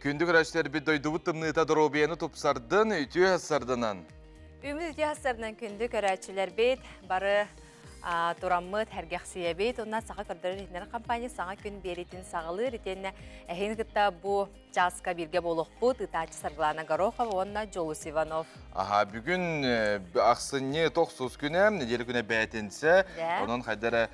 Күндү көрөөччүлэрбит дойдубут тымныыта доруобуйаны тупсардын, үтүө сарданан. Үмүт үтүө сарданан күндү көрөөччүлэрбит бары тураммыт сэргэхсийэбит. Онна саха көрдөрөр иһитиннэрэр компания саҥа күн биэриитин саҕалыыр. Итиэннэ эһигини кытта бу чааска бииргэ буолуохпут. Ыытааччы Саргылана Горохова уонна Дьулус Иванов. Аха, бүгүн ахсынньы тохсус күнэ, неделя күнэ бээтинсэ. Онон хайдара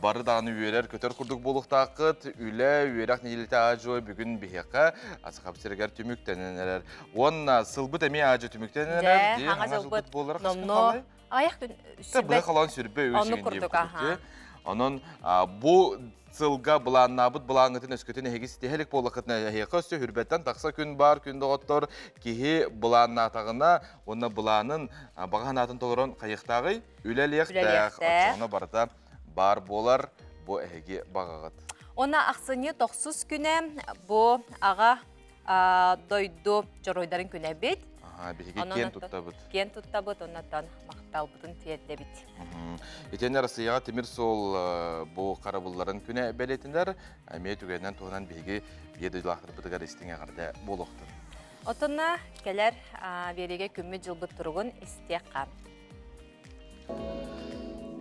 бары даҕаны үөрэр, көтөр курдук буолуохтааххыт. Үлэ, үөрэх неделята аажуой бүгүн биһиэхэ Сахабыт сиригэр түмүктэнэн эрэр. Уонна сылбыт эмиэ аажы түмүктэнэн эрэр. Дьэ, хаҥа дьылбыт буолар номно аяқ күн сүрбэ халан сүрбэ үс курдук, аха. Онон бу сылга былааннаабыт былааҥҥытын өскөтүн эһиги ситиһэлик буоллаххытына эһиэхэ өссө хүрбэттэн тахса күн бар күн доҕоттор киһи былааннаатаҕына уонна былаанын баҕа санаатын толорон хайыахтааҕый үлэлиэхтээх оччоҕуна барыта баар буолар бу эһиги баҕаҕыт. Уонна ахсынньы тохсус күнэ бу аҕа дойду дьоруойдарын күнэбит. Биһиги киэн туттабыт. Киэн туттабыт, оннотон махталбытын тиэрдэбит. Итиэннэ Россияҕа тимир суол бу харабылларын күнэ бэлиэтинэр. Эмиэ түгэнинэн туһунан биһиги биир дойдулаахтарбытыгар истиҥ эҕэрдэ буолуохтун. Отонна кэлэр биэриигэ күммүт дьылбыт туругун истиэххэ.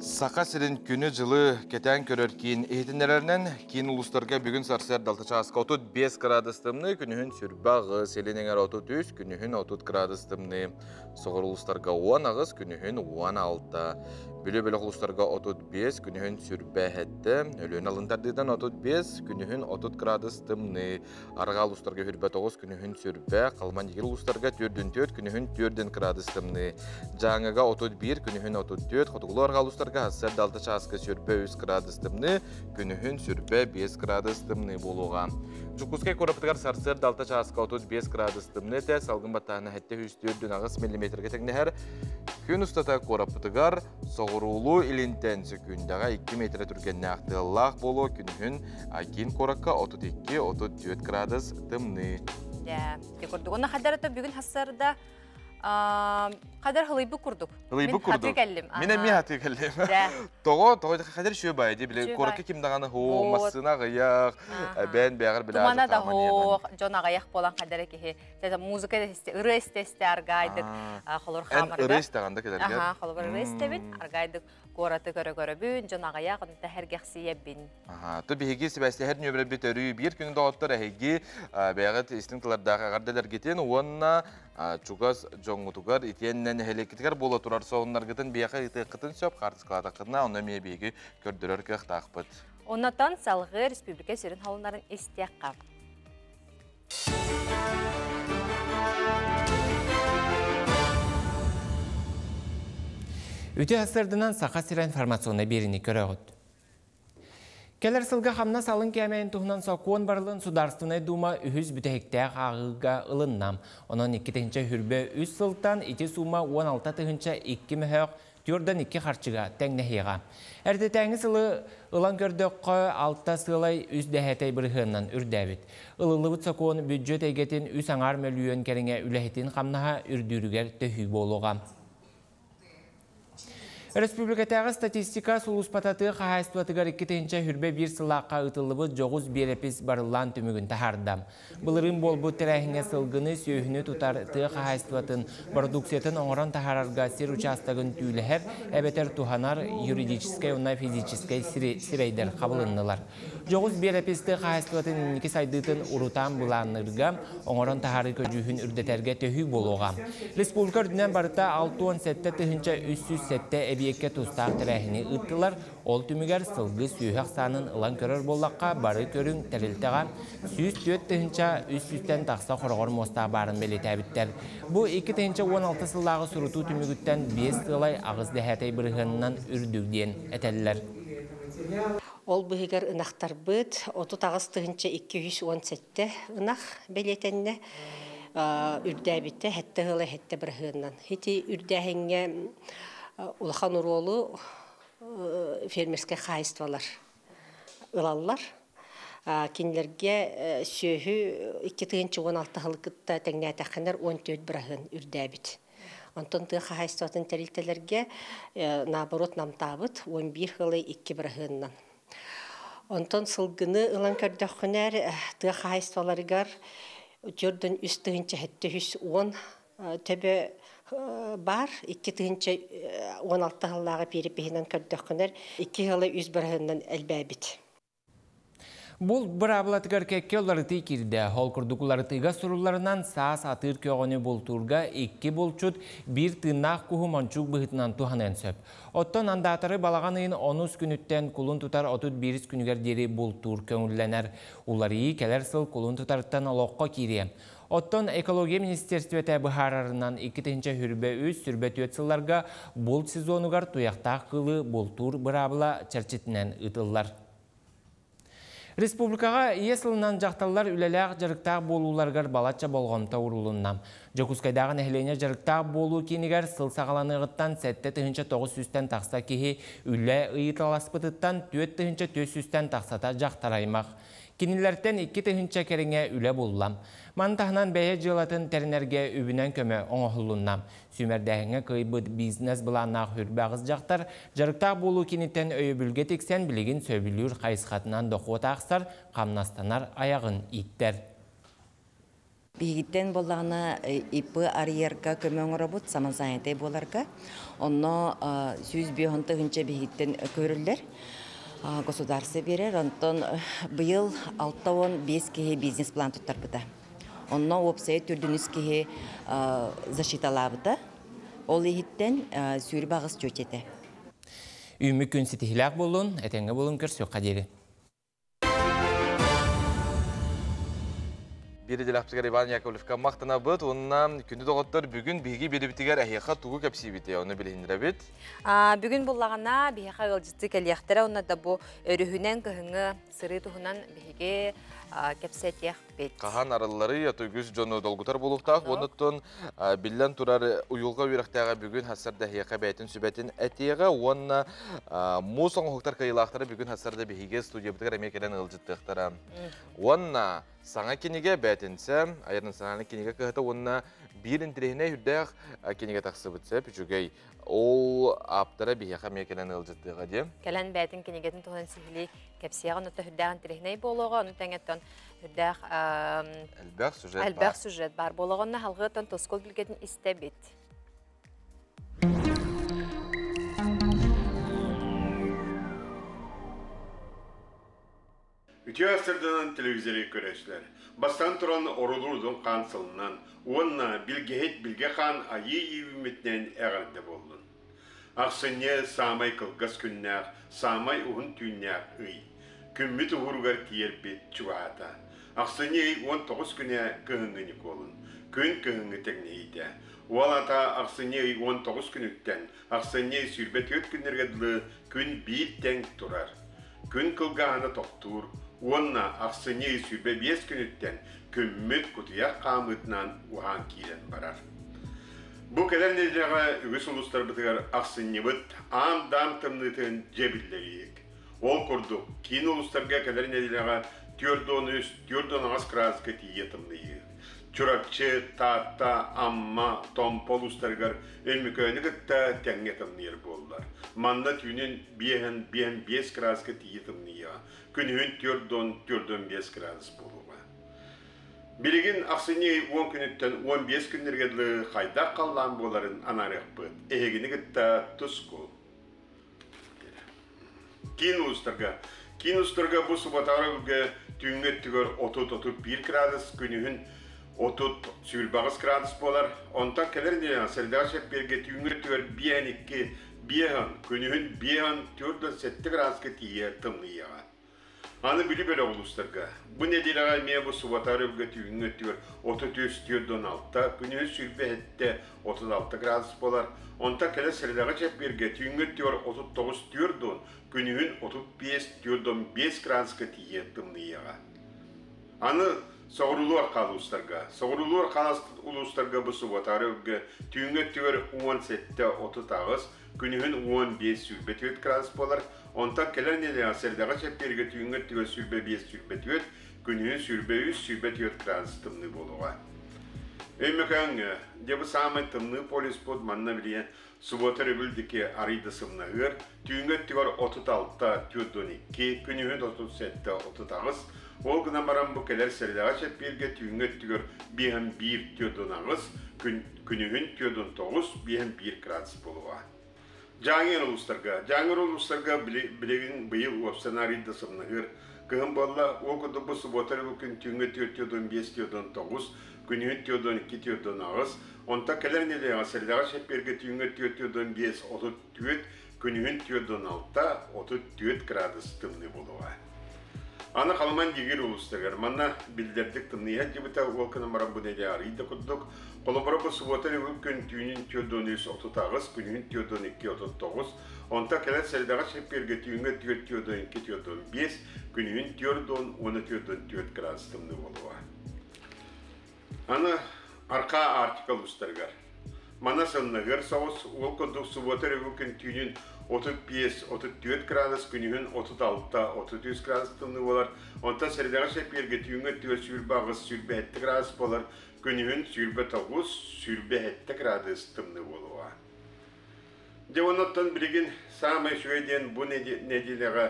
Саха сирин күнү-дьылы кэтээн көрөр киин иһитиннэрэринэн, киин улуустарга бүгүн сарсыарда 6 чааска 35 градус тымныы, күнүһүн сүрбэ аҕыс, илин эҥэр 33, күнүһүн 30 градус тымныы. Соҕуруу улуустарга 18, күнүһүн 16. Бүлүү бөлөх улуустарга 35, күнүһүн сүрбэ эһэттэ, Өлүөнэ алын тардыытан 35, күнүһүн 30 градус тымныы. Арҕаа улуустарга хүрбэ тоҕус, күнүһүн сүрбэ, Халыман Игир улуустарга төрдүн төрт, күнүһүн төрдүн кыраадыс тымныы. Дьааҥыга 31, күнүһүн 34, Хотугулуу арҕаа улуустарга сарсыарда 6 чааска сүрбэ 3 кыраадыс тымныы, күнүһүн сүрбэ 5 кыраадыс тымныы буолуоҕа. Дьокуускай куораппытыгар сарсыарда 6 чааска 35 кыраадыс тымныы этэ, салгын баттааһына 704 миллиметргэ тэҥнэһэр. Күн устата куораппытыгар соҕуруулуу илинтэн сөкүүндэҕэ 2 метрэ түргэннээх тыаллаах буолуо, күнүһүн Киин куоракка 32-34 градус тымныы. Дьэ, ити курдук. Онно хадарата бүгүн хассарда хадар хылыйбыт курдук. Хылыйбыт курдук. Хатыы кэллим. Мин эмиэ хатыы кэллим. Тоҕо, тоҕо хадар шүө бай ди биле куоракка ким даҕаны хоо, массыына аҕыйах, бээн бэҕэр биле Тумана да хоох, дьон аҕыйах буолан хадара киһи. Музыка ырыа истэ-истэ аргайдык холор хаамарга. Ырыа истэҕин да кэлэргэр. Аха, холобур ырыа истэбин, аргайдык куораты көрө-көрөбүн, дьон аҕыйах, онто сэргэхсийэбин. Аха, то биһиги сибээстэһэр нүөмэрбит өрүү биир күн доҕоттор эһиги бэйэҕит истиҥ тыллардаах эҕэрдэлэргитин уонна чугас дьоҥҥутугар итиэннэ нэһилиэккитигэр буола турар сонуннаргытын биһиэхэ ыытыаххытын сөп, хаартыскалаатаххытына, онно эмиэ биһиги көрдөрөр кыахтаахпыт. Оннотон салгыы республика сүрүн холуннарын истиэххэ. Үтүө сарсыарданан Саха сирэ информационнай биэриини көрөҕүт. Кэлэр сылга хамнас алын кээмэйин туһунан сокуон барылын Судаарыстыбаннай Дума үһүс бүтэһиктээх ааҕыыга ылынна. Онон 2 тыһыынча 23 сылтан ити суума 16 тыһыынча 2 мөһөөх түрден 2 харчыга тэҥнэһиэҕэ. Эрдэтээҥи сылы ылан көрдөххө 6,3 бырыһыанынан үрдээбит. Ылыллыбыт сокуон бюджет эйгэтин 3,5 мөлүйүөн кэриҥэ үлэһитин хамнаһа үрдүүрүгэр төһүү буолуоҕа. Республикатааҕы статистика сулууспата тыа хаһаайыстыбатыгар 2021 сыллаахха ыытыллыбыт дьоҕус биэрэпис барыллаан түмүгүн таһаарда. Былырыын буолбут тэрээһиҥҥэ сылгыны, сүөһүнү тутар тыа хаһаайыстыбатын продукциятын оҥорон таһаарарга сир учаастагын түүлэһэр, эбэтэр туһанар юридическай уонна физическэй сирэйдэр хабылыннылар. Дьоҕус биэрэпис тыа хаһаайыстыбатын инники сайдыытын урутаан былаанныырга, оҥорон таһаарыы көдьүүһүн үрдэтэргэ төһүү буолуоҕа. Республика үрдүнэн барыта 67 307 эбийиэккэ тустаах тэрээһини ыыттылар. Ол түмүгэр сылгы сүөһү ахсаанын ылан көрөр буоллахха бары көрүҥ тэрилтэҕэ 104 300-тэн тахса хороҕор муостаах баарын бэлиэтээбиттэр. Бу 2016 сыллааҕы сурутуу түмүгүттэн 5,8 бырыһыанынан үрдүк диэн этэллэр. Ол быһыгар ынахтарбыт 38 217 ынах бэлиэтэннэ үрдээбитэ 7,7 бырыһыанынан. Ити үрдээһиҥҥэ улахан оруолу фермерскэй хаһаайыстыбалар ылаллар. Кинилэргэ сүөһү 2016 сылы кытта тэҥнээтэххинэр 14 бырыһыан үрдээбит. Онтон тыа хаһаайыстыбатын тэрилтэлэргэ наоборот намтаабыт 11,2 бырыһыанынан. Онтон сылгыны ылан көрдөххүнэр тыа хаһаайыстыбаларыгар 403 тыһыынча 710 төбө бар, 2016 сыллааҕы перепиһинэн көрдөххүнэр 2,3 бырыһыанынан элбээбит. Бұл бырабылатыгар кәкке уларытыы кирде. Ол курдук уларытыыга сурулларынан саас атыыр көҕөнү бултуурга 2 булчут 1 тыыннаах куһу мончук быһыытынан туһаныан сөп. Оттон андаатары балаҕан ыйын 10 күнүттэн кулун тутар 31 күнүгэр диэри бултуур көҥүллэнэр. Уларыйыы кэлэр сыл кулун тутарыттан олоххо киириэ. Оттон экология министерствете быһаарарынан 2023 сүрбэ сылларга булт сезонугар туяхтаах кылы бултуур быраабыла чэрчитинэн ыытыллар. Республикаға ие сылынан жақталар үлеләқ жарықтақ болуларгар балача болғомта урулунна. Жокускайдағы нәхілене жарықтақ болу кейінігер сыл сағаланығыттан сәтті түхінші 900-тен тақса кехи үлі ыйыталаспытыттан 4-400-тен тақсата жақтар аймақ. Кинилэртэн 2 тыһыынча кэриҥэ үлэ булла. Мантаһынан бэйэ дьыалатын тэринэргэ үбүнэн көмө оҥоһуллунна. Сүүмэрдээһиҥҥэ кыайбыт бизнес былааннаах 28 дьахтар дьарыктаах буолуу кииниттэн өйөбүлгэ тиксэн билигин сөбүлүүр хайысхатынан дохуот аахсар, хамнастанар айаҕын ииттэр. Биһигиттэн буоллаҕына ИП арыйарга көмө оҥоробут, самозанятай буоларга. Онно 105 тыһыынча биһигиттэн көрүллэр. Государство берер, онтон быйыл 65 киһи бизнес-план туттарбыта. Онно уопсайа 400 киһи защиталаабыта. Ол иһиттэн 28 чөчете. Үүммүт күн ситиһиилээх буоллун, этэҥҥэ буолуҥ, көрсүөххэ диэри. Биир идэлээхпитигэр Иван Яковлевка махтанабыт, уонна күндү доҕоттор бүгүн биһиги биэриибитигэр эһиэхэ тугу кэпсиибитий, ону билиһиннэрэбит. Бүгүн буоллаҕына биһиэхэ ыалдьыттыы кэлиэхтэрэ, онно да бу өрүһүнэн кыһыҥҥы сырыы туһунан биһиги кэпсэтиэхпит. Хаһан арылларый, үгүс дьону долгутар буолуохтаах, оннуттан биллэн турар уйулҕа үөрэхтээҕэ бүгүн сарсыарда эһиэхэ бэйэтин сүбэтин этиэҕэ, уонна муус оҥоһуктар кыайыылаахтара бүгүн сарсыарда биһиги студиябытыгар эмиэ кэлэн ыалдьыттыахтара. Уонна саҥа кинигэ бээтинсэ, Айар национальнай кинигэ кыһата уонна биир интэриэһинэй сүрдээх кинигэ тахсыбыт сөп, үчүгэй. Ол ааптара биһиэхэ эмиэ кэлэн ыалдьыттыаҕа дии. Кэлэн бэйэтин кинигэтин туһунан сиһилии кэпсиэҕэ, онно сүрдээх интэриэһинэй буолуоҕа, ону тэҥэ сүрдээх элбэх сюжет элбэх сюжет баар буолуоҕа, салгыыттан Тускул билгэтин истэбит. Үтүө сарсыарданан телевизоры көрөөччүлэр. Бастатан туран Орулуур Хаан сылынан, уонна Билгэһит Билгэ Хаан Айыы үүммүтүнэн эҕэрдэ буоллун. Ахсынньы саамай кылгас күннээх, саамай уһун түүннээх ый. Күммүт уһууругар тиийэрбит чугаһаата. Ахсынньы ый 19 күнэ кыһыҥҥы Ньукуолун. Күн кыһыҥҥы тэҥнэһиитэ. Ол аата ахсынньы ый 19 күнүттэн, ахсынньы ый 24 күннэргэ дылы күн биир тэҥ турар. Күн кылгааһына тохтуур, уонна ахсынньы ый 25 күнүттэн күммүт кутуйах хаамыытынан уһаан киирэн барар. Бу кэлэр нэдиэлэҕэ үгүс улуустарбытыгар ахсынньыбыт аам-даам тымныытын дьэ биллэриик. Ол курдук, киин улуустарга кэлэр нэдиэлэҕэ 43, 48 градуска тиийэ тымныйыы. Чурапчы, Таатта, Амма, Томпо улуустарыгар Өймөкөөнү кытта тэҥҥэ тымныйар буоллар. Манна түүнүн 5 5 градуска тиийэ тымныйыа. Күнүһүн 4 4 5 градус буолуоҕа. Билигин ахсынньы 10 күнүттэн 15 күннэргэ дылы хайдах халлаан буоларын анаарыахпыт. Эһигини кытта Тускул. Киин улуустарга. Киин улуустарга бу субуотаҕа түүҥҥү өттүгэр 30-31 градус, күнүһүн 30-28 градус буолар. Онтон кэлэр нэдиэлэҕэ сэрэдэҕэ чэппиэргэ түүҥҥү өттүгэр 5-2 5 күнүһүн 5-4-7 градуска тиийэ тымныйыаҕа. Аны Бүлүү бөлөх улуустарга. Бу нэдиэлэҕэ эмиэ бу субуотаҕа түүҥҥү өттүгэр 33-46, күнүһүн 27-36 градус буолар. Онтон кэлэр сэрэдэҕэ чэппиэргэ түүҥҥү өттүгэр 39-4, күнүһүн 35-5 градуска тиийэ тымныйыаҕа. Аны соҕуруулуу арҕаа улуустарга. Соҕуруулуу арҕаа улуустарга бу субуотаҕа түүҥҥү өттүгэр 17-38, күнүһүн 15-24 градус буолар. Онтон кэлэр нэдиэлэҕэ сэрэдэҕэ чэппиэргэ түүҥҥү өттүгэр 25-24, күнүһүн 23-24 градус тымныы буолуоҕа. Өймөкөөҥҥө, дьэ бу саамай тымныы полюспут манна билигин субуота өрөбүл диэки арыый да сымнаһыар, түүҥҥү өттүгэр 36-42, күнүһүн 37-38, Ол гынан баран бу кэлэр сэрэдэҕэ чэппиэргэ түүҥҥү өттүгэр биэһэн биир түөрт аҕыс, күнүһүн түөрт тоҕус, биэһэн биир градус буолуоҕа. Дьааҥы улуустарга. Дьааҥы улуустарга билигин быйыл уопсанаарый да сымнаһыыр. Кыһын буолла, ол курдук бу субуота күн түүҥҥү 4-5 4-9, күнүһүн 4-2 4-8, онтон кэлэр нэдиэлэҕэ сэрэдэҕэ чэппиэргэ түүҥҥү 4-5 34, күнүһүн 4-6 34 градус тымныы буолуоҕа. Аны Халыман Дигир улуустарыгар манна биллэрдик тымныйа дьыбыта ол гынан баран бу нэдиэлэ арыый да курдук. Холобура бу субуота күн түүнүн 4-3 38, күнүһүн 4-2 39, онтон кэлэр сэрэдэҕэ чэппиэргэ түүҥҥү 4-2 4-5, күнүһүн 4-14 градус тымныы буолуоҕа. Аны Аркаа Арктика улуустарыгар. Манна сылныгыр соҕус, ол курдук субуота өрөбүл күн түүнүн 35-34 градус, күнүһүн 36-33 градус тымныы буолар. Онтон сэрэдэҕэ чэппиэргэ түүҥҥү өттүгэр 28-27 градус буолар, күнүһүн 29-27 градус тымныы буолуоҕа. Дьэ оннуттан билигин саамай үчүгэй диэн бу нэдиэлэҕэ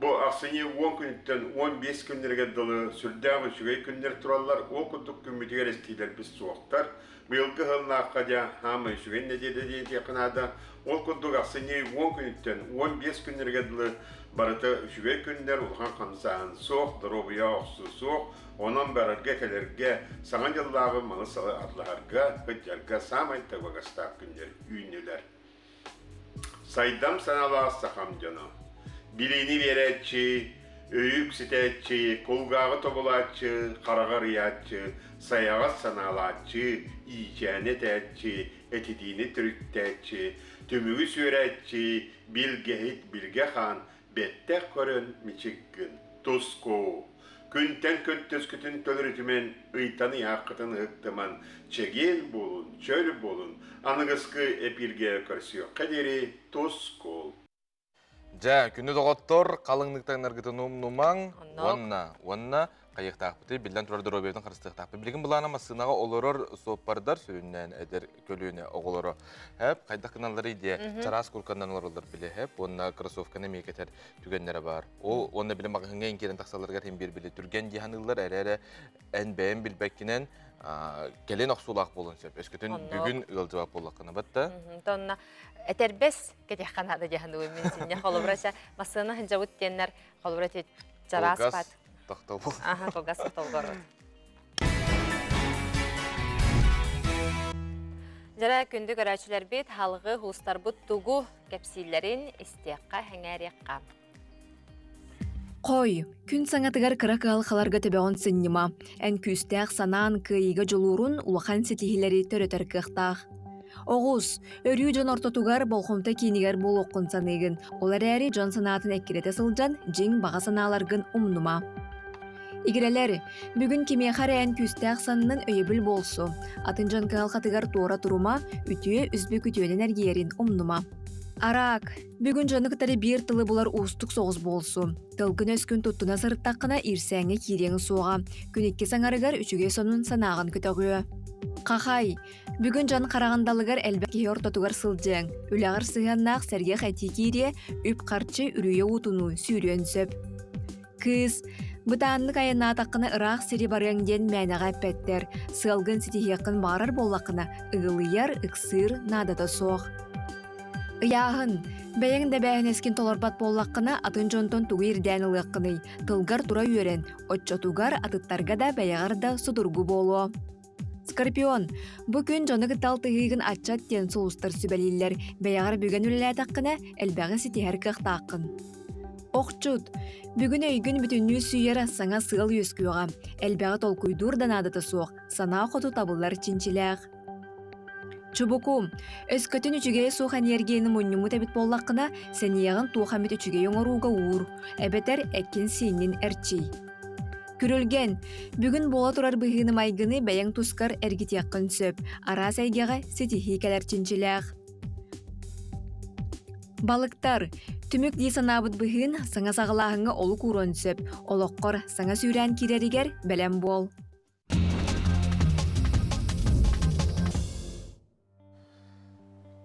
бу ахсынньы 10 күнүттэн 15 күннэригэр дылы сүрдээх үчүгэй күннэр тураллар. Ол курдук күммүтүгэр эстиилэрбит суохтар. Быйылгы сыллаахха дьэ хаамай үчүгэй нэдиэлэ диэтиэххэ наада. Ол курдук ахсынньы 10 күнүттэн 15 күннэригэр дылы барыта үчүгэй күннэр, улахан хамсааһын суох, доруобуйа охсуу суох. Онон барарга-кэлэргэ, саҥа дьыллааҕы малы-салы атлаһарга, сылдьарга саамай табыгастаах күннэр үүннүлэр. Сайдам санаалаах сахам дьоно. Билиини биэрээччи, өйү үксэтээччи, кулгааҕы тобулааччы, хараҕы арыйааччы, сайаҕас санаалааччы, иичээни этээччи, этитиини төрүттээччи, түмүгү сүөрээччи, билгэһит билгэ хаан, бэттэх көрөн мичик гын. Туску! Күнтэн көттөскүтүн төлөрүтүмэн, ыйтан ыйааххытын ыһыктыман, чэгиэн буолун, чөл буолун, аныгыскы эпииргэ көрсүөххэ диэри тускул! Дьэ, күнү доҕоттор, халыҥнык таҥнаргытын умнумаҥ уонна уонна хайыахтаахпытый, биллэн турар доруобуйатын харыстыахтаахпыт. Билигин былаана массыынаҕа олорор суоппардар сүрүннээн эдэр көлүөнэ оҕолоро хэп хайдах гыналларый диэ чараас курканнан олороллор били хэп уонна кроссовканы эмиэ кэтэр түгэннэрэ баар. Ол уонна били маҕаһыыҥҥа иҥкирэн тахсалларыгар иһин биир били түргэн дии саныыллар эрэ эн бэйэм билбэккинэн кэлин охсуулаах буолуон сөп. Өскөтүн бүгүн ыалдьыбат буоллаххына батта. Тонна этэрбэс кэтиэххэ наада дии саныыбын мин синньэ холобура массыына сылдьабыт диэннэр холобура чараас бат. Тохтобул. Аха, кылгас толгорот. Дьара күндү көрөөччүлэрбит халгы хустарбыт тугу кэпсииллэрин истиэххэ хэҥээриэххэ. Хой, күн саҥатыгар кыра кыһалҕаларга төбөҕүн сынньыма. Эн күүстээх санаан кыайыыга дьулуурун улахан ситиһиилэри төрөтөр кыахтаах. Оҕус, өрүү дьон ортотугар болҕомто киинигэр буолуоххун саныыгын. Ол эрээри дьон санаатын эккирэтэ сылдьан дьиҥ баҕа санааларгын умнума. Игирэлэр, бүгүн кимиэхэ эрэ эн күүстээх саннын өйөбүл буолсу. Атын дьон кыһалҕатыгар туора турума, үтүө үсбүк үтүөнэн эргийэрин умнума. Араак, бүгүн дьону кытары биир тылы булар уустук соҕус буолсу. Тылгын өскүн туттуна сырыттаххына иирсээҥҥэ киириэҥ суоҕа. Күн икки саҥарыгар үчүгэй сонун санааҕын көтөҕүө. Хахай, бүгүн дьон хараҕын далыгар элбэх киһи ортотугар сылдьыаҥ. Үлэҕэр сыһыаннаах сэргэх этии киириэ, үп-харчы үрүйэ уутунуу сүүрүөн сөп. Кыыс, бытааннык айаннаатаххына ыраах сири барыаҥ диэн мээнэҕэ эппэттэр. Сыалгын ситиһиэххин баҕарар буоллаххына, ыгылыйар, ыксыыр наадата суох. Ыйааһын. Бэйэҥ да эбээһинэскин толорбот буоллаххына, атын дьонтон тугу ирдээн ылыаххыный? Тылгар тура үөрэн, оччотугар атыттарга да бэйэҕэр да судургу буолуо. Скорпион, бу күн дьону кытта алтыһыыгын аччат диэн сулустар сүбэлииллэр. Бэйэҕэр бүгэн үлэлээтэххинэ, элбэҕи ситиһэр кыахтааххын. Охчут, бүгүн өйгүн бүтүннүү сүүйэр саҥа сыал үөскүөҕэ. Элбэҕи толкуйдуур да наадата суох, санаа хоту табыллар чинчилээх. Чубуку, өскөтүн үчүгэйэ суох эниэргийэни мунньуммут эбит буоллаххына, сэниэҕин туох эмит үчүгэй оҥорууга уур, эбэтэр эккин-сииҥҥин эрчий. Күрүлгэн, бүгүн буола турар быһыыны-майгыны бэйэҥ тускар эргитиэххин сөп, араас эйгэҕэ ситиһии кэлэр чинчилээх. Балыктар, түмүк дии санаабыт быһыын саҥа саҕалааһыҥҥа олук ууруон сөп, олоххор саҥа сүүрээн киирэригэр бэлэм буол.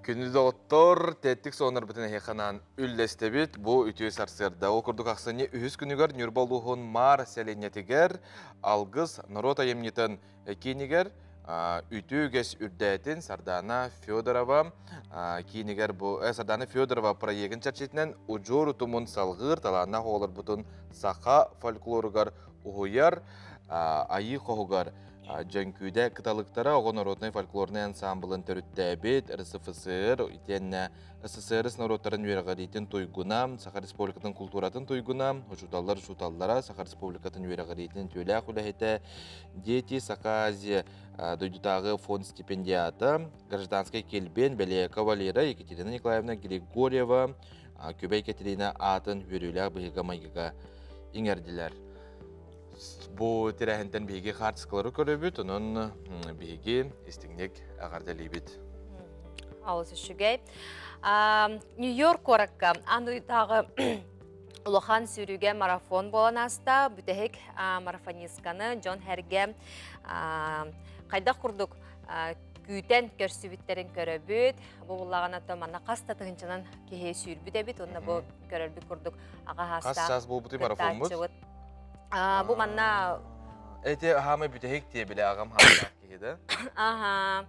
Күндү доҕоттор, тэттик сонорбутун эһиэхэ үллэстэбит. Бу үтүө сарсыарда. Ол курдук ахсынньы үһүс күнүгэр Ньурба улууһун Маар сэлиэнньэтигэр Алгыс норуот айымньытын киинигэр үтүө үгэс үрдээтин Сардаана Федорова киинигэр бу Сардаана Федорова проегын чэрчитинэн удьуор утумун салҕыыр талааннаах оҕолорбутун саха фольклоругар уһуйар айыы хоһугар Дьөҥкүүдэ кыталыктара оҕо народнай фольклорнай ансамблын төрүттээбит РСФСР итиэннэ СССР норуоттарын үөрэҕириитин туйгуна, Саха Республикатын култууратын туйгуна, учууталлар учууталлара, Саха Республикатын үөрэҕириитин үтүөлээх үлэһитэ, Дети Саха Азия дойдутааҕы фонд стипендиата, гражданскай килбиэн бэлиэ кавалера Екатерина Николаевна Григорьева Күбэй Катерина аатын үөрүүлээх быһыыга-майгыга иҥэрдилэр. Бу тэрээһинтэн биһиги хаартыскалары көрөбүт, онон биһиги истиҥник эҕэрдэлиибит. Алыс үчүгэй. Нью-Йорк куоракка андыйтааҕы улахан сүүрүүгэ марафон буолан ааста. Бүтэһик марафонистканы дьон хэргэ хайдах курдук күүтэн көрсүбүттэрин көрөбүт. Бу буллаҕына то манна хас да тыһынчанан киһи сүүрбүт эбит. Онно бу көрөрбүт курдук аҕа Хас саас буолбутуй марафоммут? Бу манна Эти хаамай бүтэһик тиэбилэ аҕам хаамнаах киһи да? Аха.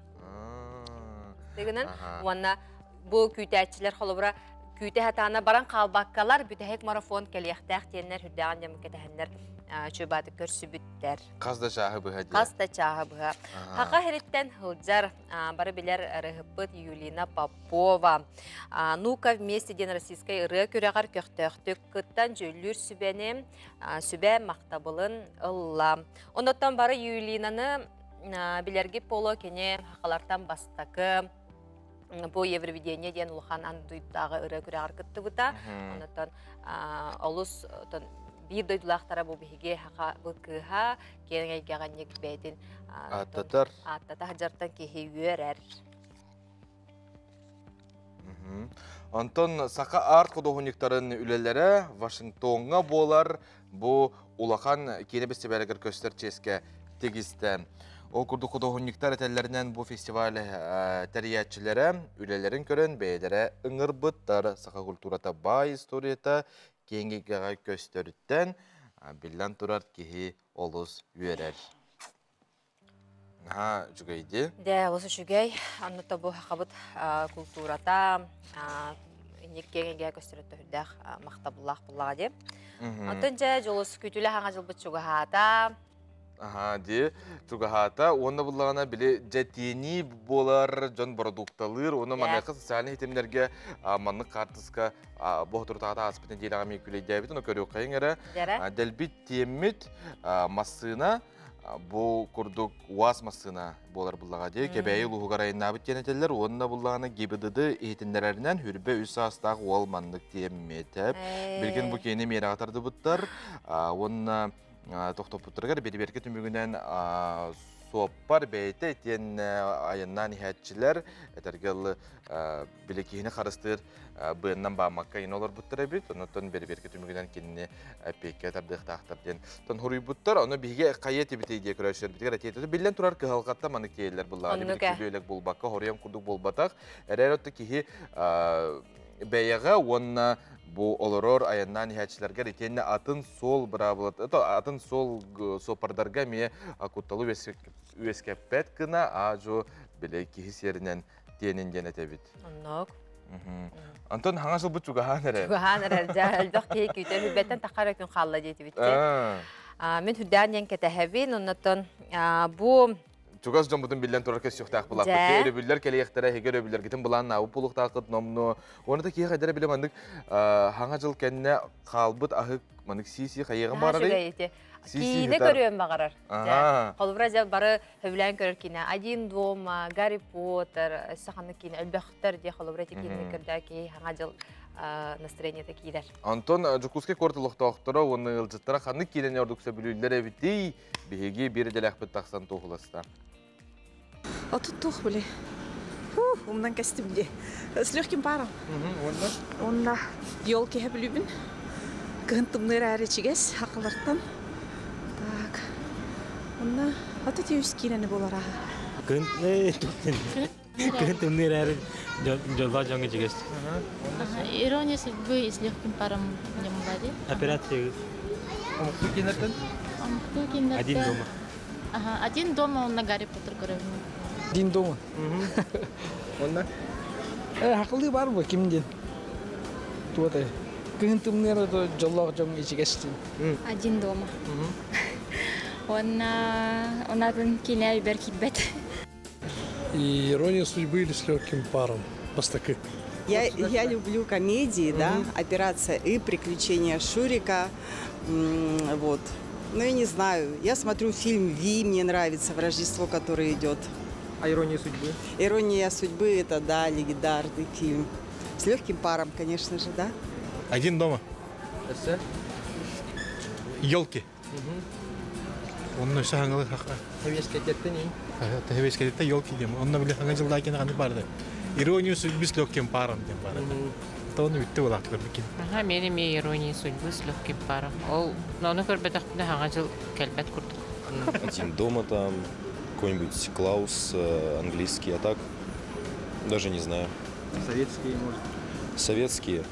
Дегенен уонна бу күүтээччилэр холобура күүтэ хатаана баран хаалбаккалар бүтэһик марафон кэлиэхтээх диэннэр хүрдээҕин дьамы кэтэһэннэр чуйбааты көрсүбүттэр. Хас да чааһы быһа диэн. Хас да чааһы быһа. Хаха хириттэн сылдьар бары билэр ырыһыппыт Юлина Попова. Ну-ка вместе диэн российскай ырыа күрэҕэр көхтөөхтүк кыттан дьүүллүүр сүбэни сүбэ махтабылын ылла. Оннуттан бары Юлинаны билэрги поло кини хахалартан бастакы бу Евровидение диэн улахан андуйдааҕы ырыа күрэҕэр кыттыбыта. Оннуттан олус биир дойдулаахтара бу биһиги хаха бу кыыһа киэҥ эйгэҕэ ник бэйэтин ааттатар ааттата сылдьартан киһи үөрэр. Онтон саха арт худуоһунньуктарын үлэлэрэ Вашингтоҥҥа буолар бу улахан киинэ бэстибээлигэр көстөр чиэскэ тигистэ. Ол курдук худуоһунньуктар этэллэринэн бу фестиваль тэрийээччилэрэ үлэлэрин көрөн бэйэлэрэ ыҥырбыттар. Саха культурата баай историята киэҥ эйгэҕэ көстөрүттэн биллэн турар киһи олус үөрэр. Наһаа үчүгэй дии. Дэ, олус үчүгэй. Онно бу хабыт култуурата инник киэҥ эйгэҕэ көстөрө төһүрдээх махтабыллаах буллаҕа дии. Онтон дьэ дьолус күтүлэ хаҥа дьылбыт чугаһаата. Аха дии чугаһаата уонна буллаҕына били дьэтиэнии буолар дьон бородуукталыыр уонна маныаха социальнай ситимнэргэ маннык хаартыска боһутурутаҕата ааспыт нэдиэлэҕэ эмиэ күлэйдээбит ону көрүөххэйиҥ эрэ дэлбит тиэммит массыына бу курдук УАЗ массыына буолар буллаҕа дии Кэбээйи улууһугар айаннаабыт диэн этэллэр уонна буллаҕына ГИБДД иһитиннэрэринэн хүрбэ үс саастаах уол маннык тиэммитэ билигин бу киэни миэрэҕэ тардыбыттар уонна тохтоппуттарыгар бирибиэркэ түмүгүнэн суоппар бэйэтэ итиэннэ айаннаан иһээччилэр этэргэ дылы били киһини харыстыыр быаннан бааммакка ин олорбуттар эбит оннуттан бирибиэркэ түмүгүнэн кинини эппиэккэ тардыахтаахтар диэн тон хоруйбуттар ону биһиги хайа этибитий диэ көрөөччүлэрбитигэр этиэтэ биллэн турар кыһалҕаттан маннык тиэйэллэр буллаҕа били булбакка хоруйан курдук буолбатах эрээр отто киһи бэйэҕэ уонна бу олорор айаннаан иһээччилэргэр итиэннэ атын суол быраабылата атын суол суоппардарга эмиэ кутталы үөскэппэт гына аа-дьуо били киһи сиэринэн тиэнин диэн этэбит. Оннук. Антон хаҥа сылбыт чугаһаан эрэр. Чугаһаан эрэр. Дьэ, элбэх киһи күүтэр. Хүбэттэн таххар күн хаалла диэтибит. Мин хүрдээн диэн кэтэһэбин. Оннотон бу чугас дьоммутун биллэн турар көссүөхтээх булаахпыт. Өрөбүллэр кэлиэхтэрэ, эһиги өрөбүллэргитин былааннаабыт буолуохтааххыт номнуо. Уонна да киһи хайдара билэ маннык хаҥа дьыл кэннэ хаалбыт аһык маннык сии-сии хайыаҕын баҕарарый? Киинэ көрүөн баҕарар. Холобура дьэ бары сөбүлээн көрөр киинэ Один дома, Гарри Поттер, өссө ханнык киинэ өлбөхтөр диye холобура ити киинэни көрдөө киһи хаҥа дьыл настроениета киирэр. Антон Дьокуускай куорат олохтоохторо уонна ыалдьыттара ханнык киинэни ордук сөбүлүүллэр эбитий? Биһиги биир идэлээхпит тахсан туоһуласта. Отут туох били. Умнан кэстим дии. С легким паром. Уонна? Уонна елки бүлүүбүн. Кыһын тымныы эрээри ичигэс хахалартан. Так. Онно аты тиүс киинэни буолар аха. Кыһын кыһын тымныы эрээри Дьоллоох дьоҥҥо ичигэс. Ирония судьбы и с легким паром Нямбади. Операция. Омуктуу кииннэртэн? Омуктуу кииннэртэн. Один дома. Ага, один дома он на Гарри Поттер көрөбүн. Один дома. Онна? Хақылы бар бу ким ден? Туотай. Кыһын тымныыр то дьоллоох дьоҥ ичигэстин. Один дома. Онна онатын кине бер китбет. Ирония судьбы или с легким паром. Бастакы. Я люблю комедии, да, «Операция И», «Приключения Шурика», вот. Ну, я не знаю, я смотрю фильм «Ви», мне нравится, в Рождество, который идет. А «Ирония судьбы»? «Ирония судьбы» – это, да, легендарный фильм. С легким паром, конечно же, да. Один дома. Өссө? Елки. Онно өссө хаҥалы хаха. Хэвиэскэдеттен ин. Хэвиэскэдеттен елки дем. Онно биле хаҥа жыллаакина ханнык барды. Иронию судьбы с легким паром диэн баар. Тону бүтте булаактар бикин. Аха, мен эми ирония судьбы с легким паром. Ол, ону көрбөтөхпүнэ хаҥа жыл кэлбэт курдук. Один дома там, какой-нибудь Клаус английский, а так даже не знаю. Советские, может? Советские.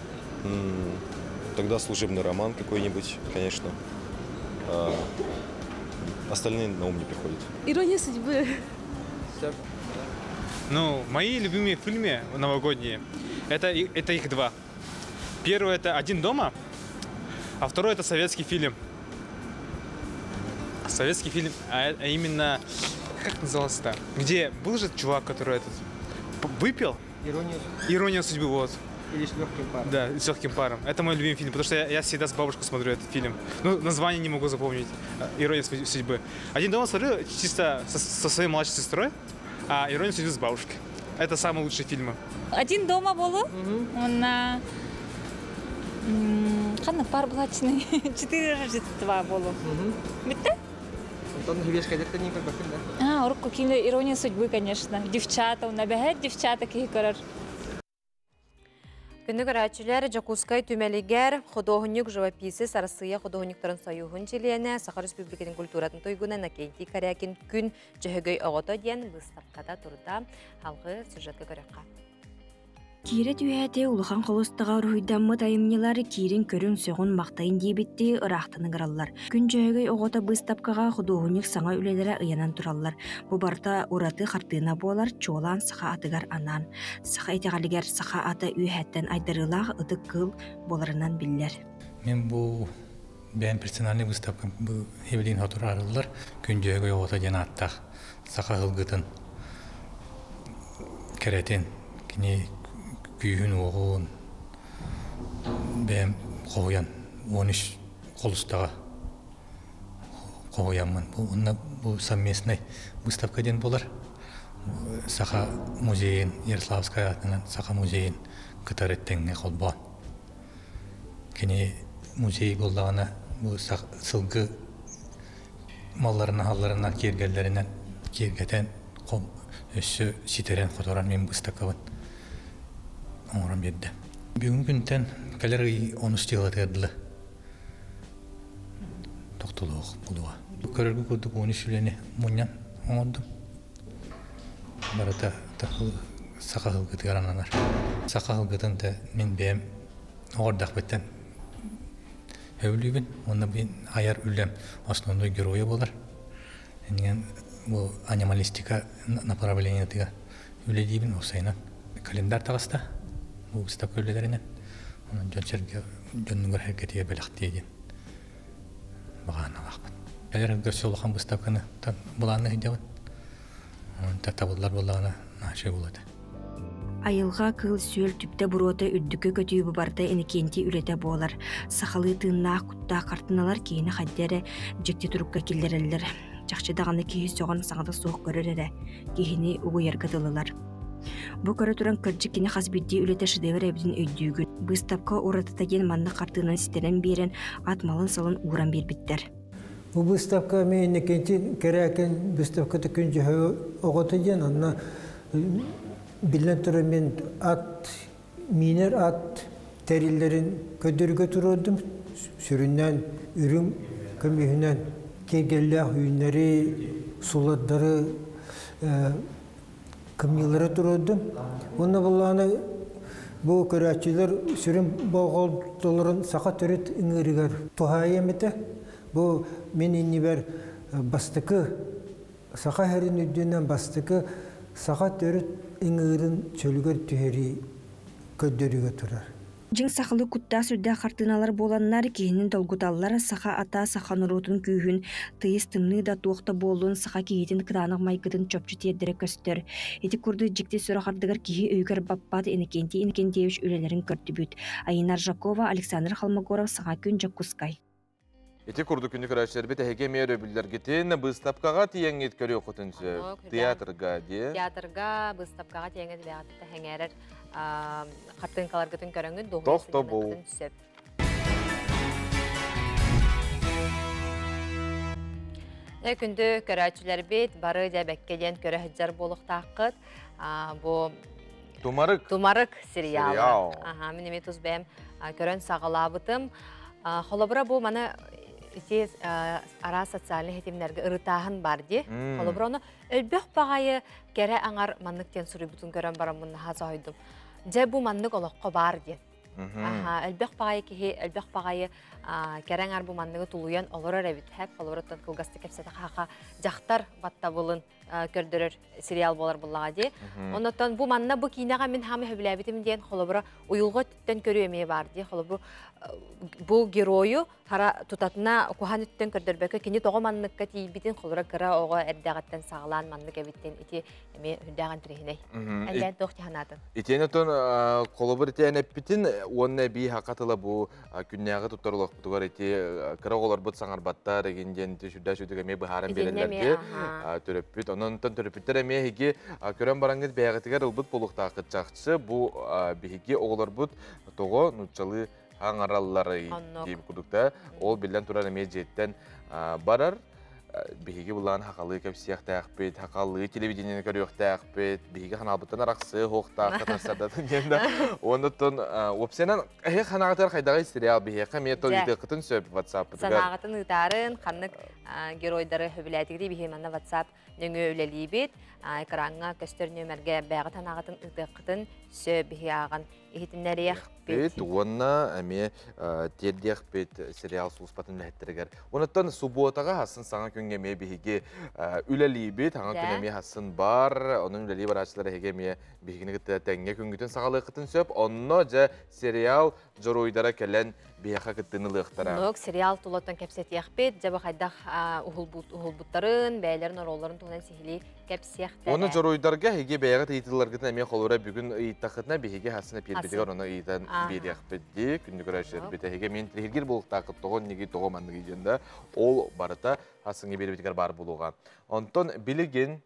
Тогда служебный роман какой-нибудь, конечно. Остальные на ум не приходят. Ирония судьбы. Ну, мои любимые фильмы новогодние, это их два. Первый это «Один дома», а второй это советский фильм. Советский фильм, а именно, как назывался-то? Где был же чувак, который этот выпил? Ирония. Ирония судьбы, вот. Или с легким паром. Да, с легким паром. Это мой любимый фильм, потому что я всегда с бабушкой смотрю этот фильм. Ну, название не могу запомнить. Ирония судьбы. Один дома смотрю чисто со своей младшей сестрой, а Ирония судьбы с бабушкой. Это самые лучшие фильмы. Один дома болу. Онна қанна пар булачны. Четыре Рождества болу. Бітті? Онтон хэвиэскэдеттен ин көрбөккүн да? А, урукку кине Ирония судьбы, конечно. Девчата, набәһәт девчата киһи көрөр. Күнү көрөөчүлэр Жакускай түмэлигэр художник живописец Арассыыйа художниктарын союһун чилиэнэ Саха Республикатын культуратын туйгуна Иннокентий Корякин күн дьөһөгөй оҕото диэн быыстапката турда. Халгы сюжетка көрөххө. Киирэ түһээти улахан холустаҕа уруһуйдаммыт айымньылар киирин көрүҥ сөҕүн махтайын диэбиттии ыраахтан ыҥыраллар. Күн дьөһөгөй оҕото быыстапкаҕа худуоһунньук саҥа үлэлэрэ ыйанан тураллар. Бу барыта ураты хартыына буолар, чуолаан саха атыгар анаан. Саха итэҕэлигэр саха ата үөһэттэн айдарыылаах ытык кыыл буоларынан биллэр. Мен бу бэйэм персональный выставка бу Евелин хотур арыллар күн дьөһөгөй оҕото диэн ааттаах саха ылгытын кэрэтин кини күүһүн уоҕун бэйэм хоһуйан 13 холустаҕа хоһуйаммын. Бу онно бу совместный выставка диэн буолар. Саха музейын Ярославская атынан Саха музейын кытары тэҥҥэ холбоон. Кини музей буоллаҕына бу сылгы малларынан халларынан киэргэллэринэн киэргэтэн өссө ситэрэн хоторон мин быыстакабын оҥорон биэрдэ. Бүгүн күнтэн кэлэр ый онус дьыалатыгар тохтолуох буолуоҕа. Көрөргө курдук 13 үлэни мунньан оҥордум. Барыта саха ылгытыгар ананар. Саха ылгытын да мин бэйэм оҕордахпыттан өбүлүүбүн. Онно бин айар үлэм основной геройа буолар. Энген бу анималистика направлениетыга үлэлиибин осайынан. Календарь таҕыста. Бу выставка үлэлэринэн. Онон дьон сэргэ дьоннугар хэргэтигэ бэлэхтиэ диэн баҕааналаахпын. Кэлэр көрсө улахан выставканы былаанна сылдьабын. Онон табыллар буоллаҕына наачый буолуо. Айылҕа кыыл сүөл түптэ буруота үрдүккэ көтүү барыта Иннокентий үлэтэ буолар. Сахалыы тыыннаах куттаах хартыыналар киһини хайда эрэ дьикти турукка киллэрэллэр. Чахчы даҕаны киһи сөҕөн саҥата суох көрөр эрэ, киһини угуйарга дылылар. Бу көрө туран кырдьык кини хас биирдии үлэтэ шедевр эбитин өйдүүгүн. Быыстапка уратыта диэн манна хартыынан ситэрэн биэрэн, ат малын-салын ууран биэрбиттэр. Бу выставка мен Иннокентий Корякин выставката күн дьөһөгөй оҕото диэн, онно биллэн турар мен ат, минер ат тэриллэрин көрдөргө туруордум. Сүрүннэн үрүҥ көмүһүнэн киэргэллээх үүннэри, сулардары, Кымньыылары туруордум. Уонна буллаҕына бу көрөөччүлэр сүрүн болҕомтолорун саха төрүт ыҥыырыгар туһаайыам этэ. Бу мин иннибэр бастакы саха сирин үрдүнэн бастакы саха төрүт ыҥыырын чөлүгэр түһэрии көрдөрүүгэ турар. Дьиҥ сахалыы куттаах-сүрдээх хартыыналар буоланнар, киһини долгуталлар, саха ата саха норуотун күүһүн, тыйыс тымныы да туох да буоллун, саха киһитин кытаанах майгытын чопчу тиэрдэрэ көстөр. Ити курдук дьикти сүрэх ардыгар киһи өйүгэр баппат Иннокентий Иннокентьевич үлэлэрин көрдүбүт. Айина Аржакова, Александр Холмогоров, Саҥа күн, Дьокуускай. Ити курдук күнү көрөөччүлэрбит эһиги эмиэ өрөбүллэргитин быыстапкаҕа тиийэҥҥит көрүөххүтүн сөп. Театрга дии. Театрга, быыстапкаҕа тиийэҥҥит бэйэҕититтэн сэҥээрэр хартыынкаларгытын көрөҥҥүт дуоһуйа сынньаныаххытын сөп. Күндү көрөөччүлэрбит бары дьэ бэккэ диэн көрө сылдьар буолуохтааххыт. Бу Тумарык. Тумарык сериалы. Аха, мин эмиэ тус бэйэм көрөн саҕалаабытым. Холобура бу маны ити араас социальный ситимнэргэ ырытааһын бар дии. Холобура ону өлбөх баҕайы кэрэ аҥар маннык диэн суруйбутун көрөн бараммын наһаа соһуйдум. Дьэ бу маннык олоххо баар диэн. Аха, элбэх баҕайы киһи, элбэх баҕайы кэрэ аҥар бу манныгы тулуйан олорор эбит. Хэп, холобуруттан кылгастык кэпсэтэ дьахтар баттабылын көрдөрөр сериал буолар буллаҕа дии. Оннотон бу манна бу киинэҕэ мин хаамы сөбүлээбитим диэн холобура уйулҕа өттүттэн көрүү эмиэ баар дии. Холобур бу геройу хара тутатына куһаан өттүттэн көрдөрбөккө кини тоҕо манныкка тиийбитин холобура кыра оҕо эрдэҕиттэн саҕалаан маннык эбиттин ити эмиэ үрдээх интэриэһинэй. Эллээн туох тиһанаатын? Итиэн отон холобур итиэн эппитин уонна эбии хака тыла бу күннээҕи туттар олохпутугар ити кыра оҕолорбут саҥарбаттар игин диэн ити сүрдээх сүрдүк эмиэ быһааран биэрэллэр төрөппүт. Онон төрөппүттэр эмиэ эһиги көрөн бараҥҥыт бэйэҕитигэр ылбыт буолуохтааххыт чахчы бу биһиги оҕолорбут тоҕо нууччалыы хаҥаралларый диир курдук да ол биллэн турар эмиэ дьиэттэн барар биһиги былаан хахалыы кэпсиэхтээхпит, хахалыы телевидениени көрүөхтээхпит, биһиги ханаалбыттан арахсыы суохтаахпыт арсардатын диэн да. Оннуттан уопсайынан эһи ханаҕытыгар хайдаҕый сериал биһиэхэ эмиэ ыытыаххытын сөп WhatsApp-пытыгар. Санааҕытын ыытаарын, ханнык геройдары сөбүлээтигит биһи манна WhatsApp нөҥүө үлэлиибит. Экраҥҥа көстөр нүөмэргэ бэйэҕит санааҕытын ыытыаххытын сөп биһи ааҕан иһитиннэриэхпит. Уонна эмиэ тиэрдиэхпит сериал сулууспатын үлэһиттэригэр. Онуттан субуотаҕа хасын саҥа күҥҥэ эмиэ биһиги үлэлиибит. Саҥа күн эмиэ хасын бар. Онон үлэлии барааччылар эһиги эмиэ биһигини кытта тэҥҥэ күҥҥүтүн саҕалыаххытын сөп. Онно дьэ сериал дьоруойдара кэлэн биһиэхэ кыттыыны ылыахтара. Оннук сериал тулаттан кэпсэтиэхпит. Дьэ бу хайдах уһулбуттарын, бэйэлэрин оруолларын туһунан сиһилии кэпсиэхтэрэ. Уонна дьоруойдарга эһиги бэйэҕит ыйытыыларгытын эмиэ холобура бүгүн ыйыттаххытына биһиги хасын эпиэрбитигэр ону ыйытан биэриэхпит дии. Күндү көрөөччүлэрбит эһиги мин тиһиргир буолуохтааххыт тоҕо инниги тоҕо манныгы диэн да ол барыта хасыҥҥы биэрбитигэр баар буолуоҕа. Онтон билигин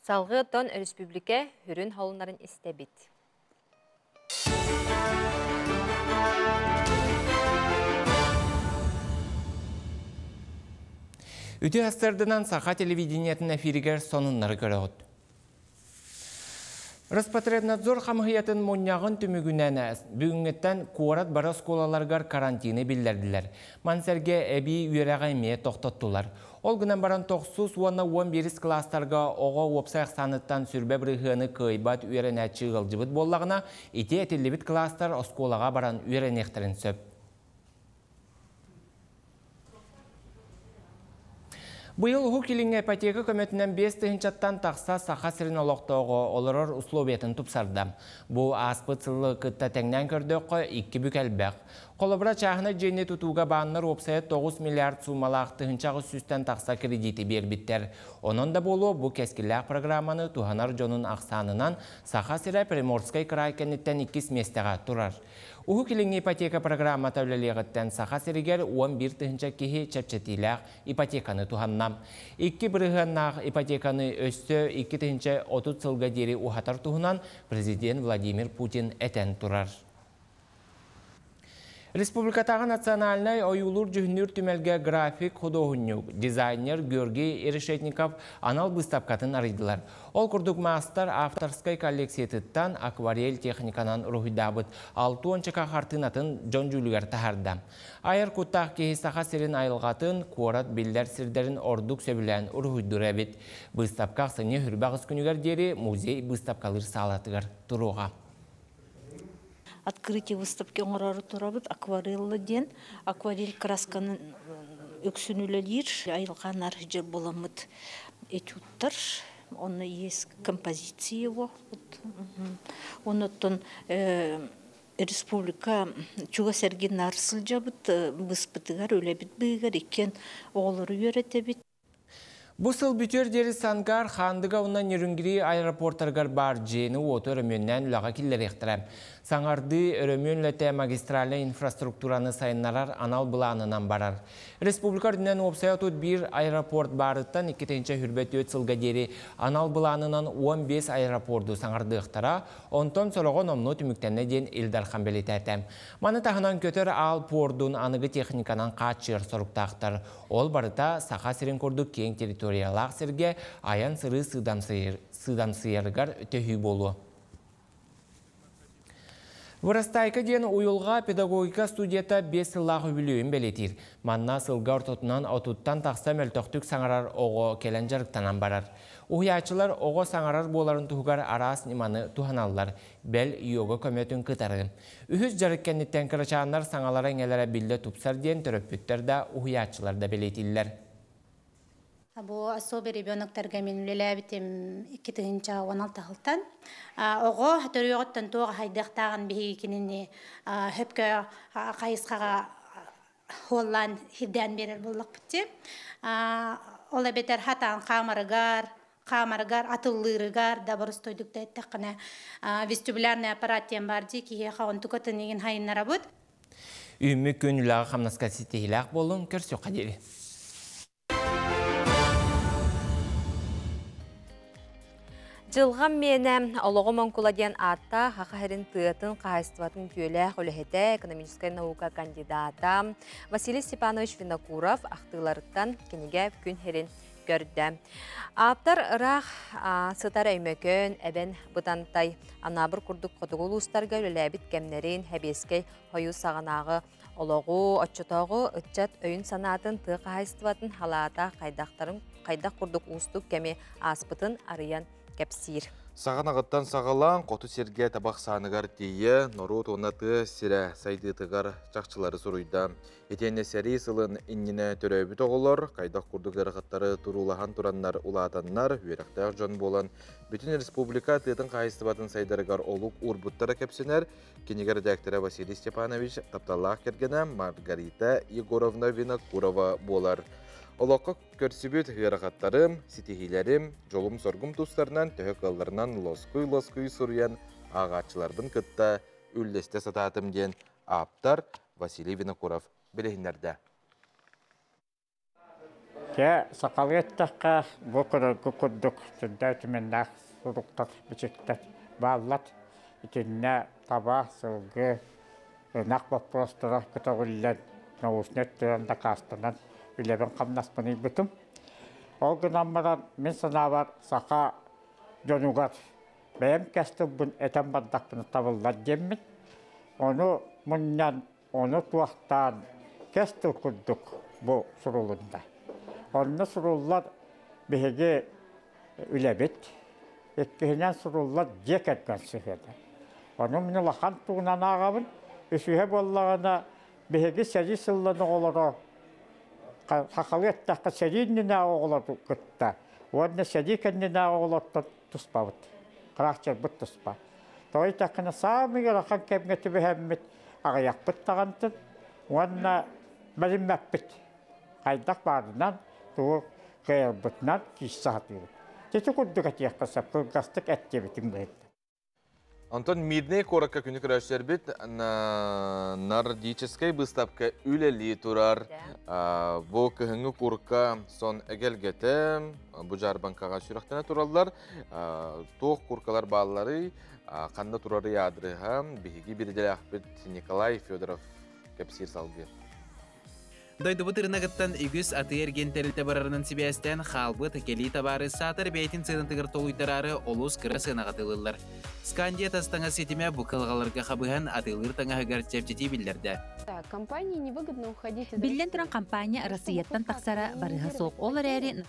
Салгыы оттон өрөспүүбүлүкэ сүрүн холуннарын истэбит. Үтүө астардынан саха телевидениетин эфиригэр сонуннары көрөҕүт. Роспотребнадзор хамыһыйатын мунньаҕын түмүгүнэн бүгүҥҥүттэн куорат бары оскуолаларыгар карантины биллэрдилэр. Мансэргэ эбии үөрэҕи эмиэ тохтоттулар. Ол гынан баран тохсус уонна 11 кылаастарга оҕо уопсай ахсааныттан сүрбэ бырыһыаны кыайбат үөрэнээччи ыалдьыбыт буоллаҕына, ити этиллибит кылаастар оскуолаҕа баран үөрэниэхтэрин сөп. Быйыл Уһук Илиҥҥэ ипотека көмөтүнэн 5 тыһыынчаттан тахса Саха сирин олохтооҕо олорор условиятын тупсарда. Бу ааспыт сылы кытта тэҥнээн көрдөххө, икки бүк элбэх. Холобура, чааһынай дьиэни тутууга бааннар уопсайа 9 миллиард суумалаах 1800-тэн тахса кредити биэрбиттэр. Онон да буолуо бу кэскиллээх программаны туһанар дьонун ахсаанынан Саха сирэ Приморскай край кэнниттэн иккис миэстэҕэ турар. Уһук Илиҥҥи ипотека программата үлэлиэҕиттэн Саха сиригэр 11 тыһыынча киһи чэпчэтиилээх ипотеканы туһанна. 2 бырыһыаннаах ипотеканы өссө 2030 сылга диэри уһатар туһунан президент Владимир Путин этэн турар. Республикатааҕы национальнай ойуулуур-дьүһүннүүр түмэлгэ график худуоһунньук, дизайнер Георгий Решетников анал быыстапкатын арыйдылар. Ол курдук маастар авторскай коллекциятыттан акварель техниканан уруһуйдаабыт 60 хартыынатын дьон дьүүлүгэр таһаарда. Айар куттаах киһи Саха сирин айылҕатын, куорат биллэр сирдэрин ордук сөбүлээн уруһуйдуур эбит. Быыстапка ахсынньы 28 күнүгэр диэри музей быыстапкалыыр саалатыгар туруоҕа. Открытие выставки оҥорору турабыт. Акварелла диэн акварель красканы үксүн үлэлиир. Айылҕа наар буламмыт этюдтар. Онно есть композиции его. Оннуттан республика чугас эргин наар сылдьабыт, быспытыгар, үлэбит быыгар иккен оҕолору үөрэтэбит. Бу сыл бүтүөр диэри Сангаар, Хаандыга уонна Нерюнгри аэропорттарыгар баар дьиэни-уоту өрөмүөннээн үлэҕэ киллэриэхтэрэ. Саҥардыы өрөмүөн үлэтэ магистральнай инфраструктураны сайыннарар анал былаанынан барар. Республика үрдүнэн уопсайа 31 аэропорт баарыттан 2024 сылга диэри анал былаанынан 15 аэропорду саҥардыахтара, онтон сороҕо номнуо түмүктэннэ диэн Ил Дархан бэлиэтээтэ. Маны таһынан көтөр аал пуордун аныгы техниканан хааччыйар соруктаахтар. Ол барыта Саха сирин курдук киэҥ территориялаах сиргэ айан-сырыы сыыдамсыйарыгар төһүү буолуо. Вырастайка диэн уйулҕа педагогика студията 5 сыллаах үбүлүөйүн бэлиэтиир. Манна сылга ортотунан 30-тан тахса мөлтөхтүк саҥарар оҕо кэлэн дьарыктанан барар. Уһуйааччылар оҕо саҥарар буоларын туһугар араас ньыманы туһаналлар. Бэл, йога көмөтүн кытары. Үһүс дьарык кэнниттэн кырачааннар саҥалара-иҥэлэрэ биллэ тупсар диэн төрөппүттэр да, уһуйааччылар да бэлиэтииллэр. Бу особый ребеноктарга мин үлэлээбитим 2016 сылтан. Оҕо төрүөҕүттэн туох хайдахтааҕын биһиги кинини хөпкө хайысхаҕа хуоллаан хирдээн биэрэр буоллахпыт дии. Ол эбэтэр хатаан хаамарыгар, хаамарыгар, атыллыырыгар да боростуойдук да эттэххинэ вестибулярный аппарат диэн баар дии киһиэхэ онтука тынигин хайыннарабыт. Үүммүт күн үлэҕэ хамнаска ситиһиилээх буоллун, көрсүөххэ диэри. Дьылҕам миэнэ олоҕум оҥкула диэн ааттаах Саха сирин тыатын хаһаайыстыбатын үтүөлээх үлэһитэ, экономическай наука кандидата Василий Степанович Винокуров ахтыыларыттан кинигэ күн сирин көрдө. Ааптар ыраах сытар Өймөкөөн, Эбэн Бытантай, Анаабыр курдук хотугу улуустарга үлэлээбит кэмнэрин, Хэбиэскэй хойуу саҕанааҕы олоҕу, оччотооҕу ыччат өйүн-санаатын, тыа хаһаайыстыбатын халаата хайдахтарын хайдах курдук уустук кэми ааспытын арыйан кэпсиир. Саҕанаҕыттан саҕалаан хоту сиргэ табах сааныгар тиийэ норуот уонна тыа сирэ сайдыытыгар чахчылары суруйда. Итиэннэ сэрии сылын иннинэ төрөөбүт оҕолор хайдах курдук ыарахаттары туруулаһан тураннар улаатаннар, үөрэхтээх дьон буолан бүтүн республика тыатын хаһаайыстыбатын сайдарыгар олук уурбуттара кэпсэнэр. Кинигэ редактора Василий Степанович тапталлаах кэргэнэ Маргарита Егоровна Винокурова буолар. Олоххо көрсүбүт ыарахаттарым, ситиһиилэрим, дьолум-соргум тустарынан төһө кыалларынан лоскуй-лоскуй суруйан ааҕааччыларбын кытта үллэстэ сатаатым диэн ааптар Василий Винокуров билиһиннэрдэ. Дьэ, сахалыы эттэххэ, бу көрөргө курдук сүрдээх үтүмэннээх суруктар, бичиктэр бааллар. Итиннэ таба, сылгы, ынах боппуруостара көтөҕүллэн, научнай өттүнэн дакаастанан үлэбин-хамнаспын ыйбытым. Ол гынан баран, мин санаабар, саха дьонугар бэйэм кэс тылбын этэн бардахпына табыллар диэммин, ону мунньан, ону туохтаан кэс тыл курдук бу сурулунна. Онно суруллар биһиги үлэбит, иккиһинэн суруллар дьиэ кэргэн сыһыана. Ону мин улахан тугунан ааҕабын, үсүһэ буоллаҕына биһиги сэрии сылларын оҕолоро сахалыы эттэххэ сэрии иннинээҕи оҕолору кытта уонна сэрии кэннинээҕи оҕолортон туспабыт. Харахчарбыт туспа. Тоҕо диэтэххинэ саамай ыарахан кэмҥэ түбэһэммит аҕыйахпыт даҕантын уонна бэриммэппит. Хайдах баарынан тугу кыайарбытынан киирсэ сатыыбыт. Ити курдук этиэххэ сөп, кылгастык эттиэбитин быһыыта. Онтон Мирнэй куоракка күнү көрөөччүлэрбит нордическай быыстапка үлэлии турар. Бу кыһыҥҥы курка сон эгэлгэтэ бу дьаарбаҥкаҕа сүрэхтэнэ тураллар. Туох куркалар баалларый, ханна турарый аадырыһа биһиги биридэлээхпит Николай Федоров. кэпсиир салгыы. Дойдубут ырынагыттан үгүс атыы-эргиэн тэрилтэ барарынан сибээстээн хаалбыт кэлии табаары саатар бэйэтин сыанатыгар толуйтараары олус кыра сыанаҕа атыылыыллар. Скандия тас таҥас ситимэ бу кыһалҕаларга хабыһан атыылыыр таҥаһыгар чэпчэтии биллэрдэ. Биллэн туран, компания Россияттан тахсара барыһа суох. Ол эрээри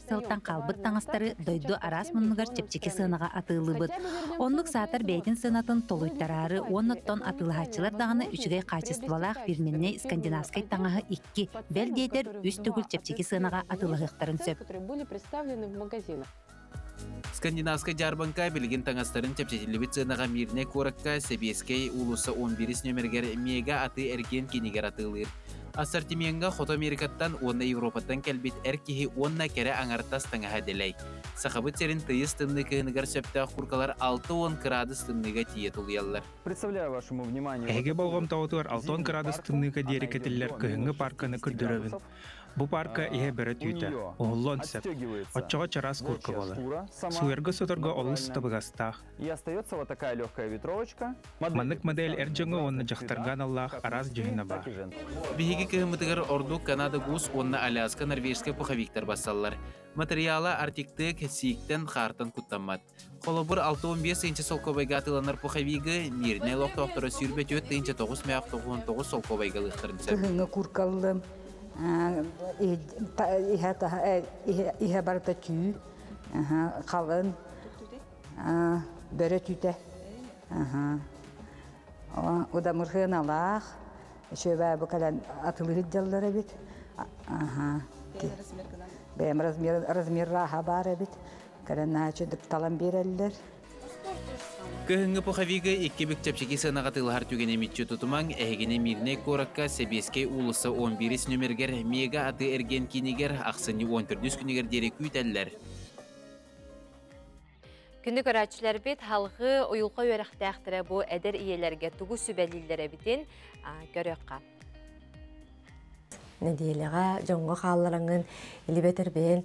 сылтан хаалбыт таҥастары дойду араас муннугар чэпчэки сыанаҕа атыылыыбыт. Оннук саатар бэйэтин сыанатын толуйтараары уонна оттон атыылаһааччылар даҕаны үчүгэй хаачыстыбалаах фирменнэй скандинавскай таҥаһы икки, бэл диэтэр, үс төгүл чэпчэки сыанаҕа атыылаһыахтарын сөп. Скандинавскай дьаарбаҥка билигин таҥастарын чэпчэтиллибит сыанаҕа Мирнэй куоракка Сэбиэскэй уулусса 11 нүөмэригэр Мега атыы-эргиэн киинигэр атыылыыр. Ассортимеҥҥа Хоту Америкаттан уонна Европаттан кэлбит эр киһи уонна кэрэ аҥартас таҥаһа дэлэй. Сахабыт сирин тыйыс тымныы кыһыныгар сөптөөх куркалар 60 кыраадыс тымныыга тиийэ тулуйаллар. Представляю вашему вниманию... Эһиги болҕомтоҕутугар 60 кыраадыс тымныыга диэри кэтиллэр кыһыҥҥы парканы көрдөрөбүн. Бу парка иһэ бөрө түүтэ, уһуллуон сөп. Оччоҕо чараас куурка буолар. Сууйарга-соторго олус табыгастаах. И остается вот такая легкая ветровочка. Маннык модель эр дьоҥҥо уонна дьахтарга аналлаах араас дьүһүнэ баар. Биһиги кыһыммытыгар ордук Канада Гус уонна Аляска норвежскай пуховиктар бассаллар. Материала Артиктык сииктэн, хаартан куттаммат. Холобур, 65 тыһыынча солкуобайга атыыланар пуховигы Мирнэй олохтоохторо 24 тыһыынча 999 солкуобайга ылыахтарын сөп. Кыһыҥҥы куркаллым иһэ барыта түү, халын, бөрө түүтэ. Удамырхыналаах, үчүгэй бу кэлэн атылыыр дьаллар эбит. Бэйэм размер рааха баар эбит. Кэлэн наһаа талан биэрэллэр. Кыһыҥҥы пуховигы икки бүк чэпчэки сыанаҕа атыылаһар түгэни мүччү тутумаҥ, эһигини Мирнэй куоракка Сэбиэскэй уулусса 11 нүмергэр Мега атыы-эргиэн киинигэр ахсынньы 14 күнүгэр диэри күүтэллэр. Күндү көрөөччүлэрбит, халҕыы уйулҕа үөрэхтээхтэрэ бу эдэр ийэлэргэ тугу сүбэлииллэр эбитин көрүөххэ. Нэдиэлэҕэ дьоҥҥо хааллараҥҥын, илибэтэр бэйэн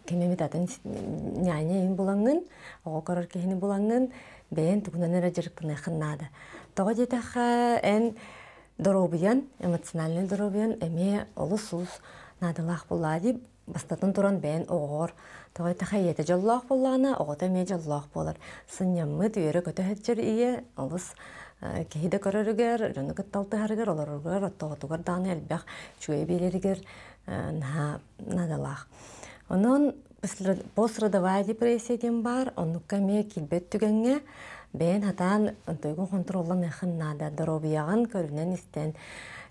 ким эмит атын няня иһин булаҥҥын, оҕо көрөр киһини булаҥҥын, бэйэн тугунан эрэ дьарыктаныаххын наада. Тоҕо диэтэххэ, эн доруобуйан, эмоциональнай доруобуйан эмиэ олус олус наадалаах буоллаа дии. Бастатан туран бэйэн оҕоҕор тоҕо диэтэххэ ийэтэ дьоллоох буоллаҕына, оҕото эмиэ дьоллоох буолар. Сынньаммыт, үөрэ-көтө сылдьар ийэ олус киһи да көрөрүгэр, дьону кытта алтыһарыгар, олороругар, оттоҕотугар даҕаны элбэх үчүгэй биэрэригэр наһаа наадалаах. Онон пострадовая депрессия диэн баар, оннукка эмиэ киирбэт түгэҥҥэ бэйэн хатаан онтуйгун хонтуруолланыаххын наада, доруобуйаҕын көрүнэн истэн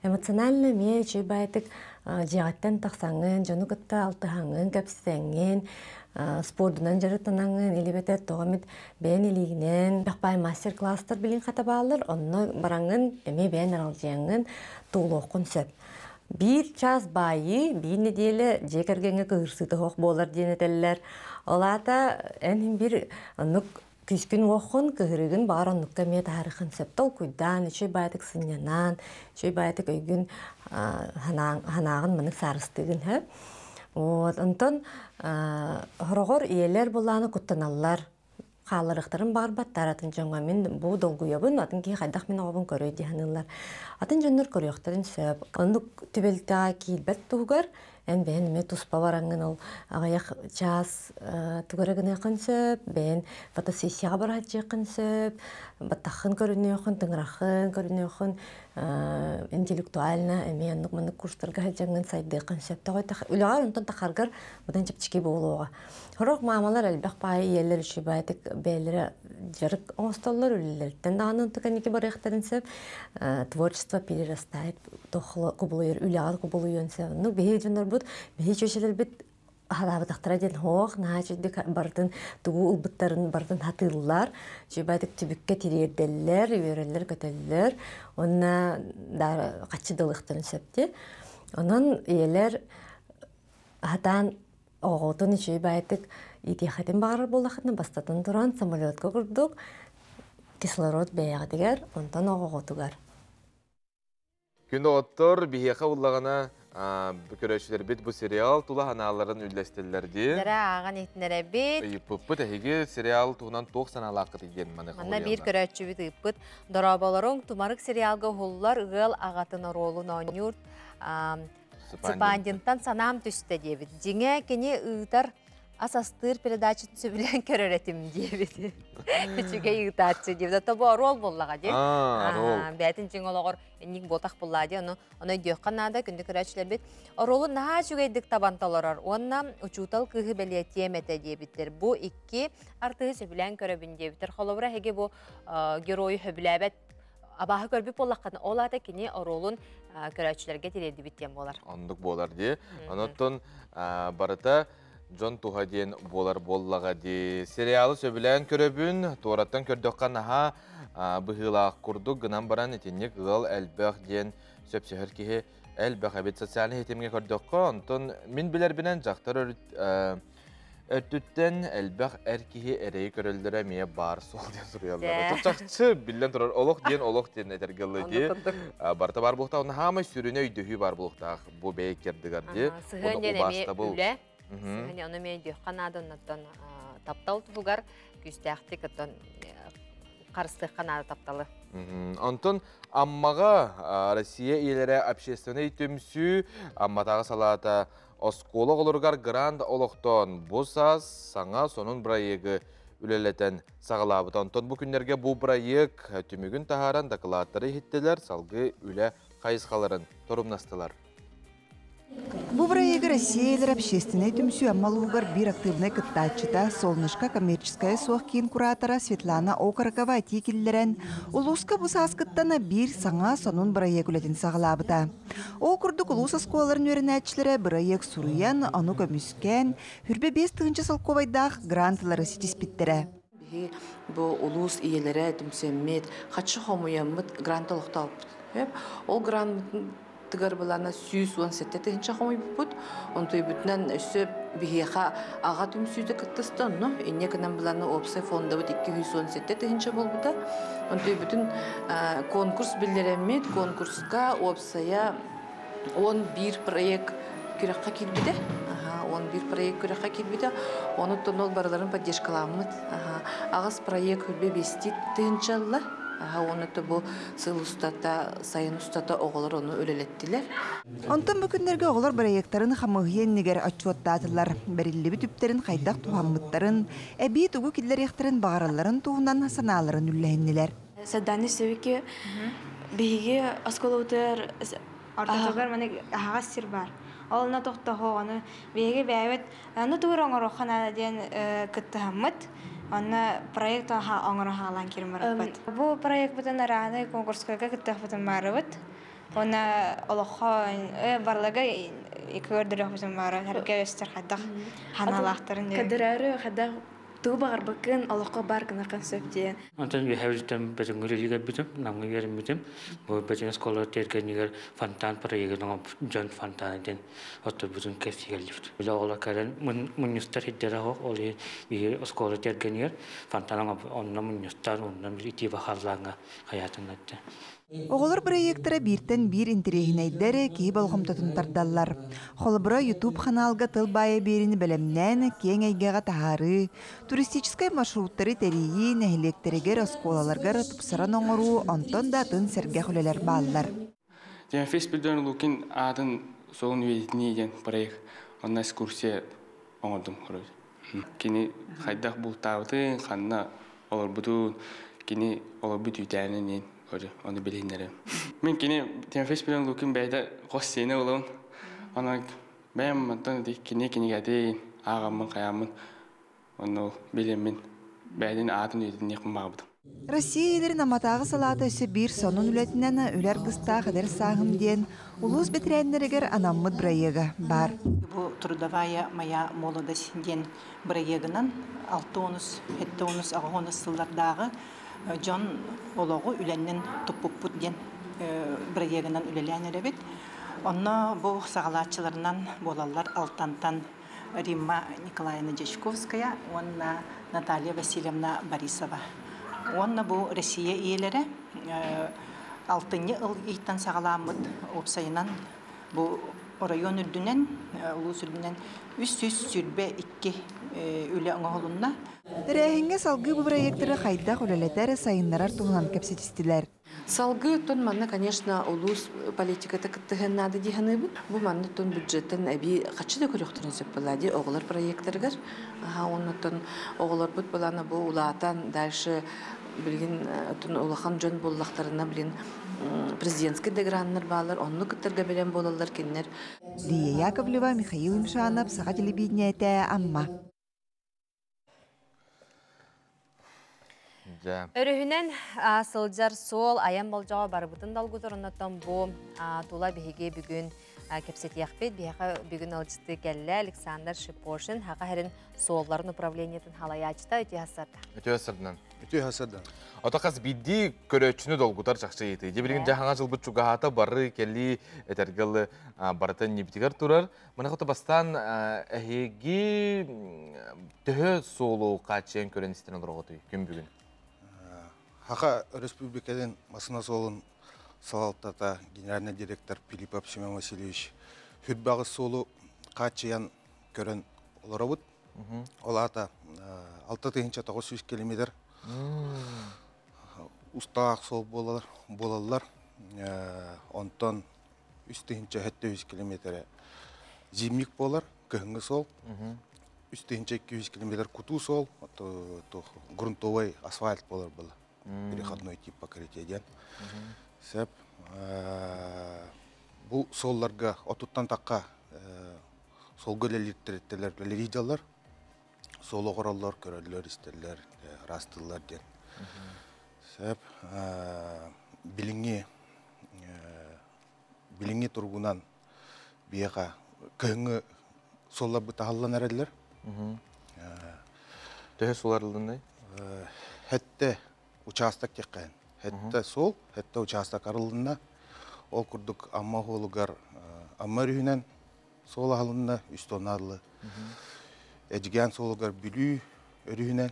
эмоционально эмиэ үчүгэй баайытык дьиэҕиттэн тахсаҥҥын, дьону кытта алтыһаҥҥын, кэпсэҥҥин, спордунан дьарыктанаҥҥын, или эбэтэр тоҕо эмит бэйэн илиигинэн бэхпай мастер-класстар билин хата бааллар, онно бараҥҥын эмиэ бэйэн аралдьыйаҥҥын туолуоххун сөп. Биир час баайыы, биир нэдиэлэ дьиэ кэргэҥҥэ кыһырсыыта суох буолар диэн этэллэр. Ол аата эн биир оннук күүскүн уоххун, кыһырыгын баҕар оннукка эмиэ таһаарыаххын сөп. Толкуйдаан, үчүгэй баайытык сынньанан, үчүгэй баайытык өйгүн санааҕын маннык саарыстыыгын сөп. Вот, онтон хороҕор ийэлэр булааны куттаналлар. Хаалларыахтарын баҕарбаттар атын дьоҥҥо мин бу долгуйабын, атын киһи хайдах мин оҕобун көрүөй дии саныыллар. Атын дьоннор көрүөхтэрин сөп. Оннук түбэлтэҕэ киирбэт туһугар эн бэйэн эмиэ туспа бараҥҥын ол аҕыйах чаас тугу эрэ гыныаххын сөп, бэйэн фотосессияҕа барааччыаххын сөп, баттаххын көрүнүөххүн, тыҥыраххын көрүнүөххүн, интеллектуально эмиэ оннук маннык курстарга сылдьаҥҥын сайдыаххын сөп. Тоҕо үлэҕэр онтон тахаргар быдан чэпчэки буолуоҕа. Сорох маамалар элбэх баайы ийэлэр үчүгэйдик бэйэлэрэ дьарык оҥостоллор, үлэлэриттэн даҕаны онтук кэнники барыахтарын сөп. Творчество перерастает, кубулуйар, үлэҕэ кубулуйуон сөп. Оннук биһиги дьоннорбут, биһиги чүөчэлэрбит хараабатахтара диэн хоох, наһаа үчүгдүк барытын тугу ылбыттарын барытын хатыыллар, үчүгэйдик түбүккэ тириэрдэллэр, үөрэллэр-көтөллөр, уонна да хаччы да ылыахтарын сөп дии. Онон ийэлэр хатаан оҕотун үчүгэй баайытык иитиэххитин баҕарар буоллаххытына, бастатан туран, самолетка курдук кислород бэйэҕитигэр, онтон оҕоҕутугар. Күн доҕоттор, биһиэхэ буллаҕына Көрөөччүлэрбит бу сериал тула санааларын үллэстэллэр дии. Дэрэ ааҕан иһитиннэрэбит. Ыйыппыппыт эһиги сериал туһунан туох санаалааххытый диэн маны Манна биир көрөөччүбүт ыыппыт. Дорооболоруҥ, Тумарык сериалга уһуллар ыал аҕатын оруолун оонньуур Цыпандинтан санаам түстэ диэбит. Дьиҥэ кини ыытар ас астыыр передачатын сөбүлээн көрөр этим диэбит. Үчүгэй ыытааччы диэбит. Ото бу оруол буоллаҕа дии. Бээтин дьиҥ олоҕор инник буотах буллаа дии. Ону ону өйдүөххэ наада күндү көрөөччүлэрбит. Оруолун наһаа үчүгэйдик табан толорор уонна учуутал кыыһы бэлиэтиэм этэ диэбиттэр. Бу икки артыһы сөбүлээн көрөбүн диэбиттэр. Холобура эһиги бу геройу сөбүлээбэт абааһы көрбүт буоллаххына, ол аата кини оруолун көрөөччүлэргэ тириэрдибит диэн буолар. Оннук буолар дии. Онон барыта дьон туһа диэн буолар буоллаҕа дии. Сериалы сөбүлээн көрөбүн, туораттан көрдөххө наһаа быһыылаах курдук гынан баран итинник ыал элбэх диэн сөпсөһөр киһи элбэх эбит социальнай ситимҥэ көрдөххө, онтон мин билэрбинэн дьахтар өртүттэн элбэх эр киһи эрэйи көрөллөрө эмиэ баар суол диэн суруйаллар. Чахчы биллэн турар олох диэн олох диэн этэргэ дылы дии. Барыта баар буолуохтаах, онно хаамай сүрүнэ өйдөһүү баар буолуохтаах бу бэйэ иккэрдигэр дии. Сыһыан диэн эмиэ үлэ. Сыһыан ону эмиэ өйдүөххэ наада, оннуттан таптал туһугар күүстээхтик оттон харыстыахха наада тапталы. Онтон Аммаҕа Россия ийэлэрэ общественнай түмсүү Амматааҕы салаата оскуола оҕолоругар грант олохтоон бу саас саҥа сонун бырайыагы үлэлэтэн саҕалаабыта. Онтон бу күннэргэ бу бырайыак түмүгүн таһааран дакылааттары иһиттилэр, салгыы үлэ хайысхаларын торумнастылар. Бу бырайыагы Россия общественнай түмсүү Амма улууһугар биир актыыбынай кыттааччыта, Солнышко коммерческая суох киин куратора Светлана Окорокова этии киллэрэн, улууска бу сааскыттан биир саҥа сонун бырайыак үлэтин саҕалаабыта. Ол курдук улуус оскуолаларын үөрэнээччилэрэ бырайыак суруйан, ону көмүскээн, 25 тыһыынча солкуобайдаах грантылары ситиспиттэрэ. Биһи бу улуус ийэлэрэ түмсэммит, хаччы хомуйаммыт грант олохтооппут. Ол грантыгар былаана 117 тыһыынча хомуйбуппут. Онтуйбутунан өссө биһиэхэ аҕа түмсүүтэ кыттыста онно. Инньэ гынан былаана уопсай фондабыт 217 тыһыынча буолбута. Онтуйбутун конкурс биллэрэммит, конкурска уопсайа 11 проект күрэххэ киирбитэ. 11 проект күрэххэ киирбитэ. Онуттан ол барыларын поддержкаламмыт. Аҕыс проект 25 тыһыынча ылла. Оны бу сыл устата, сайын устата оҕолор ону үлэлэттилэр. Онтон бу күннэргэ оҕолор бырайыактарын хамыыһыйа иннигэр отчуоттаатылар. Бэриллибит үптэрин хайдах туһаммыттарын, эбии тугу киллэриэхтэрин баҕаралларын туһунан санааларын үллэһиннилэр. Сардана Севики биһиги оскуолабытыгар ортотугар маны аһаҕас сир бар. Ол онно тохтоһоҕону биһиги бэйэбит аны тугур оҥоруохха наада диэн кыттыһаммыт. Онно проект оҥоро хаалан киирэн барбыт. Бу проектпытын арааны конкурскайга кыттыахпытын баарыбыт. Уонна олоххо барлыга көрдөрүөхпүтүн баара хэргэ өстөр хайдах ханалаахтарын диэн. Кадырары хайдах тугу баҕарбаккын олоххо бар гынархан сөп диэн. Онтон үөһээ бөтүҥҥүр илигэр намҥа үөрэммитим. Бу бөтүҥ оскуола тиэргэнигэр фонтан проегын дьон фонтана диэн отторбутун кэпсигэллибит. Биле оҕолор кэлэн мунньустар хиддere ол биһи оскуола тиэргэнигэр фонтан онно мунньустар онно итии бахаллааҥҥа хаятын атты. Оҕолор бырайыактара бииртэн биир интэриэһинэйдэр киһи болҕомтотун тардаллар. Холобура YouTube ханаалга тыл баайа биэриини бэлэмнээн киэҥ эйгэҕэ таһаарыы, туристическай маршруттары тэрийии, нэһилиэктэригэр, оскуолаларгар тупсаран оҥоруу, онтон да атын сэргэх үлэлэр бааллар. Тимофей Спиридонович Лукин аатын суолун үйэтитинии диэн проект. Онно экскурсия оҥордум. Кини хайдах бултаабытын, ханна олорбутун, кини олорбут үүтээнин ону билиһиннэрем. Мин кини Тимофей Спиридонович Лукин бэйэтэ хос сиэнэ буолабын. Онон бэйэм онтон кини кинигэтин ааҕаммын хайааммын онно билеммин бэйэтин аатын үйэтитиниэхпин баҕарбытым. Россия ийэлэрин Амматааҕы салаата өссө биир сонун үлэтинэн үлэ аргыстаах эдэр сааһым диэн улуус бэтэрээннэригэр анаммыт бырайыага баар. Бу «Трудовая моя молодость» диэн бырайыагынан алта онус, сэттэ онус, аҕыс онус сыллардааҕы дьон олоҕу үлэннэн туппуппут диэн бырайыагынан үлэлээн эрэбит. Онно бу саҕалааччыларынан буолаллар Алтантан Римма Николаевна Дьячковская уонна Наталья Васильевна Борисова. Уонна бу Россия ийэлэрэ алтынньы ыйтан саҕаламмыт уопсайынан бу Оройуон үрдүнэн, улуус үрдүнэн 322 үлэ оҥоһулунна. Тэрээһиҥҥэ салгыы бу бырайыактары хайдах үлэлэтэр, сайыннарар туһунан кэпсэтистилэр. Салгыы оттон манна, конечно, улуус политиката кыттыһыан наада дии саныыбын. Бу манна оттон бюджеттан эбии хаччы да көрүөхтэрин сөп буолла дии оҕолор проекттарыгар. Оннуттан оҕолорбут былаана бу улаатан дальше билигин оттон улахан дьон буоллахтарына билин президентский да граннар баалар, онну кыттарга бэлэм буолаллар кинилэр. Лия Яковлева, Михаил Имшанов, Саха телевидениетэ, Амма. Өрүһүнэн сылдьар суол айан болдьоҕо барыбытын долгутар, оннуттан бу тула биһиги бүгүн кэпсэтиэхпит. Биһиэхэ бүгүн ыалдьыттыы кэллэ Александр Шипошин, Саха сирин суолларын управлениетын халайааччыта. Үтүө хассарда. Үтүө хассардан. Үтүө хассардан. Ото хас биирдии көрөөччүнү долгутар чахчы ыйытыы. Дьэ билигин дьэ хаҥа дьылбыт чугаһаата бары кэлии этэргэ дылы барыта иннибитигэр турар. Маны хоту бастаан эһиги төһө суолу хааччыйан көрөн истэн олороҕутуй күн бүгүн? Хаха Республикатын масына суолун салалтата генеральный директор Филиппов Семен Васильевич хүрбэҕи суолу хааччыйан көрөн олоробут. Ол аата 6900 километр устаах суол буолаллар. Онтон 3700 километр зимник буолар, кыһыҥҥы суол. 3200 километр кутуу суол, грунтовый асфальт буолар была. Переходной тип покрытие диэн. Сөп. Бу суолларга отуттан таққа суолга үлэлииртэлэр үлэлиир Суол оҕороллор, көрөллөр, истэллэр, ыраастыыллар диэн. Сөп. Билиҥҥи билиҥҥи туругунан биһиэхэ кыһыҥҥы суолларбыт аһыллан эрэллэр. Төһө суол арыллынный? Хэтте учаастак диэххэ. Хэтте суол, хэтте учаастак арыллынна. Ол курдук Амма уһуолугар Амма өрүһүнэн суол аһылынна, үс тоннаарлы. Эдьигээн суолугар Бүлүү өрүһүнэн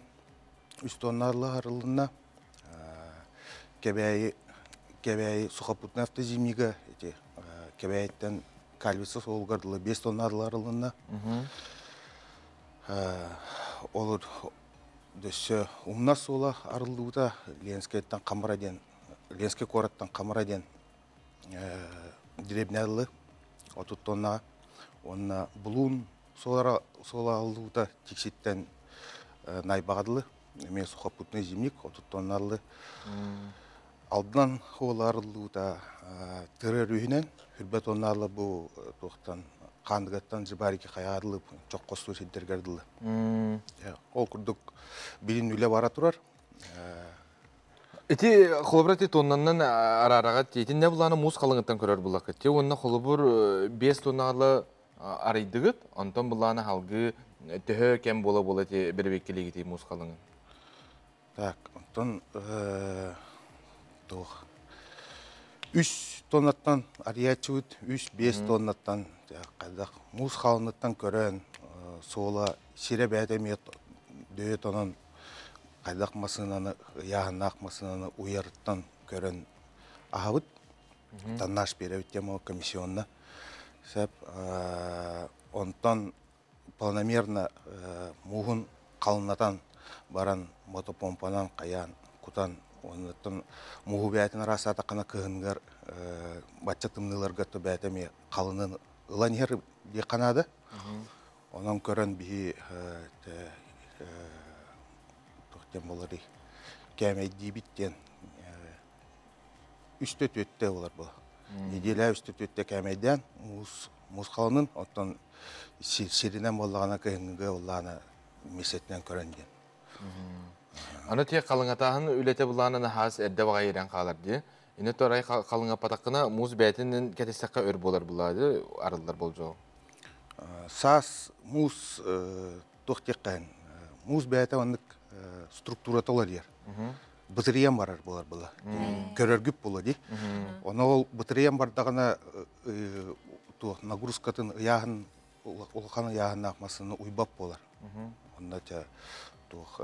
үс тоннаарлы арыллынна. Кэбээйи Кэбээйи сухопутная автозимнига ити Кэбээйиттэн Кальвица суолугар дылы 5 тоннаарлы арыллынна. Ол дөссө Умнас суола арыллыбыта Ленскэйттэн Хамара диэн Ленскэй куораттан Хамара диэн деревня ыллы 30 тоннаҕа уонна Булуун суола суола Тикситтэн Найбаҕа дылы эмиэ сухопутный зимник 30 тонна ыллы. Алдан хуола арыллыбыта тыры өрүһүнэн хүрбэ тонна ылла бу туохтан Хаандыгаттан Жибарики хайаҕа дылы чоххостуу сирдэргэр дылы. Ол курдук билин үлэ бара турар. Ити холобур ити тоннаннан араараҕа тиэтин не булааны муус халыҥыттан көрөр буллакыт. Те уонна холобур 5 тоннаалы арыйдыгыт, онтон булааны халгыы төһө кэм буола-буола ити бэрэбиэккэлиигитий муус халыҥын? Так, онтон туох үс тоннаттан арыйааччыбыт, үс-биэс тоннаттан хайдах муус халыҥыттан көрөн суола сирэ бэйэтэ эмиэ дөйө тонон хайдах массыынаны ыйааһыннаах массыынаны уйарыттан көрөн аһабыт. Тоннаж биэрэбит тема комиссионно. Сөп. Онтон планомерно мууһун халыннатан баран мотопомпанан хайаан кутан оннуттан мууһу бэйэтин араастаатаххына кыһыныгар бачча тымныыларга то бэйэтэ эмиэ халынын ылан иһэр диэххэ наада. Онон көрөн биһи туох диэн буоларый кээмэйдиибит диэн үстэ түөттэ буолар була. Неделя үстэ түөттэ кээмэйдээн муус муус халынын оттон сиринэн буоллаҕына кыһыҥҥыга буоллаҕына миэстэтинэн көрөн диэн. Аны тиэ халыҥатааһын үлэтэ булаанын аһаас эрдэ баҕайы ирэн хаалар дии. Ини торай халыҥаппатаххына муус бэйэтинэн кэтистэххэ өр буолар булаады арыллар болдьоҕо. Саас муус туох диэххэһин муус бэйэтэ маннык структурата уларыйар. Бытырыйан барар буолар була. Көрөргүт була дии. Ону ол бытырыйан бардаҕына туох нагрузкатын ыйааһын улахан ыйааһыннаах массыына уйбат буолар. Онно туох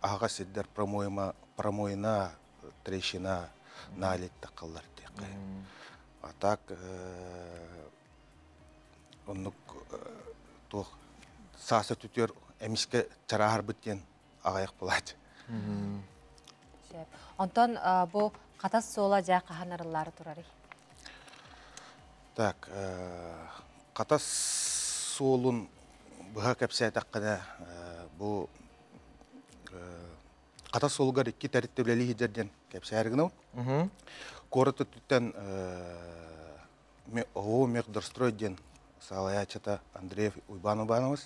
аһаҕас сирдэр промоина, промоина трещина налит таххаллар диэххэ. А так Оннук туох сааса түтүөр эмиске чарааһарбыт диэн аҕайах булааччы. Сөп. Онтон бу Хатас суола дьэ хаһан арыллаары турарый? Так, Хатас суолун быһа кэпсээтэххинэ, бу Хатас суолугар икки тэрилтэ үлэлии сылдьар диэн кэпсээри гынабын. Куорат өттүттэн ООО Мехдорстрой диэн салайааччыта Андреев Уйбаан Уйбаанович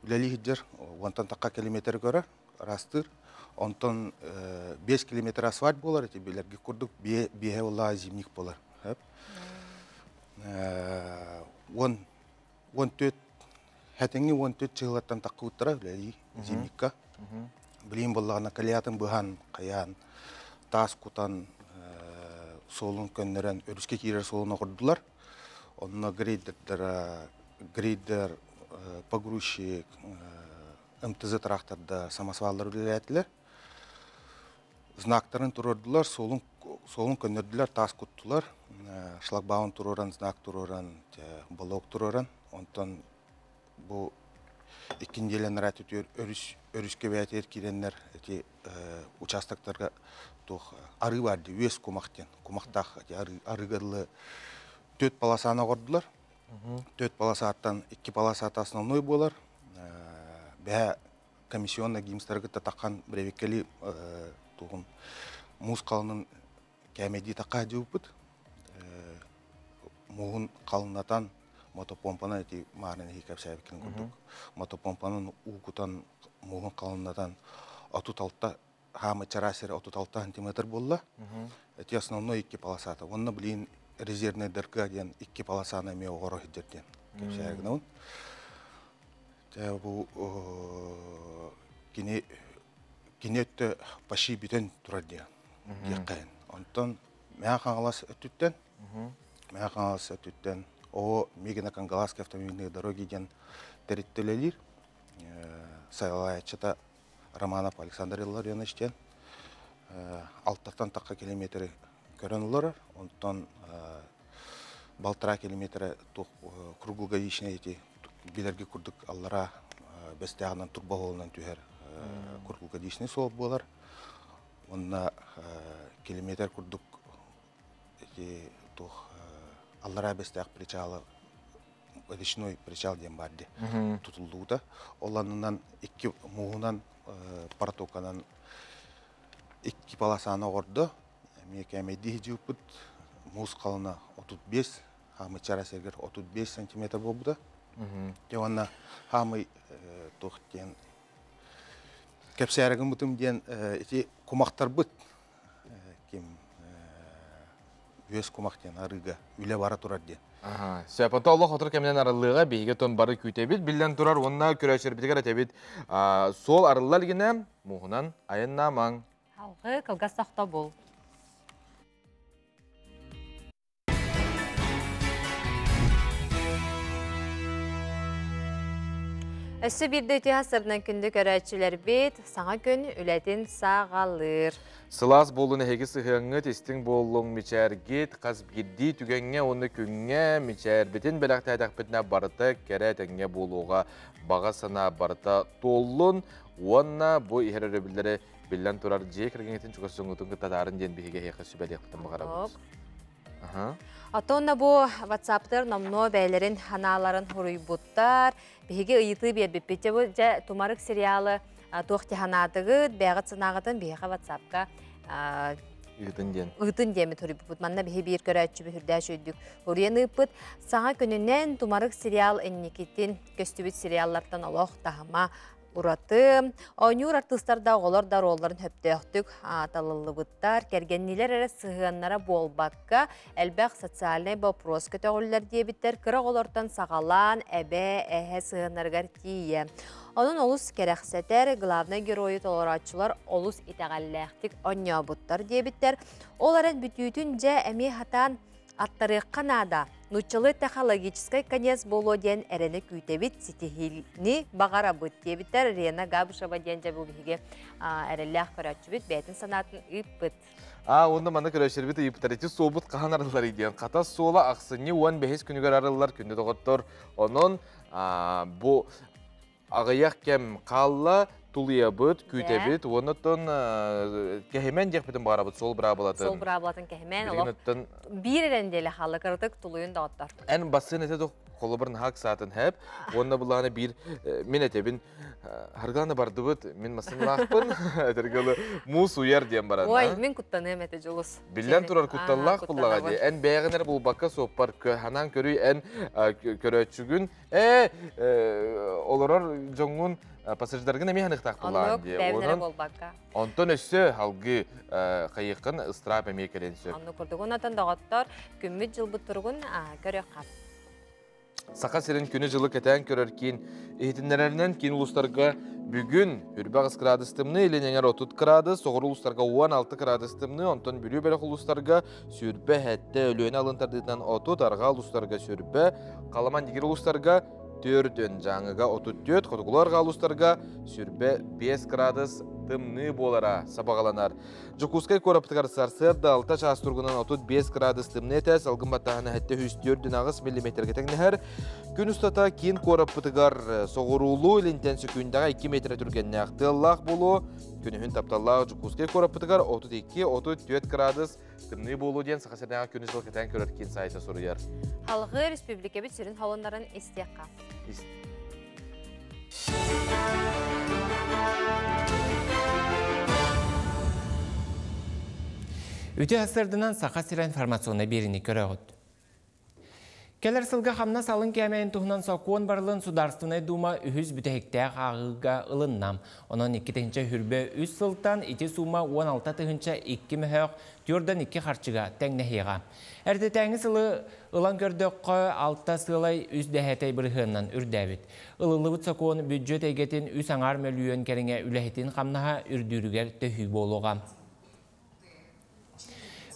үлэлии сылдьар. Уонтан тахха километры көрөр, ыраастыыр. Онтон 5 километр асфальт буолар, ити билэрги курдук биэһэ улаа зимник буолар. 14 хэтиҥҥи 14 чыһылаттан таххыбыттара үлэлии зимникка. Билигин буоллаҕына колеятын быһан, хайаан, таас кутан, суолун көннөрөн, өрүскэ киирэр суолун оҕордулар. Онно грейдердара, грейдер, погрузчик, МТЗ тракторда самосваллар үлэлээтилэр. Знактарын туруордулар, суолун, суолун көннөрдүлэр, таас куттулар. Шлагбаум туруоран, знак туруоран, балок туруоран. Онтон бу икки нэдиэлэ анараа түтүөр өрүс өрүскэ бэйэтигэр киирэннэр ити участоктарга туох арыы бар дии үөс кумах диэн кумахтаах ити арыыга дылы төрт полосаны оҕордулар. Төрт полосаттан икки полосата основной буолар. Бэһэ комиссионный гимстары кытта таххан бревиккели тугун муус қалынын кээмэйдии тахха дьыбыппыт. Мууһун қалыннатан мотопомпанан ити маарын иһи кэпсээбиккин курдук мотопомпанан уу кутан мууһун қалыннатан 36 хаамы чараас сирэ 36 сантиметр буолла. Эти основной икки полосата. Онно блин резервный дырка диэн икки полосаны эмиэ оҕоро сылдьар диэн кэпсээри гынабын. Бу кини кини өттө почти бүтэн турар диэн диэххэйин. Онтон Мэҥэ Хаҥалас өттүттэн Мэҥэ Хаҥалас өттүттэн ООО Мегино-Кангаласские автомобильные дороги диэн тэрилтэ үлэлиир. Салайааччыта Романов Александр Илларионович диэн алтаттан тахха километры көрөн олорор. Онтон балтараа километры туох круглогодичный эти билэрги курдук аллара бэстээҕинэн турбоһуолунан түһэр круглогодичный суол буолар. Уонна километр курдук эти туох аллараа бэстээх причалы речной причал диэн баар дии тутуллубута. Ол аннынан икки мууһунан протоканан икки полосаны оҕордо. Эмиэ кээмэйдии сылдьыбыппыт. Муус халына 35, хаамый чараас сиргэр 35 сантиметр буолбута. Дьэ уонна хаамый туох диэн кэпсээри гыммытым диэн ити кумахтарбыт ким үөс кумах диэн арыыга үлэ бара турар диэн. Сөп, онто олох отур кэминэн арыллыыга биһиги тон бары күүтэбит, биллэн турар уонна көрөөччүлэрбитигэр этэбит суол арылла илигинэ мууһунан айаннаамаҥ. Алгы кылгас тохтобул. Өссө биирдэ үтүө сырынан күндү көрөөччүлэрбит саҥа күн үлэтин саҕалыыр. Сылаас буолун эһиги сыһыаҥҥыт, истиҥ буоллуҥ мичээргит, хас биирдии түгэҥҥэ уонна күҥҥэ мичээрбитин бэлэхтээтэхпитинэ барыта кэрэ этэҥҥэ буолуоҕа, баҕа санаа барыта туоллун уонна бу иһэр өрөбүллэри биллэн турар дьиэ кэргэҥҥитин чугас дьоҥҥутун кытта атаарын диэн биһиги эһиэхэ сүбэлиэхпитин баҕарабыт. Оттон бу WhatsApp-тар номнуо бэйэлэрин ханааларын хуруйбуттар. Биһиги ыйытыы биэрбиппит. Дьэ бу дьэ Тумарык сериалы туох тиһанаатыгыт, бэйэҕит санааҕытын биһиэхэ WhatsApp-ка ыытын диэн. Ыытын диэммит хуруйбуппут. Манна биһи биир көрөөччү бүһүрдээш өйдүк хуруйан ыыппыт. Саҥа күнүнэн Тумарык сериал инникитин көстүбүт сериаллартан олох таһыма ураты. Оонньуур артыыстар да, оҕолор да ролларын хөптөөхтүк талыллыбыттар. Кэргэннилэр эрэ сыһыаннара буолбакка, элбэх социальнай боппуруос көтөҕүллэр диэбиттэр. Кыра оҕолортон саҕалаан, эбэ, эһэ сыһыаннарыгар тиийэ. Онон олус кэрэхсэтэр, главнай геройу толорооччулар олус итэҕэллээхтик оонньообуттар диэбиттэр. Ол эрэн бүтүүтүн дьэ эмиэ хатаан аттарыахха наада. Нууччалыы эттэххэ логическай конец буолуо диэн эрэнэ күүтэбит, ситиһиини баҕарабыт диэбиттэр Рена Габышева диэн дьэ бу биһиги эрэллээх көрөөччүбүт бэйэтин санаатын ыыппыт. А, онно манна көрөөччүлэрбит ыйыппыттар ити суолбут хаһан арылларый диэн. Хатас суола ахсынньы 15 күнүгэр арыллар күндү доҕоттор. Онон бу аҕыйах кэм хаалла, тулуйабыт, күүтэбит, уонна кэһимэн диэхпитин баҕарабыт суол быраабылатын. Суол быраабылатын кэһимэн, олох биир эрэ нэдиэлэ хаалла, кыратык тулуйун доҕоттор. Эн бассыан этэ дох холобур наһаа ыксаатын хэп, уонна булааны биир мин этэбин харгааны бардыбыт, мин массыналаахпын, этэргелы муус уйар диэн баран. Ой, мин куттаныам этэ Дьулус. Биллэн турар кутталлаах буллаҕа дии. Эн бэйэҕин эрэ булбакка суоппар ханан көрүй эн көрөөччүгүн Ээ, олорор дьоҥҥун пассажирдаргын эмиэ ханыхтаах булаан дии. Онон буолбакка. Онтон өссө алгы хайыаххын ыстраап эмиэ кэлэн сөп. Онну курдук. Онтон доҕоттор күммүт дьылбыт туругун көрүөххэ. Саха сирин күнү-дьылы кэтээн көрөр киин иһитиннэрэринэн киин улуустарга бүгүн үрбэх градус тымныы, илин эҥэр 30 градус, соҕуруу улуустарга 16 градус тымныы, онтон Бүлүү бөлөх улуустарга сүрбэ хэттэ, Өлүөнэ алын тардыытынан 30, арҕаа улуустарга сүрбэ, Халыман дигир улуустарга төрдүн, Дьааҥыга 34, хотугулуу арҕаа улуустарга сүрбэ 5 градус тымныы буолара сабаҕаланар. Дьокуускай куораппытыгар сарсыарда 6 чаас тургунан 35 градус тымныы этэ, салгын баттааһына 704 миллиметргэ тэҥнэһэр. Күн устата киин куораппытыгар соҕуруулуу илинтэн сөкүүндэҕэ 2 метрэ түргэннээх тыаллаах буолуо. Күнүһүн тапталлаах Дьокуускай куораппытыгар 32-34 градус тымныы буолуо диэн Саха сиринээҕи күнүс дьыл кэтээн көрөр киин сайта суруйар. Халҕыы республикабыт сүрүн холоннорун истиэххэ. Үтүө сырдынан Саха сирэ информационнай биэриини көрөҕүт. Кэлэр сылга хамнас алын кээмэйин туһунан сокуон барылын Сударственнай Дума үһүс бүтэһиктээх ааҕыыга ылынна. Онон 2023 сылтан ити суума 16 2 мөһөөх 4-2 харчыга тэҥнэһиэҕэ. Эрдэтээҥи сылы ылан көрдөххө, 6 сыалай 3 дэһээтэй бырыһыанынан үрдээбит. Ылыллыбыт сокуон бүддьүөт эйгэтин үс аҥаар мөлүйүөн кэриҥэ үлэһитин хамнаһа үрдүүрүгэр төһүү буолуоҕа.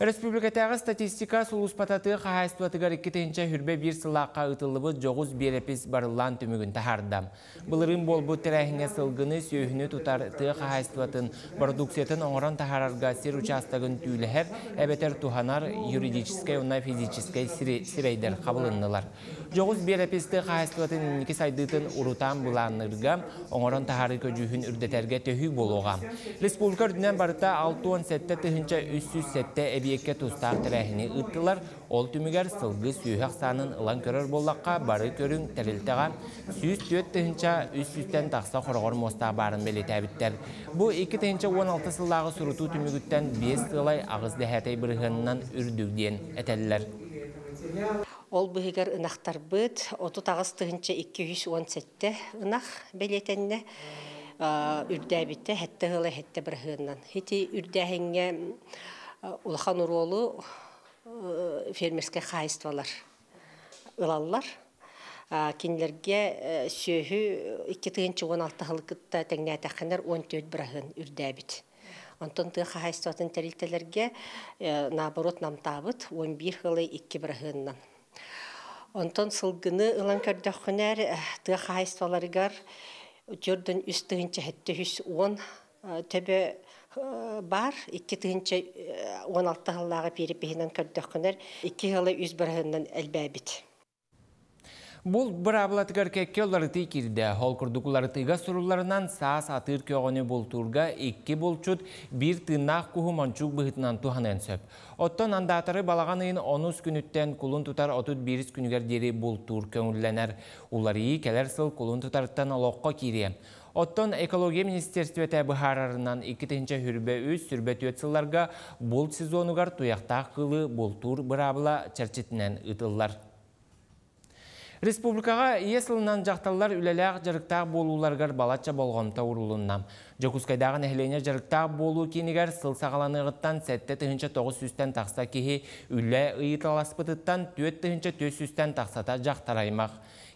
Өрөспүүбүлүкэтээҕи статистика сулууспата тыа хаһаайыстыбатыгар 2021 сыллаахха ыытыллыбыт дьоҕус биэрэпис барыллаан түмүгүн таһаарда. Былырыын буолбут тэрээһиҥҥэ сылгыны, сүөһүнү тутар тыа хаһаайыстыбатын бородууксуйатын оҥорон таһаарарга сир учаастагын түүлэһэр эбэтэр туһанар юридическай уонна физическэй сирэйдэр хабылыннылар. Дьоҕус биэрэпис тыа хаһаайыстыбатын инники сайдыытын урутаан былаанныырга, оҥорон таһаарыы көдьүүһүн үрдэтэргэ төһүү буолуоҕа. Республика үрдүнэн барыта 67 307 эбийиэккэ тустаах тэрээһини ыыттылар. Ол түмүгэр сылгы сүөһү ахсаанын ылан көрөр буоллахха, бары көрүҥ тэрилтэҕэ 104 300-тэн тахса хороҕор муостаах баарын бэлиэтээбиттэр. Бу 2016 сыллааҕы сурутуу түмүгүттэн 5 сыалай 8 дэһээтэй бырыһыанынан үрдүк диэн этэллэр. Ол быһыгар ынахтарбыт 38 217 ынах бэлиэтэннэ үрдээбитэ сэттэ ыла сэттэ бырыһыанынан. Ити үрдээһиҥҥэ улахан уруолу фермерскэй хаһаайыстыбалар ылаллар. Кинилэргэ сүөһү 2016 сылы кытта тэҥнээтэххинэр 14 быраһыан үрдээбит. Онтон тыа хаһаайыстыбатын тэрилтэлэргэ наоборот намтаабыт 11 сылы 2 быраһыанынан. Онтон сылгыны ылан көрдөххүнэр тыа хаһаайыстыбаларыгар төрдөн үс тыһыынча сэттэ үс уон төбө баар 2016 сыллааҕы перепиһинэн көрдөххүнэр икки сылы үс быраһыанынан элбээбит. Булт быраабылатыгар кэккэ уларытыы киирдэ. Ол курдук уларытыыга сурулларынан саас атыыр көҕөнү бултуурга икки булчут биир тыыннаах куһу мончуук быһыытынан туһаныан сөп. Оттон андаатары балаҕан ыйын онус күнүттэн кулун тутар 31 күнүгэр диэри бултуур көҥүллэнэр. Уларыйыы кэлэр сыл кулун тутарыттан олоххо киириэ. Оттон экология министерствота быһаарарынан 2023-24 сылларга булт сезонугар туйахтаах кыылы бултуур быраабыла чэрчитинэн ыытыллар. Республикаҕа ийэ сылынан дьахталлар үлэлээх дьарыктаах буолууларыгар балачча болҕомто уурулунна. Дьокуускайдааҕы нэһилиэнньэ дьарыктаах буолуу киинигэр сыл саҕаланыаҕыттан 7900-тэн тахса киһи үлэ ыйыталаспытыттан 4400-тэн тахсата дьахтар аймах.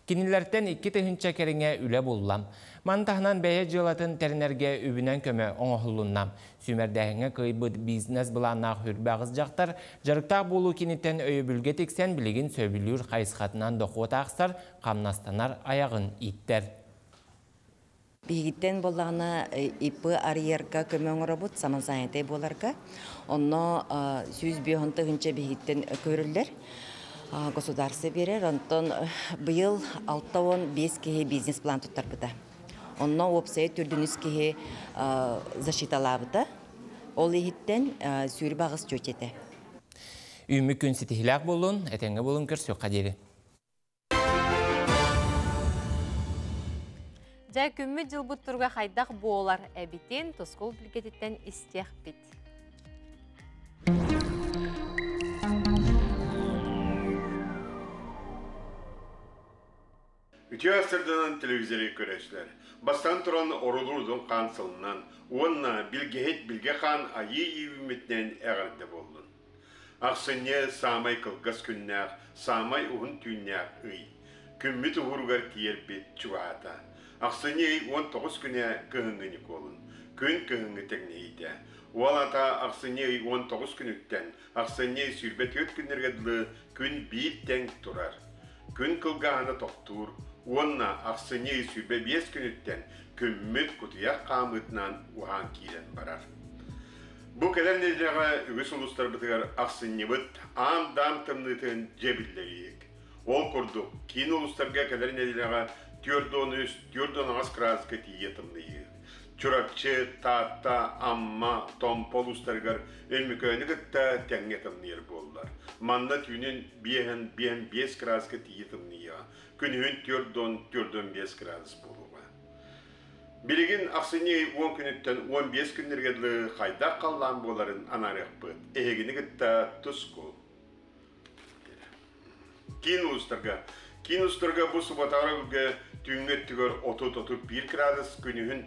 Кинилэртэн 2000 кэриҥэ үлэ булла. Маны таһынан бэйэ дьыалатын тэринэргэ үбүнэн көмө оҥоһуллунна. Сүүмэрдээһиҥҥэ кыайбыт бизнес былааннаах 28 дьахтар дьарыктаах буолуу кииниттэн өйөбүлгэ тиксэн билигин сөбүлүүр хайысхатынан дохуот аахсар, хамнастанар айаҕын ииттэр. Биһигиттэн буоллаҕына ИП арыйарга көмө оҥоробут, самозанятай буоларга. Онно 105 тыһыынча биһигиттэн көрүллэр. Государство биэрэр. Онтон быйыл 65 киһи бизнес-план туттарбыта. Онно уопсайа төрдүнүс киһи защиталаабыта. Ол иһиттэн 28 чүөчэ этэ. Үүммүт күн ситиһилээх буоллун, этэҥҥэ буолун көрсүөххэ диэри. Дьэ, күммүт дьылбыт туруга хайдах буолар эбитин тускул билгэтиттэн истиэхпит. Үтүө сырдынан телевизоры көрөөччүлэр. Бастаан туран орулуурдун хаан сылынан уонна билгэһит билгэ хаан айыы иибиммитинэн эҕэрдэ буоллун. Ахсынньы саамай кылгас күннээх, саамай уһун түүннээх ый. Күммүт уһууругар тиийэрбит чугаһаата. Ахсынньы ый 19 күнэ кыһыҥҥы Ньукуолун. Күн кыһыҥҥы тэҥнэһиитэ. Уол ата ахсынньы ый 19 күнүттэн ахсынньы ый 24 күннэргэ дылы күн биир тэҥ турар. Күн кылгааһына тохтуур уонна ахсынньы ый 25 күнүттэн күммүт кутуйах хаамыытынан уһаан киирэн барар. Бу кэлэр нэдиэлэҕэ үгүс улуустарбытыгар ахсынньыбыт аам-даам тымныытын дьэ биллэриик. Ол курдук, киин улуустарга кэлэр нэдиэлэҕэ 43, 48 кыраадыска тиийэ тымныйыы. Чурапчы, Таатта, Амма, Томпо улуустарыгар Өймөкөөнү кытта тэҥҥэ тымныйар буоллар. Манна түүнүн биэһэн биэһэн биэс кыраадыска тиийэ тымныйыаҕа, күнүһүн 44 5 градус буолуоҕа. Билигин ахсынньы ый 10 күнүттэн 15 күннэргэ дылы хайдах халлаан буоларын анаарыахпыт. Эһигини кытта тускул. Киин улуустарга. Киин улуустарга бу субботаҕа өрөбүлгэ түүҥҥү өттүгэр 30-31 градус, күнүһүн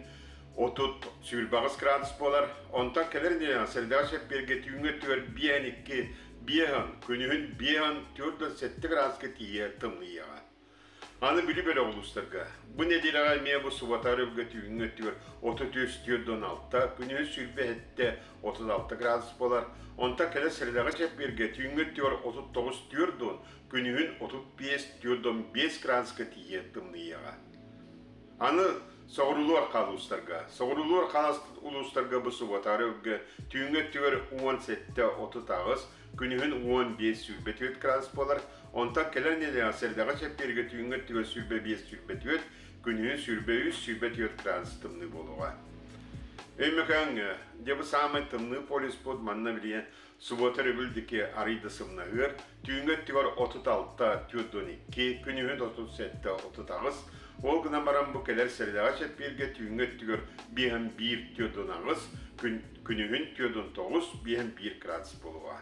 30-28 градус буолар. Онтон кэлэр нэдиэлэҕэ сэрдэҕэ чэппиэргэ түүҥҥү өттүгэр 52, 50, күнүһүн 54 7 градуска тиийэ тымныйыаҕа. Аны Бүлүү бөлөх улуустарга. Бу нэдиэлэҕэ эмиэ бу суббота өрөбүлгэ түүҥҥү өттүгэр 33 46, күнүһүн 27 36 градус буолар. Онтон кэлэр сэрэдэҕэ чэппиэргэ түүҥҥү өттүгэр 39 40, күнүһүн 35 45 градуска тиийэ тымныйыаҕа. Аны соҕуруулуу арҕаа улуустарга. Соҕуруулуу арҕаа улуустарга бу суббота өрөбүлгэ түүҥҥү өттүгэр 17 38, күнүһүн 15 24 градус буолар. Онтон кэлэр нэдиэлэҕэ сэрэдэҕэ чэппиэргэ түүҥҥү өттүгэр 25-24, күнүһүн 23-24 градус тымныы буолуоҕа. Өймөкөөҥҥө, дьэ бу саамай тымныы полюспут манна билигин субуота өрөбүл диэки арый да сымнаһыар, түүҥҥү өттүгэр 36-42, күнүһүн 37-38, ол гынан баран бу кэлэр сэрэдэҕэ чэппиэргэ түүҥҥү өттүгэр 51-48, күнүһүн 49-51 градус буолуоҕа.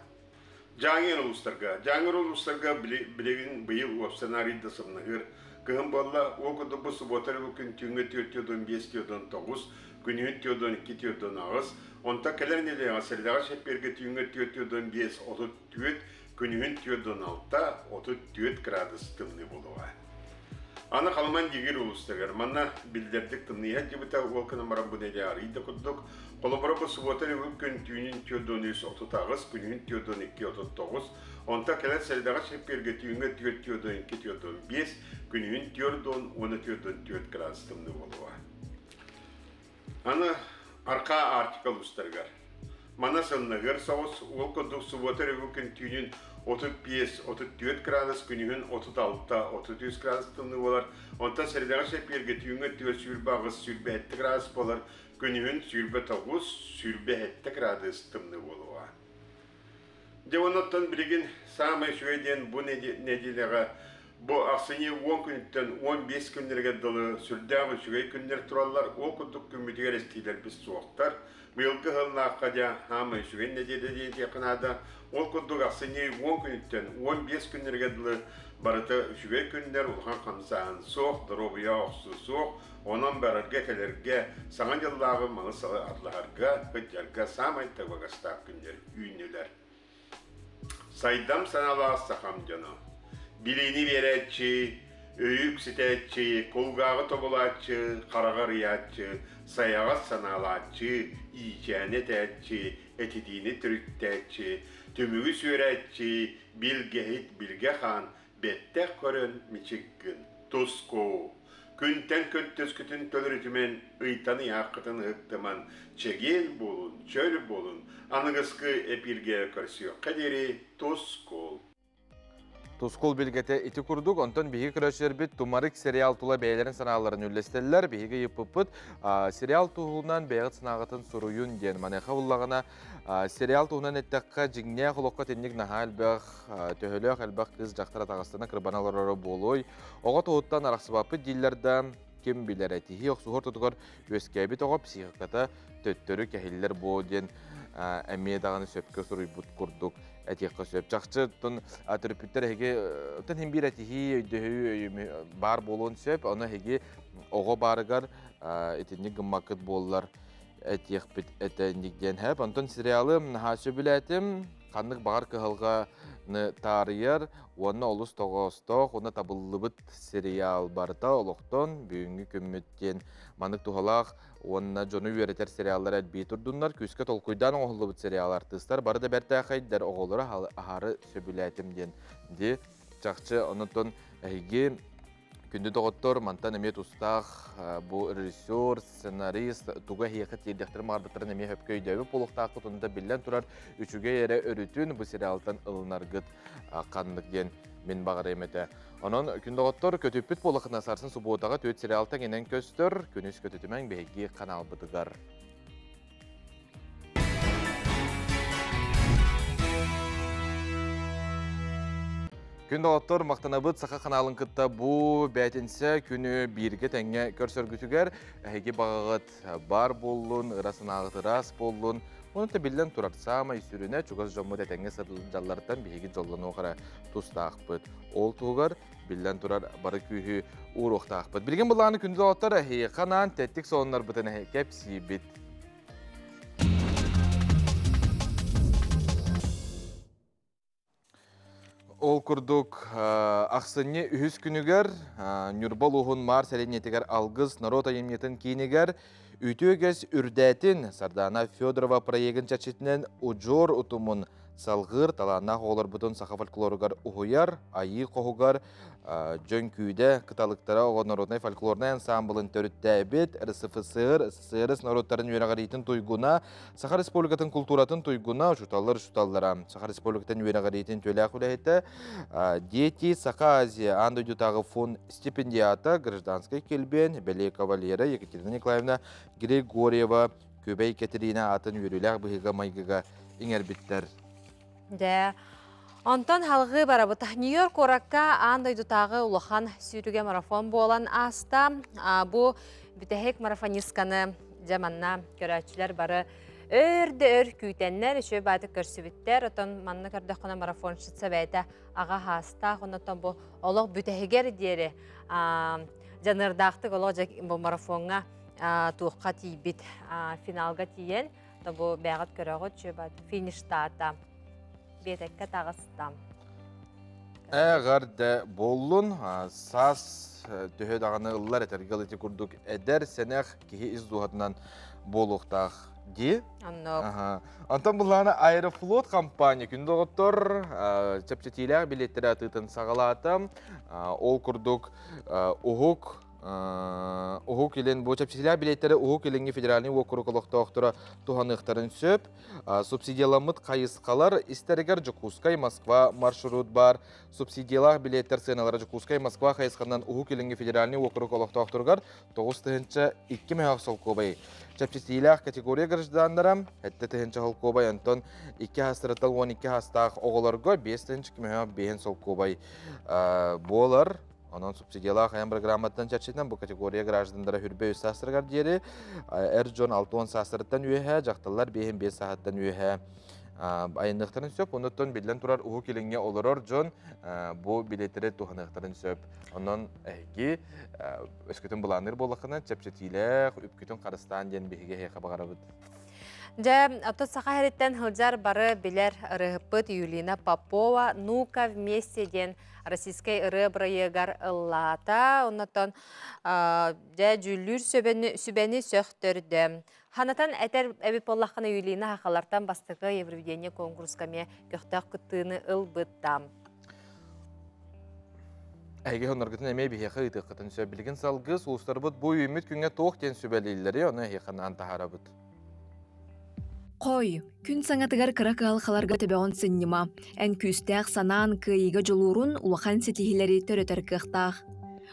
Дьааҥы улуустарга. Дьааҥы улуустарга билигин быйыл уопсанаарый да сымнаһыыр кыһын буолла. Ол курдук бу субуота эрэ күн түүҥҥү 4-4-5, 4-9, күнүһүн 4-2, 4-8, онтон кэлэр нэдиэлэҕэ сэрэдэҕэ чэппиэргэ түүҥҥү 4-4-5, 34, күнүһүн 4-6, 34 градус тымныы буолуоҕа. Аны Халыман Дигир улуустарыгар манна биллэрдик тымныйа сылдьыбыта, ол гынан баран бу нэдиэлэ арыый да курдук. Холобура, бу субуота өрөбүл күн түүнүн 43 38, күнүһүн 42 39, онтон кэлэр сэрэдэҕэ чэппиэргэ түүҥҥү 4 42 45, күнүһүн 4 уонна 44 градус тымныы буолуоҕа. Аны Архаа Арктика улуустарыгар. Манна сылныгыр соҕус, ол курдук субуота өрөбүл күн түүнүн 35-34 градус, күнүһүн 36-33 градус тымныы буолар. Онтон сэрэдэҕэ чэппиэргэ түүҥҥү өттүгэр 28-27 градус буолар, күнүһүн 29-27 градус тымныы буолуоҕа. Дьэ оннуттан билигин саамай үчүгэй диэн бу нэдиэлэҕэ бу ахсынньы 10 күнүттэн 15 күннэригэр дылы сүрдээх үчүгэй күннэр тураллар. Ол курдук күммүтүгэр эстиилэрбит суохтар. Быйылгы сыллаахха дьэ саамай үчүгэй нэдиэлэ диэххэ наада. Ол курдук ахсынньы 10 күнүттэн 15 күннэригэр дылы барыта үчүгэй күннэр, улахан хамсааһын суох, доруобуйа охсуу суох. Онон барарга-кэлэргэ, Саҥа дьыллааҕы малы-салы атлаһарга, кыдьарга саамай табыгастаах күннэр үүннүлэр. Сайдам санаалаах сахам дьоно. Билиини биэрээччи, Өйү үксэтээччи, кулгааҕы тобулааччы, хараҕы арыйааччы, сайаҕас санаалааччы, иичээни этээччи, этитиини төрүттээччи, түмүгү сүөрээччи, билгэһит билгэ хаан, бэттэх көрөн мичик гын. Туску! Күнтэн көнтөскүтүн төлөрүтүмэн, ыйтан ыйааххытын ыһыктыман, чэгиэн буолун, чөл буолун, аныгыскы эпииргэ көрсүөххэ диэри тускул! Тускул билгэтэ ити курдук, онтон биһиги көрөөччүлэрбит Тумарык сериал тула бэйэлэрин санааларын үллэстэллэр. Биһиги ыйыппыппыт сериал туһунан бэйэҕит санааҕытын суруйун диэн. Маныаха буллаҕына сериал туһунан эттэххэ, дьиҥнээх олоххо итинник наһаа элбэх, төһөлөөх элбэх кыыс дьахтар атаҕастана кырбана олороро буолуой. Оҕо туһуттан арахсыбаппыт дииллэр да, ким билэр этиһии охсуһар тутугар үөскээбит оҕо психиката төттөрү кэһиллэр буо диэн эмиэ даҕаны сөпкө суруйбут курдук этиэххэ сөп. Чахчы оттон төрөппүттэр эһиги оттон иһин биир этиһии, өйдөһүү баар буолуон сөп. Ону эһиги оҕо баарыгар итинник гыммаккыт буоллар этиэхпит этэ инник диэн хэп. Онтон сериалы наһаа сөбүлээтим. Ханнык баҕар кыһалҕаны таарыйар уонна олус тоҕоостоох уонна табыллыбыт сериал барыта олохтон бүгүҥҥү күммүт диэн маннык туһалаах уонна дьону үөрэтэр сериаллар элбии турдуннар. Күүскэ толкуйдаан оҥоһуллубут сериал артыыстар бары да бэртээхэйдэр, оҕолору аһары сөбүлээтим диэн ди чахчы онотон эһиги күндү доҕоттор мантан эмиэ тустаах бу режиссер, сценарист туга эһиэхэ тиэрдиэхтэрин баҕарбыттарын эмиэ сөпкө өйдөөбүт буолуохтааххыт. Онно биллэн турар үчүгэй эрэ өрүтүн бу сериалтан ылынаргыт ханнык диэн мин баҕарыам этэ. Онон күн доҕоттор көтүппүт буоллахына сарсын субуотаҕа түөрт сериалтан инэн көстөр, күнүс көтүтүмэҥ биһиги каналбытыгар. Күн доҕоттор махтанабыт Саха каналын кытта бу бээтинсэ күнү бииргэ тэҥҥэ көрсөргүтүгэр эһиги баҕаҕыт бар буоллун, ыра санааҕыт ыраас буоллун. Онон да биллэн турар саамай сүрүнэ чугас дьоммут этэҥҥэ сылдьалларыттан биһиги дьоллонуох эрэ тустаахпыт. Ол туһугар биллэн турар бары күүһү ууруохтаахпыт. Билигин былааны күндү доҕоттор эһиэхэ анаан тэттик сонуннарбытын эһи кэпсиибит. Ол курдук, ахсынньы үһүс күнүгэр Ньурба улууһун Маар сэлиэнньэтигэр Алгыс норуот айымньытын киинигэр Үтүө үгэс үрдээтин Сардаана Федорова проегын чэрчитинэн удьуор утумун салҕыыр талааннаах оҕолорбутун саха фольклоругар уһуйар Айыы хоһугар Дьөҥкүүдэ кыталыктара оҕо народнай фольклорнай ансаамбылын төрүттээбит РСФСР, СССР норуоттарын үөрэҕириитин туйгуна, Саха Республикатын култууратын туйгуна, учууталлар учууталлара, Саха Республикатын үөрэҕириитин төлөөх үлэһитэ, Дети Саха Азия аан дойдутааҕы фонд стипендиата, гражданскай килбиэн, бэлиэ кавалера Екатерина Николаевна Григорьева Күбэй Кэтириинэ аатын үөрүүлээх быһыыга-майгыга иҥэрбиттэр. Дьэ, онтон халҕыы барабыт. Нью-Йорк куоракка аан дойдутааҕы улахан сүүрүгэ марафон буолан ааста. Бу бүтэһик марафонистканы дьэ манна көрөөччүлэр бары өр да өр күүтэннэр, үчүгэй баатык көрсүбүттэр. Отон манна көрдөххүнэ марафонщица бэйэтэ аҕа хаастаах, оннотон бу олох бүтэһигэр диэри дьаныардаахтык олох дьэ бу марафоҥҥа туохха тиийбит финалга тиийэн Бу бэҕэт көрөҕүт чүбат фиништаата. Биэтэккэ таҕыста. Эҕэрдэ буоллун. Саас төһө даҕаны ыллар этэргэ ити курдук эдэр, сэнэх киһи ис дууһатынан буолуохтаах дии. Оннук. Онтон буллаана Аэрофлот компания күн доҕоттор чэпчэтиилээх билиэттэрэ атыытын саҕалаата. Ол курдук уһук Уһук Илин бу чэпчэтиилээх билиэттэри Уһук Илиҥҥи федеральнай уокурук олохтоохторо туһаныахтарын сөп. Субсидияламмыт хайысхалар истэригэр Дьокуускай-Москва маршрут баар. Субсидиялаах билиэттэр сыаналара Дьокуускай-Москва хайысханан Уһук Илиҥҥи федеральнай уокурук олохтоохторугар 9 тыһыынча 2 мөһөөх солкуобай. Чэпчэтиилээх категория гражданнара 7 тыһыынча солкуобай, онтон 2 хастарыттан 12 хастаах оҕолорго 5 тыһыынча мөһөөх 5 солкуобай буолар. Онон субсидиялаах айан программаттан чэрчитинэн бу категория граждандара хүрбэ үс саастарыгар диэри эр дьон 60 саастарыттан үөһэ, дьахталлар 55 сааһыттан үөһэ айанныахтарын сөп. Онуттан биллэн турар Уһук Илиҥҥэ олорор дьон бу билиэттэри туһаныахтарын сөп. Онон эһиги өскөтүн былаанныыр буоллаххына чэпчэтиилээх, үпкүтүн харыстаан диэн биһиги эһиэхэ баҕарабыт. Дьэ, оттон саха сириттэн сылдьар бары билэр ырыаһыппыт Юлина Попова «Ну-ка вместе» диэн российскай ырыа бырайыагар ыллаата. Оннотон дьэ дьүүллүүр сүбэни сөхтөрдө. Ханатан этэр эбит буоллаххына Юлина сахалартан бастакы Евровидение конкурска эмиэ көхтөөх кыттыыны ылбыта. Эһиги хонноргутун эмиэ биһиэхэ ыытыаххытын сөп. Билигин салгыы сулустарбыт бу үүммүт күҥҥэ туох диэн сүбэлииллэри, ону эһиэхэ анаан таһаарабыт. Хой, күн саҥатыгар кыра кыһалҕаларга төбөҕүн сынньыма. Эн күүстээх санаан кыайыыга дьулуурун улахан ситиһиилэри төрөтөр кыахтаах.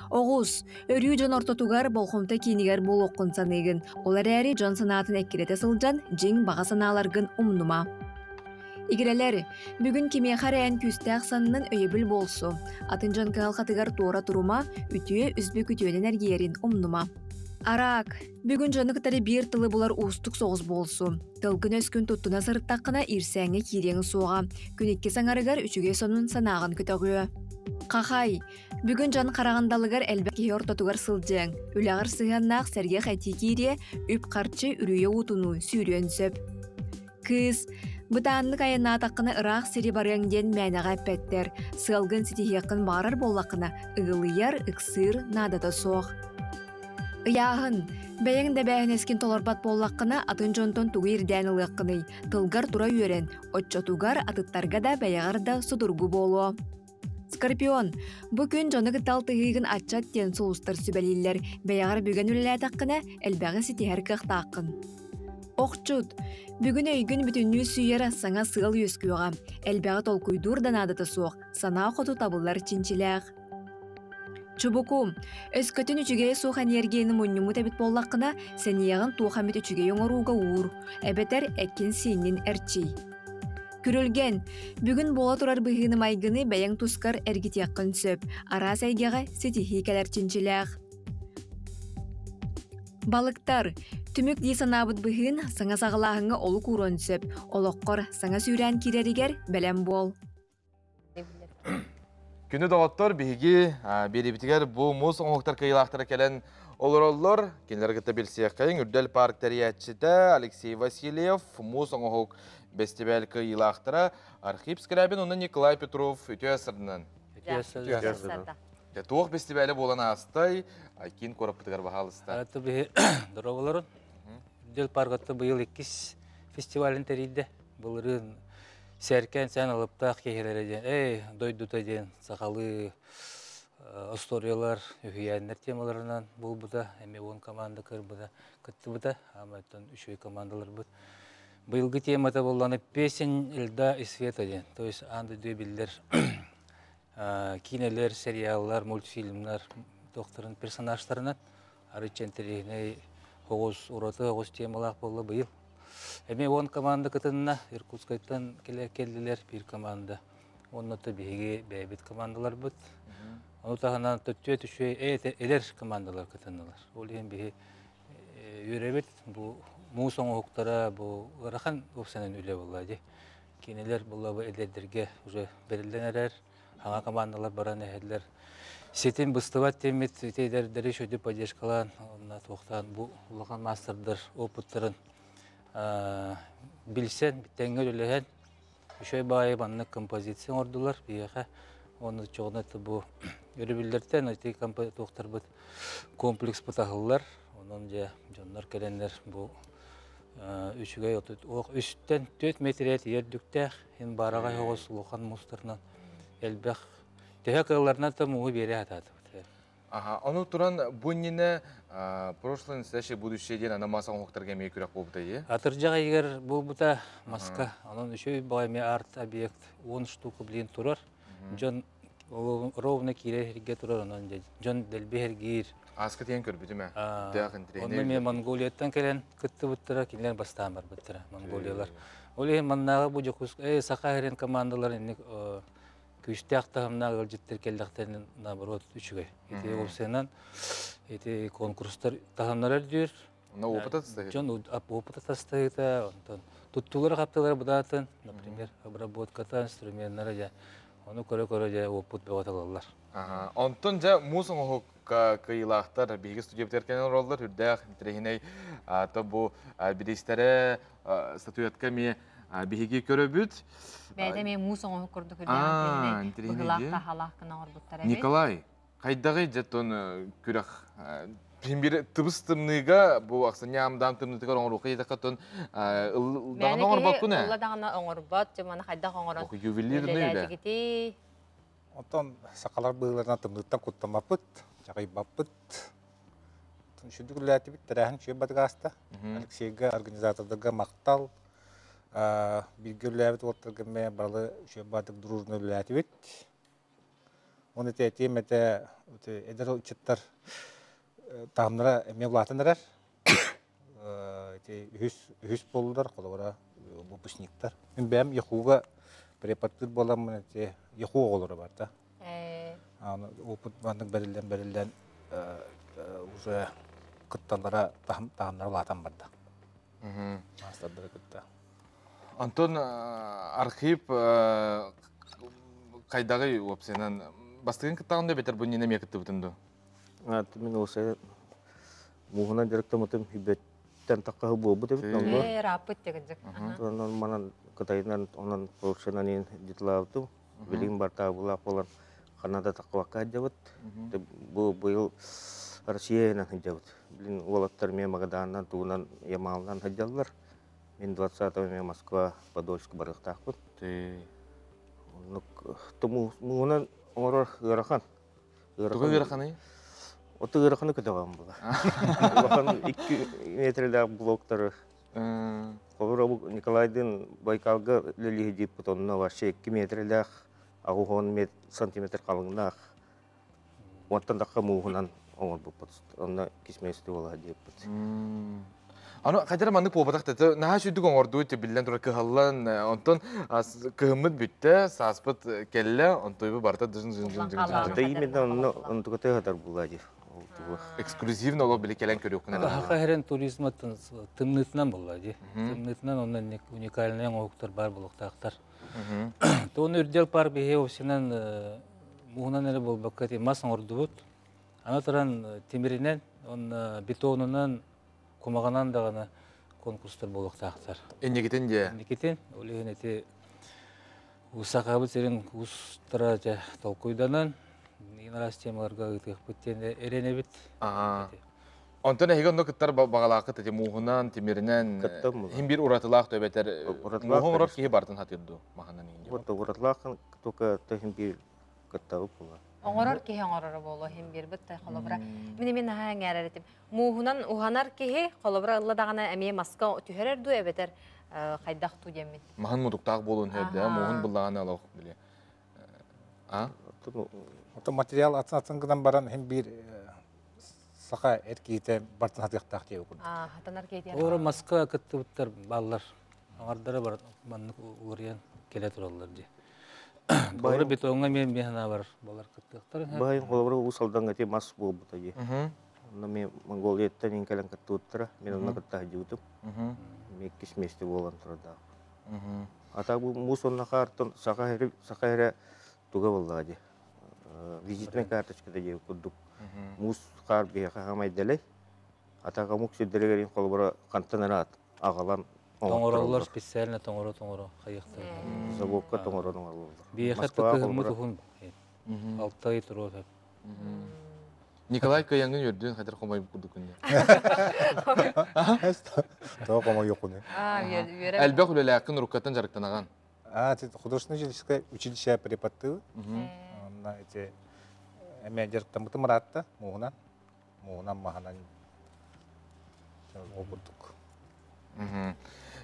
Оҕус, өрүү дьон ортотугар болҕомто киинигэр буолуоххун саныыгын. Ол эрээри дьон санаатын эккирэтэ сылдьан дьиҥ баҕа санааларгын умнума. Игирэлэр, бүгүн кимиэхэ эрэ эн күүстээх саннын өйөбүл буолсу. Атын дьон кыһалҕатыгар туора турума, үтүө үсбүк үтүөнэн эргийэрин умнума. Араак, бүгүн дьону кытары биир тылы булар уустук соҕус буолсу. Тылгын-өскүн туттуна сырыттаххына иирсээҥҥэ киириэҥ суоҕа. Күн иккис аҥарыгар үчүгэй сонун санааҕын көтөҕүө. Хахай, бүгүн дьон хараҕын далыгар элбэх киһи ортотугар сылдьыаҥ. Үлэҕэр сыһыаннаах сэргэх этии киириэ, үп-харчы үрүйэ уутунуу сүүрүөн сөп. Кыыс, бытааннык айаннаатаххына ыраах сири барыаҥ диэн мээнэҕэ эппэттэр. Сыалгын ситиһиэххин баҕарар буоллаххына, ыгылыйар, ыксыыр наадата суох. Ыйааһын. Бэйэҥ да эбээһинэскин толорбот буоллаххына, атын дьонтон тугу ирдээн ылыаххыный? Тылгар тура үөрэн, оччотугар атыттарга да бэйэҕэр да судургу буолуо. Скорпион, бу күн дьону кытта алтыһыыгын аччат диэн сулустар сүбэлииллэр. Бэйэҕэр бүгэн үлэлээтэххинэ, элбэҕи ситиһэр кыахтааххын. Охчут, бүгүн өйгүн бүтүннүү сүүйэр саҥа сыал үөскүөҕэ. Элбэҕи толкуйдуур да наадата суох, санаа хоту табыллар чинчилээх. Чубуку, өскөтүн үчүгэйэ суох эниэргийэни мунньуммут эбит буоллаххына, сэниэҕин туох эмит үчүгэй оҥорууга уур, эбэтэр эккин-сииҥҥин эрчий. Күрүлгэн, бүгүн буола турар быһыыны-майгыны бэйэҥ тускар эргитиэххин сөп, араас эйгэҕэ ситиһии кэлэр чинчилээх. Балыктар, түмүк дии санаабыт быһыын саҥа саҕалааһыҥҥа олук ууруон сөп, олоххор саҥа сүүрээн киирэригэр бэлэм буол. Күнү доҕоттор, биһиги биэриибитигэр бу муус оҥоһуктар кыайыылаахтара кэлэн олороллор. Кинилэри кытта билсиэххэйиҥ. Үрдэл парк тэрийээччитэ Алексей Васильев, муус оҥоһук бэстибээл кыайыылаахтара Архип Скрябин уонна Николай Петров үтүө сырдынан. Үтүө сырдынан. Туох бэстибээлэ буолан аастай, киин куораппытыгар баһаалыста. Биһи дороголорун. Үрдэл паркатта быйыл иккис фестивалын тэрийдэ. Былырыын Сэркэн сэн алыптаах киһилэрэ диэн, эй, дойдута диэн сахалыы остуоруйалар, үһүйээннэр темаларынан буолбута, эмиэ уон команда кырбыта, кыттыбыта, аматтан үчүгэй командаларбыт. Быйылгы темата буоллаҕына «Песень льда и света» диэн, то есть аан дойду биллэр киинэлэр, сериаллар, мультфильмнар туохтарын персонажтарынан арыычча интэриэһинэй оҕус, ураты оҕус темалаах буолла быйыл. Эмиэ уон команда кытынна, Иркутскайтан кэллилэр биир команда. Уонна то биһиги бэйэбит командаларбыт. Ону таһынан төттүө үчүгэй эдэр командалар кытыннылар. Ол иһин биһи үөрэбит бу муус оҥоһуктара бу ыарахан уопсайынан үлэ буолла дии. Кинилэр буолла бу эдэрдэргэ уже бэриллэн эрэр. Аҥа командалар баран иһэллэр. Ситим быстыбат диэммит ити эдэрдэри үчүгэйдик поддержкалаан, онно туохтаан бу улахан маастардар опыттарын билсэн, тэҥҥэ үлэлэһэн, үчүгэй баҕайы маннык композиция оҥордулар биһиэхэ. Уонна чоҕуна бу өрөбүллэртэн ити туохтарбыт комплекспыт аһыллар. Онон дьэ дьоннор кэлэннэр бу үчүгэй үстэн 4 метрэ тиийэр үрдүктээх ин баараҕай оҕус улахан муустарынан элбэх төһө кыалларынан да мууһу биэрэ сатаатыбыт. Аха, ону туран бу иннинэ прошлое, настоящее, будущее диэн аны мас оҥоһуктарга эмиэ күрэх буолбута дии. Атырдьах ыйыгар буолбута маска. Онон үчүгэй баҕайы эмиэ арт-объект 10 штука блин турар. Дьон ровно киирэр сиргэ турар, онон дьон дэлби сэргиир. Ааска тиийэн көрбүтүм ээ. Онно эмиэ Монголияттан кэлэн кыттыбыттара, кинилэр бастаан барбыттара, монголиялар. Ол иһин маннааҕы бу Дьокуускай, Саха сирин командаларын инник күүстээх таһымнаах ыалдьыттар кэллэхтэринэ наоборот үчүгэй. Ити уопсайынан ити конкурстар таһымнара үрдүүр. Онно опыта тастаһыыта. Дьон опыта тастаһыыта, онтон туттуулара хаптылара быдаатын, например, обработката, инструменнара дьэ. Ону көрө-көрө дьэ уоппут бөҕө талаллар. Онтон дьэ муус оҥоһукка кыайыылаахтар биһиги студиябытыгар кэлэн олороллор үрдээх интэриэһинэй то бу бириистэрэ статуэтка эмиэ биһиги көрөбүт. Бэйэтэ эмиэ муус оҥоһук курдук үрдээх интэриэһинэй быһыылаах таһаалаах гына оҥорбуттар эбит. Николай, хайдаҕый дьэ тон күрэх бир тыбыс тымныыга бу ахсынньы аамдаам тымныытыгар оҥоруохха диэтэххэ тон ылдаҕына оҥорбоккун ээ. Ылла даҕаны оҥорбот, дьэ маны хайдах оҥорон ювелирный үлэ. Онтон сахалар быһыыларынан тымныыттан куттаммаппыт, чаҕыйбаппыт. Үчүгдүк үлэлээтибит, тэрээһин үчүгэй батык ааста. Алексейга, организатордарга махтал. Бииргэ үлэлээбит уолаттарга эмиэ бары үчүгэй баатык дружно үлэлээтибит. Оны этэ этиэм этэ эдэр ыччаттар таһымнара эмиэ улаатан эрэр. Ити үһүс үһүс буоллулар, холобура выпускниктар. Мин бэйэм ЯХУга преподтыыр буоламмын ити ЯХУ оҕолоро бар да. Аны опыт маннык бэриллэн бэриллэн уже кытталлара таһымнара улаатан барда. Маастардары кытта. Антон архив хайдаҕый уопсайынан бастыгын кыттаҕын да бэтэр бу иннинэ эмиэ кыттыбытын дуу? Мин уопсайынан мууһунан дьарыктаммытым хүбэттэн таххаһы буолбут эбит онно. Ээ, ырааппыт дегинжик. Онон манан Кытайынан онон Польшанан иин дьытлаабытым. Билигин бартаабылаах буолан ханна да таххыбакка сылдьабыт. Бу быйыл Россиянан сылдьабыт. Билин уолаттар эмиэ Магаданынан, тугунан Ямалынан сылдьаллар. Мин 20-го эмиэ Москва, Подольск барыахтаахпын. Оннук муҥунан оҥорор ыарахан. Туга ыараханый? Ото ыараханы көтөҕөм була. Улахан 2 метрэлээх блоктары. Холобура Николайдыын Байкалга үлэлии диэппит онно вообще 2 метрэлээх 80 сантиметр халыҥнаах. Онтон тахха мууһунан оҥорбуппут. Онно кисмиэсти буола диэппит. Аны хайдара маннык буолбатах да наһаа сүрдүк оҥордуу биллэн турар кыһаллан онтон кыһыммыт бүттэ сааспыт кэллэ онтуйбу барыта дьын дьын дьын дьын Да именно онно онтугата хатар була дии. Эксклюзивно олох били кэлэн көрүөххүнэ. Хаха хэрен туризма тымнытынан буолла дии. Тымнытынан онно уникальный оҥоһуктар бар буолуохтаахтар. Тону үрдэл пар биһи осинан муһунан эрэ буолбакка мас оҥордубут. Аны туран тимиринэн, он бетонунан, кумаҕынан даҕаны конкурстар буолуохтаахтар. Инникитин дьэ. Инникитин, ол иһин ити Сахабыт сирин уустара дьэ толкуйданан, араас темаларга ыытыахпыт диэн эрэнэбит. Онтон эһиги онно кыттар баҕалааххыт ити мууһунан, тимиринэн, иһин биир уратылаах төбөтөр мууһу оҥорор киһи бартын хатыыр дуу маһынан иһин. Вот уратылаах только иһин биир кыттабыт буолар. Оҥорор киһи оҥороро буолуо иһин биир быттай холобура. Мин эмиэ наһаа эҥээрэр этим. Мууһунан уһанар киһи холобура ылла даҕаны эмиэ маска түһэрэр дуу эбэтэр хайдах туу диэммин. Маһын мутуктаах буолуон сөп мууһун буллаҕына олох били. А? Ото материал атын-атын гынан баран иһин биир саха эр киһитэ бартын хатыахтаах диэбит курдук. Хатанар киһи Олору маска кыттыбыттар баллар. Аҥардара бар маннык уларыйан кэлэ тураллар дии. Бары бетоҥҥа эмиэ миэхэ бар балар кыттыахтар. Баайын холобура Уус Алдаҥҥа ити мас буолбута дии. Онно мен Монголияттан иин кэлэн кыттыбыттара. Мен онно кытта сылдьыбытым. Иккис миэстэ буолан турардаах. А так бу муус онно хаартан саха саха эрэ туга буоллаҕа дии. Визитная карточка дии курдук. Муус хаар биһиэхэ хамай дэлэй. А так омук сирдэригэр холобура хантан эрэ аҕалан Тоҥороллор специально тоҥоро-тоҥоро хайыахтар. Заводка тоҥорон оҥороллор. Биэхэ кыһыммыт уһун. 6 ый туруо Николай кыайаҥҥын үөрдүн хатыр хомойбут курдук күннэ. Тоҕо хомойуоххунуй? Элбэх үлэлээххин уруккаттан дьарыктанаҕын. А, художественное училище преподтыы. Онно эти эмиэ дьарыктаммытым ыраатта мууһунан. Мууһунан маһынан ол курдук.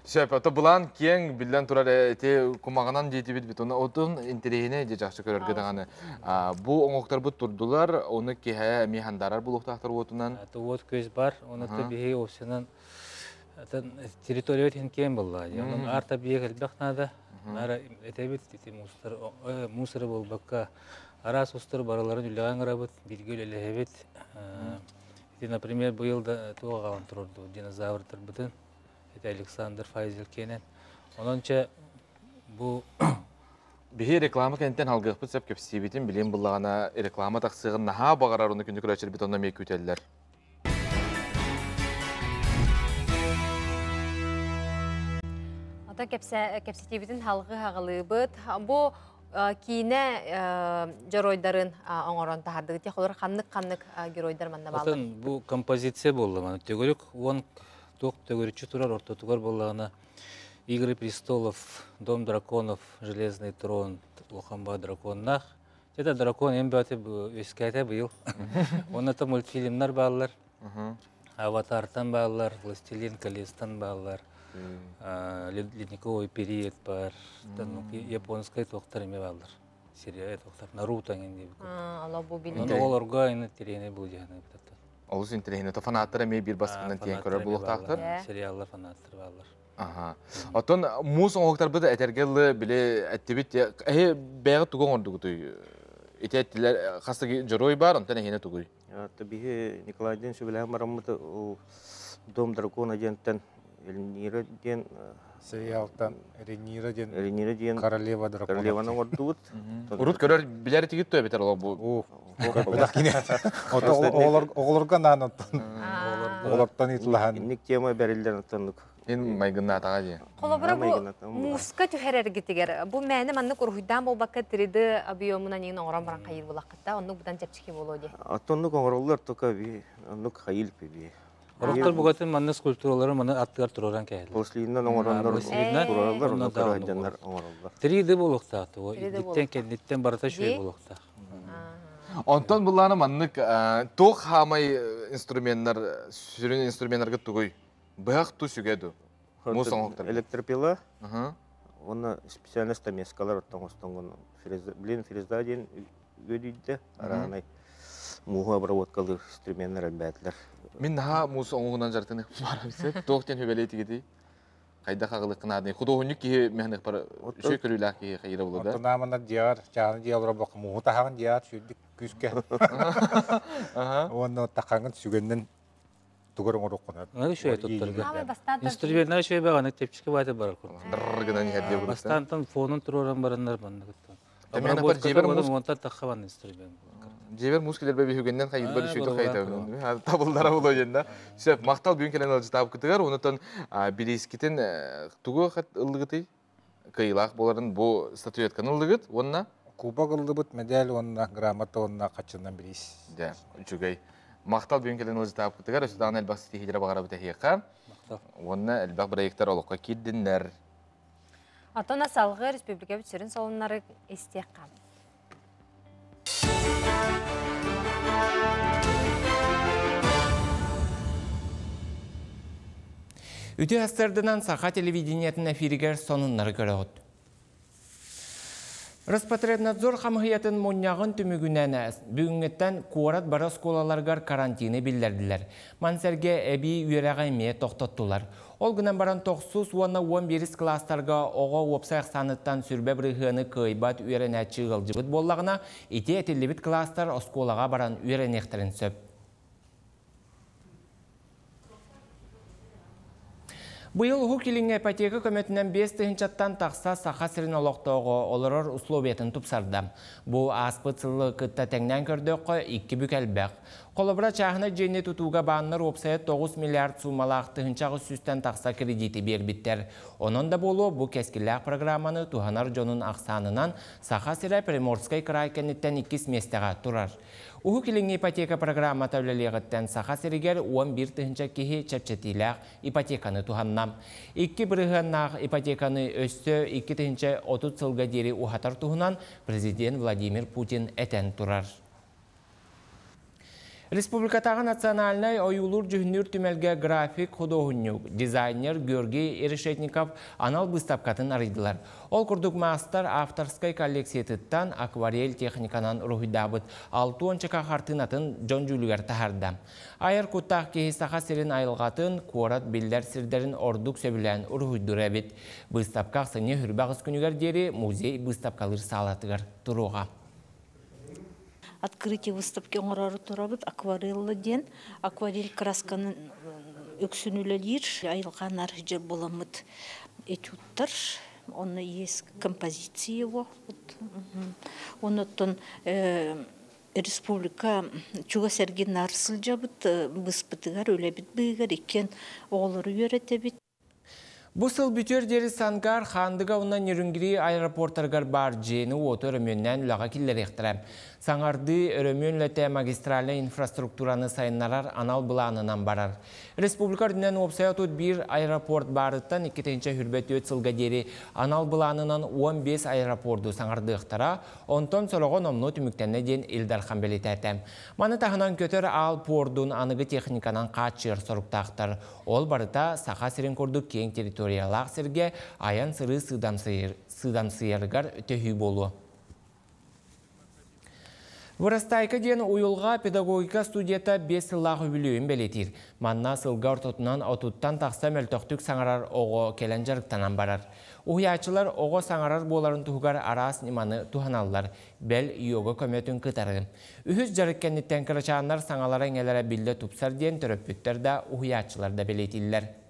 Сөп, ото былаан киэҥ биллэн турар эти кумаҕынан диэтибит бит отун интэриэһинэй дьэ чахчы көрөргө даҕаны бу оҥоктарбыт турдулар ону киһэ эмиэ хандарар булуохтаахтар уотунан уот көс бар оны биһи овсенан территория иһин киэҥ буолла онон арта биһиэхэ элбэх наада нара этэбит ити мустар мусоры буолбакка араас устар барыларын үлэҕэ ыҥырабыт бииргэ үлэлэһэбит ити например быйыл да туох аҕалан турорду динозаврдарбытын это Александр Файзел киэнэн онон чэ бу Биһи реклама кэнтэн алгыахпыт сөп кэпсиибитин билиэн буллаҕына реклама тахсыаҕын наһаа баҕарар уну күнү көрөөччүлэрбит онно эмиэ күүтэллэр. Ото кэпсэтиибитин халгы хаҕылыыбыт. Бу киинэ дьоруойдарын оҥорон таһардыгыт. Холор ханнык-ханнык геройдар манна бааллар? Отон бу композиция буолла маны. Төгүрүк уон туох төгүрүччү турар ортотугар буоллаҕына Игры престолов, Дом драконов, Железный трон, улахан драконнаах. Это дракон эм бөтө үөскээтэ быйыл. Онно мультфильмнар бааллар. Аватартан бааллар, Властелин колецтан бааллар, Ледниковый период бар, японскай туохтар эме бааллар. Серия туохтар, Наруто эҥин диэбит. Ала бу билин. Ону оҕолорго ини тириэни бу дьаһана битаттар. Олус интэриэһинэй. Фанаттар эмиэ биир баскынан тиийэн көрөр буолуохтаахтар. Сериаллар фанаттар бааллар. Аха. Оттон муус оҥоһуктарбыт этэргэ дылы били эттибит эһи бэйэҕит тугу оҥордугутуй? Ити эттилэр хас дьоруой бар, онтон эһиэнэ тугуй? Биһи Николайдыын сүбэлэһэн бараммыт Дом дракона диэнтэн Эльнира диэн сериалтан Ренира диэн Ренира диэн королева дракона королеваны оҥордубут. Урут көрөр билэр этигит туо эбэтэр ол бу Оҕолорго наан оттон оҕолортон ыытылаһан инник тема бэриллэр оттоннук ин майгыннаатаҕа дии. Холобура бу мууска түһэрэргитигэр бу мээнэ маннык уруһуйдаан буолбакка 3D объемунан иҥин оҥорон баран хайыыр булаххытта оннук быдан чэпчэки буолуо дии. Оттоннук оҥороллор только би оннук хайыыл би. Ороктор бугатын манна скульптуралары маны аттыгар тураран кэһэллэр. Пластилиннан оҥороннор турараллар, онно көрөһдьаннар оҥороллор. 3D буолуохтаах тугу идиттен кэнниттен барыта үчүгэй буолуохтаах. Онтон буллааны маннык туох хаамай инструменнар сүрүн инструменнарга тугуй? Быһах ту сүгэ ду? Муус оҥоһуктар. Электропила. Уонна специально стамескалар оттон остонгон блин фреза диэн үөдүйдэ араанай мууһу обработкалыыр инструменнар элбээтилэр. Мин наһаа муус оҥоһугунан дьарыктаныах баарам сөп. Туох диэн хүбэлиэтигитий? Хайдах аҕылыккын аадый? Худуоһунньук киһи мэһнэхпар үчүгэй көрүүлээх киһи хайыра буолар да? Оттон ааманар дьиэҕэр чааны дьиэ олорор бокка мууһу таһаҕын дьиэҕэр сүүрдүк күүскэ. Уонна тахаҥын сүгэннэн тугар оҥоруоххуна. Аны үчүгэй туттарга. Инструментнай үчүгэй баҕаны тепчики баата барар курдук. Гынан иһэр диye Бастаантан фонун туруоран бараннар манныгыттан. Обработка уонтан тахха бан инструмент. Дьиэбэр муус килэрбэ биһүгэннэн хайырбар үчүгэй хайта табыллара боло диэн Сөп, махтал бүгүн кэлэн ылдьытаабыкытыгар, онутан бириискитин тугу ыллыгытый? Кыйылаах боларын бу статуэтканы ыллыгыт, уонна Кубок ыллыбыт, медаль уонна грамота уонна хаччынан бириис. Дьэ, үчүгэй. Махтал бүгүн кэлэн ылдьытаабыкытыгар, өссө даҕаны элбэх ситиһиилэри баҕарабыт эһиэхэ. Уонна элбэх проекттар олоххо киирдиннэр. Оттон салгыы республикабыт сүрүн солуннары истиэххэ. Үтүө астардынан Саха телевидениетин эфиригэр сонуннары көрөҕүт. Роспотребнадзор хамыһыйатын мунньаҕын түмүгүнэн бүгүҥҥүттэн куорат бары оскуолаларыгар карантины биллэрдилэр. Мансерге эбии үөрэҕи эмиэ тохтоттулар. Ол гынан баран тохсус уонна 11 кылаастарга оҕо уопсай ахсааныттан сүрбэ бырыһыаны кыайбат үөрэнээччи ыалдьыбыт буоллаҕына, ити этиллибит кылаастар оскуолаҕа баран үөрэниэхтэрин сөп. Быйыл Уһук Илиҥҥэ ипотека көмөтүнэн 5 тыһыынчаттан тахса Саха сирин олохтооҕо олорор условиятын тупсарда. Бу ааспыт сылы кытта тэҥнээн көрдөххө, икки бүк элбэх. Холобура, чааһынай дьиэни тутууга бааннар уопсайа 9 миллиард суумалаах 1800-тэн тахса кредити биэрбиттэр. Онон да буолуо, бу кэскиллээх программаны туһанар дьонун ахсаанынан Саха сирэ Приморскай кыраай кэнниттэн иккис миэстэҕэ турар. Уһук Илиҥҥи ипотека программата үлэлиэҕиттэн Саха сиригэр 11 тыһыынча киһи чэпчэтиилээх ипотеканы туһанна. Икки бырыһыаннаах ипотеканы өссө 2030 сылга диэри уһатар туһунан президент Владимир Путин этэн турар. Республикатааҕы национальнай ойуулуур-дьүһүннүүр түмэлгэ график худуоһунньук, дизайнер Георгий Решетников анал быыстапкатын арыйдылар. Ол курдук маастар авторскай коллекциятыттан акварель техниканан уруһуйдаабыт 60 хартыынатын дьон дьүүлүгэр таһаарда. Айар куттаах киһи Саха сирин айылҕатын, куорат биллэр сирдэрин ордук сөбүлээн уруһуйдуур эбит. Быыстапка ахсынньы хүрбэҕис күнүгэр диэри музей быыстапкалыыр саалатыгар туруоҕа. Открытие выставки оҥорору турабыт акварелла диэн акварель красканы үксүн үлэлиир айылҕанар дьэ буламмыт этюдтар. Онно есть композиции его. Оннуттан республика чугас эргин наар сылдьабыт, быспытыгар, үлэбит быыгар иккиэн оҕолору үөрэтэбит. Бу сыл бүтүөр диэри Сангар Хаандыга уонна Нерюнгри аэропорттарыгар баар дьиэни-уоту өрөмүөннээн үлэҕэ киллэриэхтэрэ. Саҥардыы өрөмүөн үлэтэ магистральнай инфраструктураны сайыннарар анал былаанынан барар. Республика үрдүнэн уопсайа 31 аэропорт баарыттан 2024 сылга диэри анал былаанынан 15 аэропорду саҥардыахтара, онтон сороҕо номнуо түмүктэннэ диэн Ил Дархан бэлиэтээтэ. Маны таһынан көтөр аал пуордун аныгы техниканан хааччыйар соруктаахтар. Ол барыта Саха сирин курдук киэҥ территориялаах сиргэ айан-сырыы сыыдамсыйарыгар төһүү буолуо. Вырастайка диэн уйулҕа педагогика студията 5 сыллаах үбүлүөйүн бэлиэтиир. Манна сылга ортотунан 30-тан тахса мөлтөхтүк саҥарар оҕо кэлэн дьарыктанан барар. Уһуйааччылар оҕо саҥарар буоларын туһугар араас ньыманы туһаналлар. Бэл, йога көмөтүн кытары. Үһүс дьарык кэнниттэн кырачааннар саҥалара-иҥэлэрэ биллэ тупсар диэн төрөппүттэр да, уһуйааччылар да бэлиэтииллэр.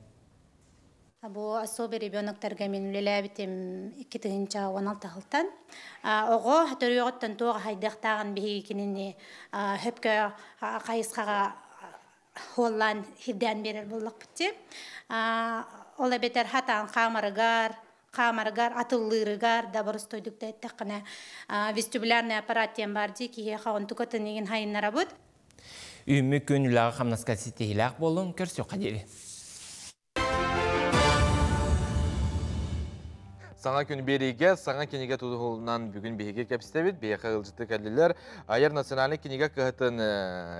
Бу особый ребеноктарга мин үлэлээбитим 2016 сылтан. Оҕо төрүөҕүттэн туох хайдахтааҕын биһиги кинини хөпкө хайысхаҕа хуоллаан хирдээн биэрэр буоллахпыт дии. Ол эбэтэр хатаан хаамарыгар, хаамарыгар, атыллыырыгар да боростуойдук да эттэххинэ вестибулярный аппарат диэн баар дии киһиэхэ онтука тынигин хайыннарабыт. Үүммүт күн үлэҕэ хамнаска ситиһиилээх буоллун, көрсүөххэ диэри. Саҥа күн биэриигэ саҥа кинигэ тутуһулунан бүгүн биһиги кэпсэтэбит. Биһиэхэ ыалдьыты кэллилэр. Айар национальнай кинигэ кыһатын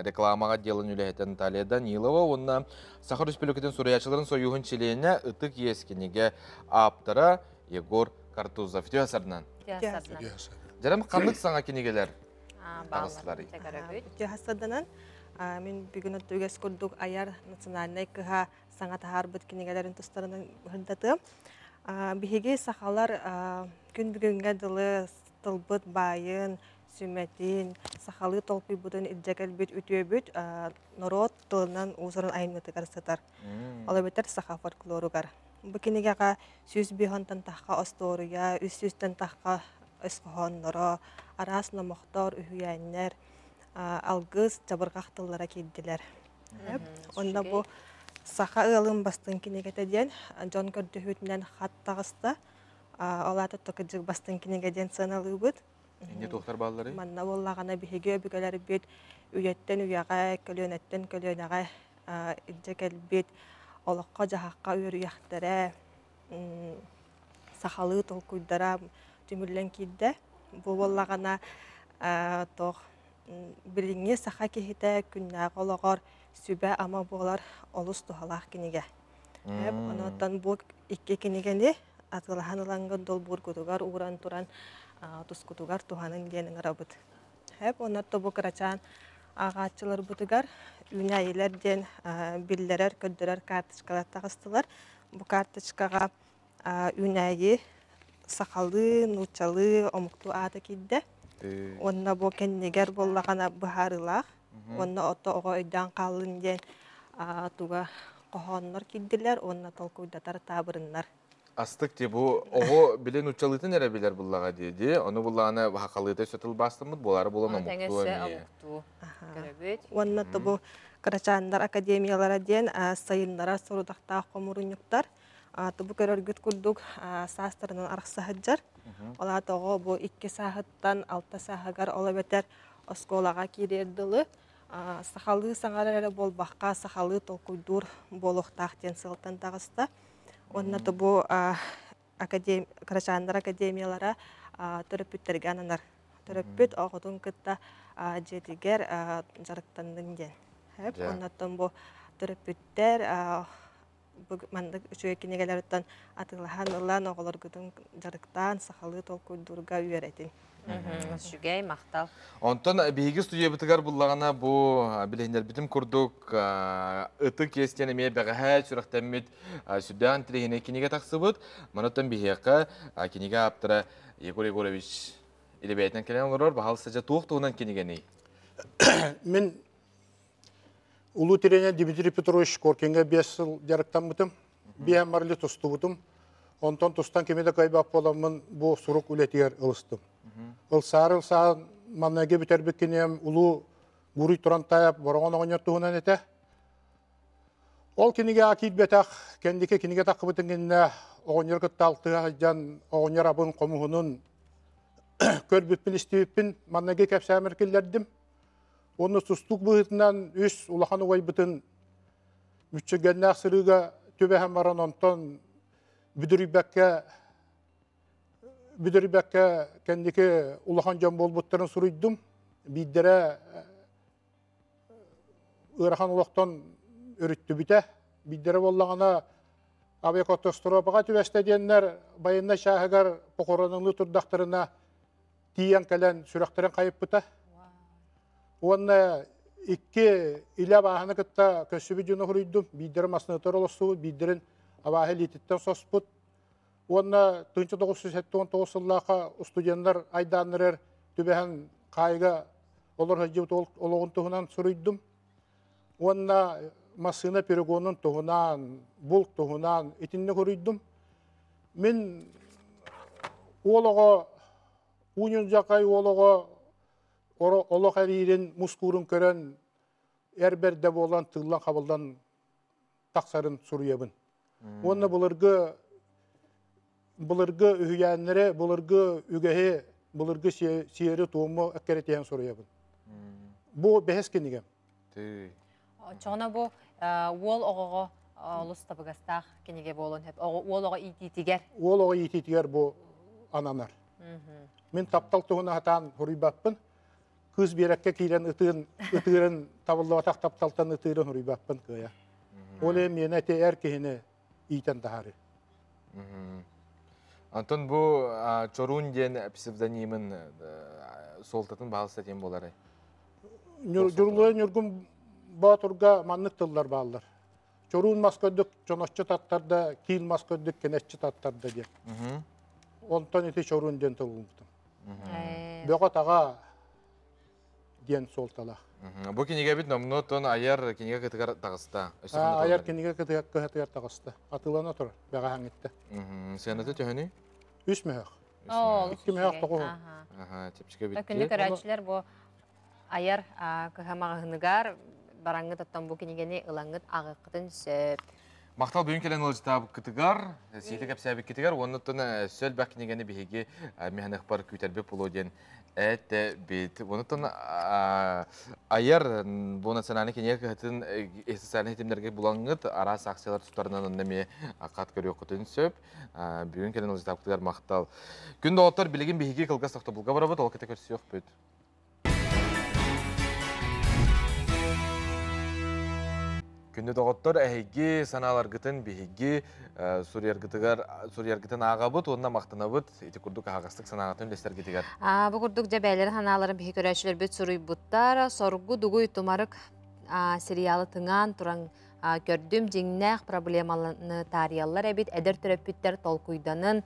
рекламаҕа отделын үлэһитэ Наталья Данилова уонна Саха Республикатын суруйааччыларын сойууһун чилиэнэ Ытык иэс кинигэ ааптара Егор Картузов. Үтүө сарынан. Дьарам ханнык саҥа кинигэлэр таҕыстылар? Үтүө сарданан мин бүгүн үгэс курдук айар национальнай кыһа саҥа таһаарбыт кинигэлэрин тустарынан сырдатыам. Биһиги сахалар күн бүгүҥҥэ дылы тылбыт баайын, сүмэтин, сахалыы толкуйбутун илдьэ кэлбит үтүөбүт норуот тылынан уус-уран айымньытыгар сытар. Ол эбэтэр саха фольклоругар. Бу кинигэҕэ 105-тан тахха остуоруйа, 300-тэн тахха өс хоһоонноро, араас номохтор, үһүйээннэр, алгыс, чабырҕах тыллара киирдилэр. Онно бу саха ыалын бастыҥ кинигэтэ диэн дьон көрдөһүүтүнэн хат таҕыста. Ол аата токыдьык бастыҥ кинигэ диэн сыаналыыбыт. Инне туохтар баалларый? Манна буоллаҕына биһиги өбүгэлэрбит үйэттэн үйэҕэ, көлүөнэттэн көлүөнэҕэ илдьэ кэлбит олоххо-дьаһахха үөрүйэхтэрэ, сахалыы толкуйдара түмүллэн киирдэ. Бу буоллаҕына туох билиҥҥи саха киһитэ күннээҕи олоҕор сүбэ-ама буолар олус туһалаах кинигэ. Онон бу икки кинигэни атыылаһан ылаҥҥыт долбуургутугар ууран туран тускутугар туһаныҥ диэн ыҥырабыт. Онон бу кырачаан ааҕааччыларбытыгар үүнээйилэр диэн биллэрэр, көрдөрөр карточкалар таҕыстылар. Бу карточкаҕа үүнээйи сахалыы, нууччалыы, омуктуу аата киирдэ. Уонна бу кэннигэр буоллаҕына быһаарыылаах. Уонна ото оҕо өйдөөн хааллын диэн туга хоһооннор киирдилэр уонна толкуйдатар таабырыннар. Астык ти бу оҕо били нууччалыытын эрэ билэр буллаҕа дии дии. Ону буллаҕына хахалыыта өссө тылбаастаммыт буолаары буолан омуктуу эмиэ. Көрөбүт. Уонна бу Кырачааннар академиялара диэн сайыннарар сорудахтаах хомурунньуктар. Бу көрөргүт курдук саастарынан арахса сылдьар. Ол аата оҕо бу 2 сааһыттан 6 сааһыгар ол эбэтэр оскуолаҕа киириэр дылы сахалыы саҥарар эрэ буолбакка сахалыы толкуйдуур буолуохтаах диэн сыалтан таҕыста. Уонна бу Кырачааннар академиялара төрөппүттэргэ ананар. Төрөппүт оҕотун кытта дьиэтигэр дьарыктаннын диэн. Оннуттан бу төрөппүттэр маннык үчүгэй кинигэлэриттэн атыылаһан ылан оҕолоргутун дьарыктаан сахалыы толкуйдуурга үөрэтин. Үчүгэй, махтал. Онтон биһиги студиябытыгар буллаҕына бу билиһиннэрбитим курдук ытык иэс диэн эмиэ бэҕэһээ сүрэхтэммит сүрдээх интэриэһинэй кинигэ тахсыбыт. Манаттан биһиэхэ кинигэ ааптара Егор Егорович илэбээтинэн кэлэн олорор. Баһаалыста дьэ туох туһунан кинигэний? Мин Улуу тренер Дмитрий Петрович Коркинга 5 сыл дьарыктаммытым. Биэһэн марли тустубутум. Онтон тустан кими да кыайбат буоламмын бу сурук үлэтигэр ылыстым. Ылсаары ылсаан манныгы бүтэрбит киниэм улуу Гурий Турантаев Бороҕон оҕонньор туһунан этэ. Ол кинигэҕэ киирбэтэх, кэнники кинигэ таххыбытын кэннэ оҕонньор кытта алтыһа сылдьан оҕонньор абын хомуһунун көрбүппүн истибиппин манныгы кэпсээмэр киллэрдим. Уонна тустуук быһыытынан үс улахан убайбытын мүччүргэннээх сырыыга түбэһэн баран онтон бүдүрүйбэккэ бүдүрүйбэккэ кэнники улахан дьон буолбуттарын суруйдум. Биирдэрэ ыарахан олохтон өрүттүбүтэ. Биирдэрэ буоллаҕына авиакатастрофаҕа түбэстэ диэннэр байыннай чааһыгар похоронунуу турдахтарына тиийэн кэлэн сүрэхтэрин хайыппыта. Уонна икки илэ абааһыны кытта көрсүбүт дьону суруйдум. Биирдэрин массыынатыгар олорсубут, биирдэрин абааһы илиититтэн соспут. Уонна 1979 сыллаахха студеннар айдааннарыгар түбэһэн хаайыга олор сылдьыбыт олоҕун туһунан суруйдум. Уонна массыына перегонун туһунан, булт туһунан итинник суруйдум. Мин уол оҕо, ууньулдьахай уол оҕо олох эриирин, мускуурун көрөн эр бэрдэ буолан тыыллан-хабыллан тахсарын суруйабын. Уонна былыргы былыргы үһүйээннэри, былыргы үгэһи, былыргы сиэри-туому эккирэтиһэн суруйабын. Бу бэһис кинигэм. Оччоҕуна бу уол оҕоҕо олус табыгастаах кинигэ буолуон сөп. Уол оҕо иитиитигэр. Уол оҕо иитиитигэр бу ананар. Мин таптал туһуна сатаан суруйбаппын. Кыыс биэрэккэ киирэн ытыын, ытыырын табыллыбатах тапталтан ытыырын суруйбаппын кыайа. Ол иһин миэнэ ити эр киһини иитэн таһаарыы. Антон бу Чоруун диэн псевдонимын суолтатын баһылса диэн буоларай? Дьурулуйа Ньургун Боотурга маннык тыллар бааллар. Чоруун мас көрдүк чоноччу таттарда, киил мас көрдүк кэнэччи таттарда диэн. Онтон ити чоруун диэн тыл булбутум. Бөҕө-таҕа диэн суолталаах. Бу кинигэбит номнуо тон айар кинигэ кытыгар таҕыста. Айар кинигэ кыһатыгар таҕыста. Атыылана турар бэҕэһээҥҥиттэ. Сыаната төһөнүй? Үс мөһөх. Икки мөһөх тоҕуһун. Чэпчэки битти. Күндү көрөөччүлэр бу айар кыһа маҕаһыныгар бараҥҥыт оттон бу кинигэни ылаҥҥыт ааҕыаххытын сөп. Махтал бүгүн кэлэн ыалдьытаабыккытыгар, сиэтэ кэпсээбиккитигэр уонна оттон өссө элбэх кинигэни биһиги миһаныхпар күүтэрбит буолуо диэн этэбит. Онуттан айар бу национальный кинигэ кыһатын социальнай ситимнэргэ булаҥҥыт араас акциялар тустарынан онно эмиэ хат көрүөххүтүн сөп. Бүгүн кэлэн ыалдьытаабыккытыгар махтал. Күн доҕоттор билигин биһиги кылгас тохтобулга барабыт, ол кытта көрсүөхпүт. Күндү доҕоттор, эһиги санааларгытын биһиги суруйаргытыгар суруйаргытын ааҕабыт уонна махтанабыт. Ити курдук аһаҕастык санааҕытын үллэстэргитигэр. Бу курдук дьэ бэйэлэрин санааларын биһи көрөөччүлэрбит суруйбуттар. Соргу дугуй тумарык сериалы тыҥаан туран көрдүм. Дьиҥнээх проблеманы таарыйаллар эбит. Эдэр төрөппүттэр толкуйданын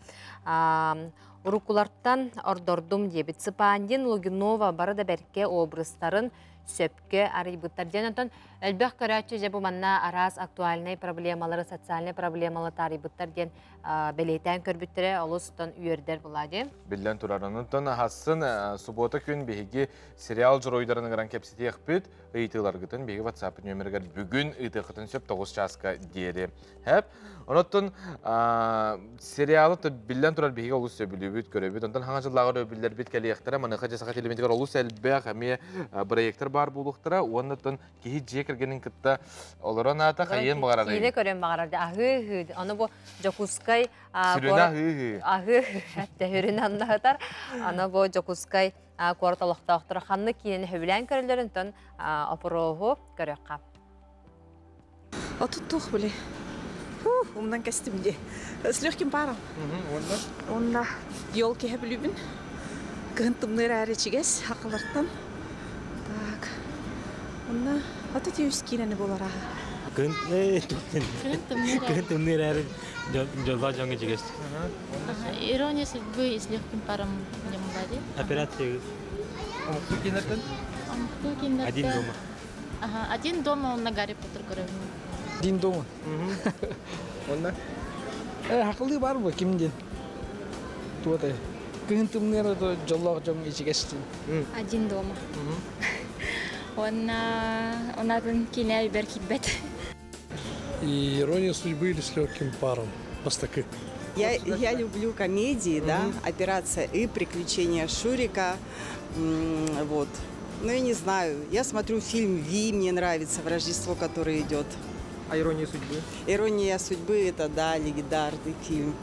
Уруккулартан ордордум диэбит Цыпандин, Лугинова бары да бэркэ образтарын сөпкө арыйбыттар диэн онтон элбэх көрөөччү дьэ бу манна араас актуальнай проблемалары, социальнай проблемалары таарыйбыттар диэн бэлиэтээн көрбүттэрэ олус тон үөрдэр була дии. Биллэн турар, онтон аһассын суббота күн биһиги сериал дьоруойдарын ыҥыран кэпсэтиэхпит, ыйытыыларгытын биһиги WhatsApp нүөмэригэр бүгүн ыытыаххытын сөп 9 чааска диэри. Хэп. Онон сериалы биллэн турар биһиги олус сөбүлүүбүт, көрөбүт. Онтон хаҥа дьыллааҕы өрөбүллэрбит кэлиэхтэрэ. Маныаха дьэ саха телевизорыгар олус элбэх эмиэ проектор баар буолуохтара. Уонна оттон киһи дьиэ кэргэнин кытта олорон аата хайыан баҕарар. Киинэ көрөн баҕарар. Аһыы-ыһыы. Аны бу Дьокуускай Сүрүнэ аһыы-ыһыы. Аһыы тэһүрүн аннаһытар. Аны бу Дьокуускай куорат олохтоохторо ханнык киинэни сөбүлээн көрөллөрүн онтон опроһу көрүөххэ. Отут туох били. Умнан кэстим дии. С легким паром. Уонна? Уонна елки бүлүүбүн. Кыһын тымныы эрээри ичигэс хахалартан. Так. Онно отут үс киинэни буолар аха. Кыһын кыһын тымныы эрээри дьоллоох дьоҥҥо ичигэс. Ирония судьбы и с легким паром дьоммади. Операция. Омуктуу киинэртэн? Омуктуу киинэртэн. Один дома. Ага, один дома он на Гарри Поттер көрөбүн. Один дома. Онно? Хақылы бар бу ким ден. Туотай. Кыһын тымныыр дьоллоох дьон ичигэстин. Один дома. Онна онатын кине бер китбет. Ирония судьбы или с легким паром. Бастакы. Я люблю комедии, да, «Операция И», «Приключения Шурика», вот. Ну, я не знаю, я смотрю фильм «Ви», мне нравится, в Рождество, который идет. А «Ирония судьбы»? «Ирония судьбы» – это, да, легендарный фильм.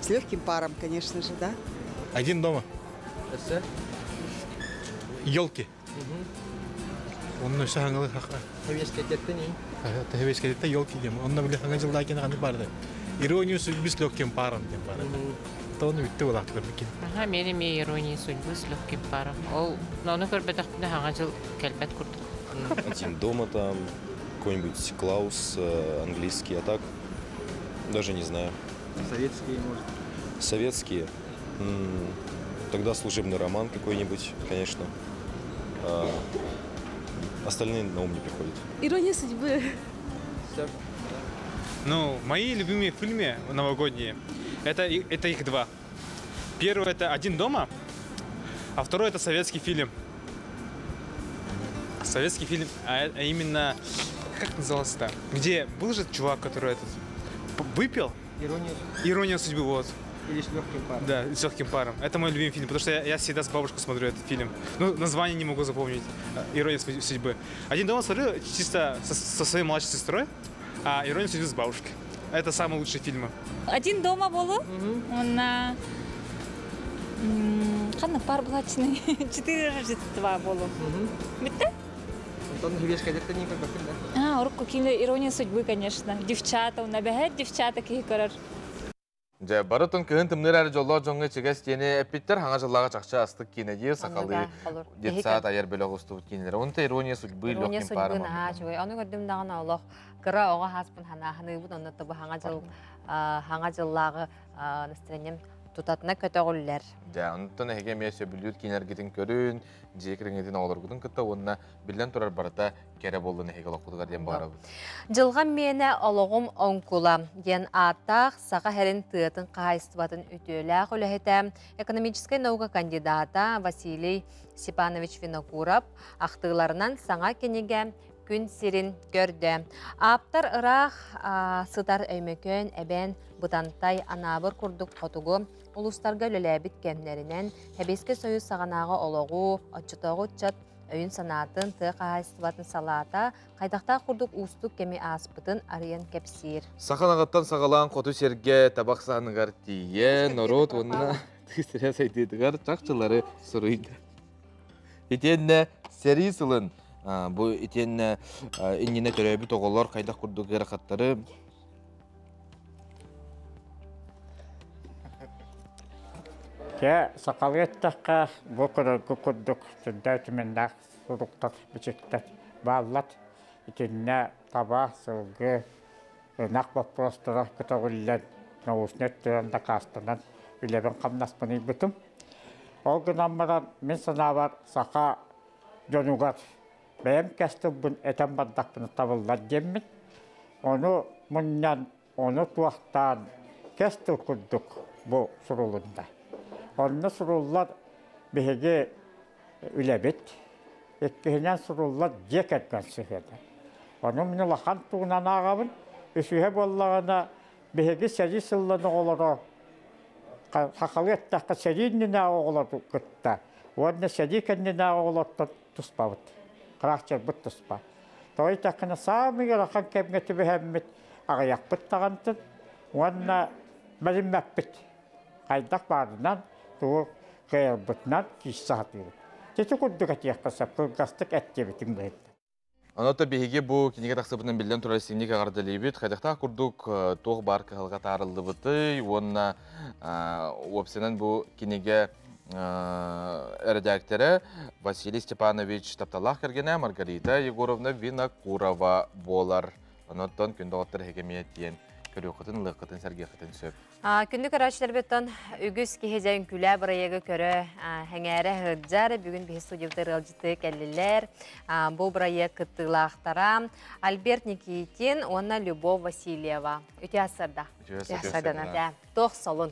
С легким паром, конечно же, да. Один дома. Елки. Онно сахаңылы хаха. Тэвескетте елки дем. Онно биле хаңа жылда кен ханы барды. Ирония судьбы с легким паром дем барды. Тоны бүтті олақты көрмекен. Аха, мени ме ирония судьбы с легким паром. Ол, но көрбетақпына хаңа жыл кәлбәт курдук. Один дома там, какой-нибудь Клаус английский, а так даже не знаю. Советские, может? Советские. Тогда служебный роман какой-нибудь, конечно. Остальные на ум не приходят. Ирония судьбы. Ну, мои любимые фильмы новогодние, это их два. Первый это «Один дома», а второй это советский фильм. Советский фильм, а именно, как назывался-то? Где был же чувак, который этот выпил? Ирония. Ирония судьбы, вот. Или с легким паром. Да, с легким паром. Это мой любимый фильм, потому что я всегда с бабушкой смотрю этот фильм. Ну, название не могу запомнить. Ирония судьбы. Один дома смотрю чисто со своей младшей сестрой, а Ирония судьбы с бабушкой. Это самые лучшие фильмы. Один дома болу. Онна қанна пар булачны. Четыре Рождества болу. Бітті? А, урукку кине Ирония судьбы, конечно. Девчата, набәһәт девчата киһи көрөр. Дьэ, барытын кыһын тымныр эр дьоллоох дьоҥҥо ичигэс диэни эппиттэр хаҥа дьыллааҕы чахчы астык киинэ диир сахалыы детсад айар бөлөх устубут киинэлэр. Онто ирония судьбы Ирония легким судьбы паром. наһаа үчүгэй. Ону көрдүм даҕаны олох кыра оҕо хааспын ханыыбын онно тобу хаҥа дьыл хаҥа дьыллааҕы настроением тутатына көтөҕүллэр. Дьэ, онтон эһиги эмиэ сөбүлүүр киинэргитин көрүн, дьиэ кириҥҥитин оҕолоргутун кытта уонна биллэн турар барыта кэрэ буоллун эһиги олоххутугар диэн баҕарабыт. Дьылҕам миэнэ олоҕум оҥкула диэн ааттаах Саха сирин тыатын хаһаайыстыбатын үтүөлээх үлэһитэ, экономическай наука кандидата Василий Степанович Винокуров ахтыыларынан саҥа кинигэ күн сирин көрдө. Ааптар ыраах сытар Өймөкөөн, Эбээн, Бытантай, Анаабыр курдук хотугу улуустарга үлэлээбит кэмнэринэн Сэбиэскэй Союз саҕанааҕы олоҕу, оччотооҕу ыччат өйүн-санаатын, тыа хаһаайыстыбатын салаата хайдахтаах курдук уустук кэми ааспытын арыйан кэпсиир. Саха аҕыттан саҕалаан хоту сиргэ табах сааныгар тиийэ, норуот уонна тыы сирэ сайдыытыгар чахчылары суруйда. Итиэннэ сэрии сылын бу итиэннэ иннинэ төрөөбүт оҕолор хайдах курдук ыарахаттары Дьэ, сахалыы эттэххэ, бу көрөргө курдук сүрдээх үтүмэннээх суруктар, бичиктэр бааллар. Итиннэ таба, сылгы, ынах боппуруостара көтөҕүллэн, научнай өттүнэн дакаастанан үлэбин-хамнаспын ыйбытым. Ол гынан баран, мин санаабар, саха дьонугар бэйэм кэс тылбын этэн бардахпына табыллар диэммин, ону мунньан, ону туохтаан кэс тыл курдук бу сурулунна. Онно суруллар биһиги үлэбит, иккиһинэн суруллар дьиэ кэргэн сыһыана. Ону мин улахан тугунан ааҕабын, үсүһэ буоллаҕына биһиги сэрии сыллан оҕолоро хахалыы эттэххэ сэрии иннинээҕи оҕолору кытта уонна сэрии кэннинээҕи оҕолортон туспабыт. Хараахчарбыт туспа. Тоҕо диэтэххинэ саамай ыарахан кэмҥэ түбэһэммит аҕыйахпыт даҕантын уонна бэриммэппит. Хайдах баарынан тугу кыайарбытынан киирсэ сатыыбыт. Ити курдук этиэххэ сөп, кылгастык эттиэбитин быһыта. Онон биһиги бу кинигэ тахсыбытынан биллэн турар сиҥник эҕэрдэлиибит. Хайдахтаах курдук туох баар кыһалҕа таарыллыбытый уонна уопсайынан бу кинигэ эрэдээктэрэ Василий Степанович тапталлаах кэргэнэ Маргарита Егоровна Винокурова буолар. Онон күн доҕоттор эһиги эмиэ тиийэн Көрүөххүтүн, ылыаххытын, сэргиэххитин сөп. Күндү көрөөччүлэрбиттэн үгүс киһи дьэ үҥкүүлээ бырайыагы көрө сэҥээрэ сылдьар. Бүгүн биһи студиябытыгар ыалдьыты кэллилэр. Бу бырайыак кыттыылаахтара Альберт Никитин уонна Любовь Васильева. Үтүө сарда. Үтүө сарда. Туох солун?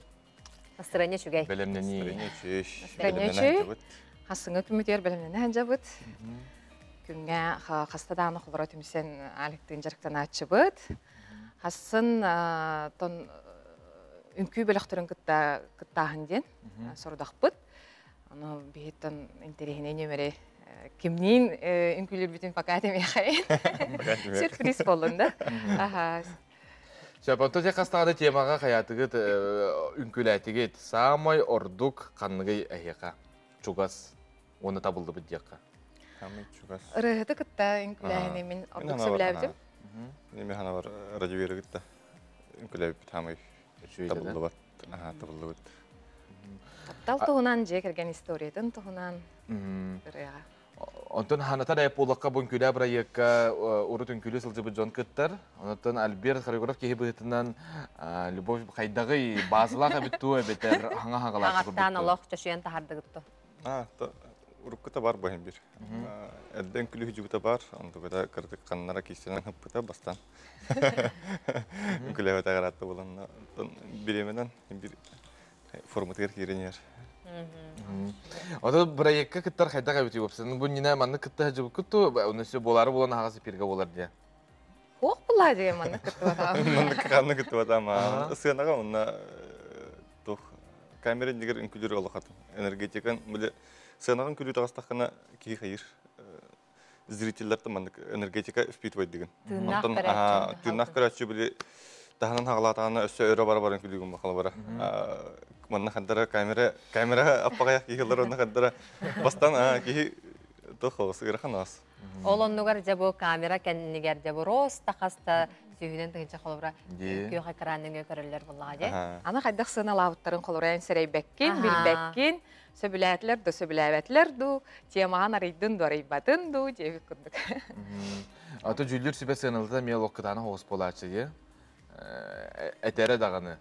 Настроение үчүгэй. Бэлэмнэнии. Настроение үчүгэй. Хасыңы күмүтүгэр бэлэмнэнэ сылдьабыт. Күҥҥэ хаста даҕаны холоро түмсэн Аликтыын дьарыктанааччыбыт. Хассын тон үҥкүү бөлөхтөрүн кытта кыттааһын диэн сорудахпыт. Ону биһиттэн интэриэһинэй нүөмэри кимниин үҥкүүлүүрбүтүн пока этимиэхэй. Сюрприз буоллун да. Аха. Сөп, онто те хастаҕына темаҕа хайаатыгыт үҥкүүлээтигит саамай ордук ханныгый эһиэхэ чугас уонна табыллыбыт диэххэ? Самый чугас. Ырыаһыты кытта үҥкүүлээһини мин ордук сөбүлээбитим. Мен ханабар радиоверы кытта үҥкүүлээбиппит хамай табыллыбат. Аха, табыллыбыт. Таптал туһунан, дьиэ кэргэн историятын туһунан ырыаҕа. Онтон ханатар эп буоллахха бу үҥкүүлээ бырайыакка урут үҥкүүлүү сылдьыбыт дьон кыттар. Онтон Альберт хореограф киһи быһыытынан Любовь хайдаҕый баазалаах эбит туу эбэтэр хаҥа хаҥалаах Хаҥаттаан олох чочуйан таһардыгыт ту. А, уруккута бар бу бир. Эрдэ үҥкүүлүү сылдьыбыта бар, онтугата кырдык ханнара киистэнэн хыппыта бастан. Үҥкүүлээбэтэ араатта буолан бириэмэнэн бир форматыгар киирэн иһэр. Ото бырайыакка кыттар хайдах эбитий уопсайынан бу нина маннык кытта сылдьыбыккыт ту онно буолаары буолан аһаҕас эфиргэ буолар диye. Хуох буллаа диye маннык кыттыбатаҕым. Маннык ханна кыттыбатаҕым. Сыанаҕа онно туох камера иннигэр үҥкүүлүүр олохатын. Энергетикан били сыанаҕын күлүү таҕыстаххына киһи хайыр зрителлэртэн маннык энергетика впитывайдыгын. Тыыннаах көрөөччү. Тыыннаах көрөөччү били таһынан хаҕалаатаҕына өссө өрө бара баран күлүүгүн бахала бара. Манна хардара камера камера аппаҕайах киһи ылар онно хардара бастан киһи туох оҕус ыарахан аас. Ол оннугар дьэ бу камера кэннигэр дьэ бу роста хаста сүүһүнэн тыһыынча холобура күөх экран нөҥүө көрөллөр буоллаҕа дии. Аны хайдах сыаналаабыттарын холобура сэрэйбэккин, билбэккин, сөбүлээтилэр да сөбүлээбэтилэр дуу, темаҕын арыйдын дуу, арыйбатын дуу диэбит курдук. Ато дьүүллүүр сүбэ сыаналыта эмиэ олох кытаанах оҕус буолааччы дии. Этэрэ даҕаны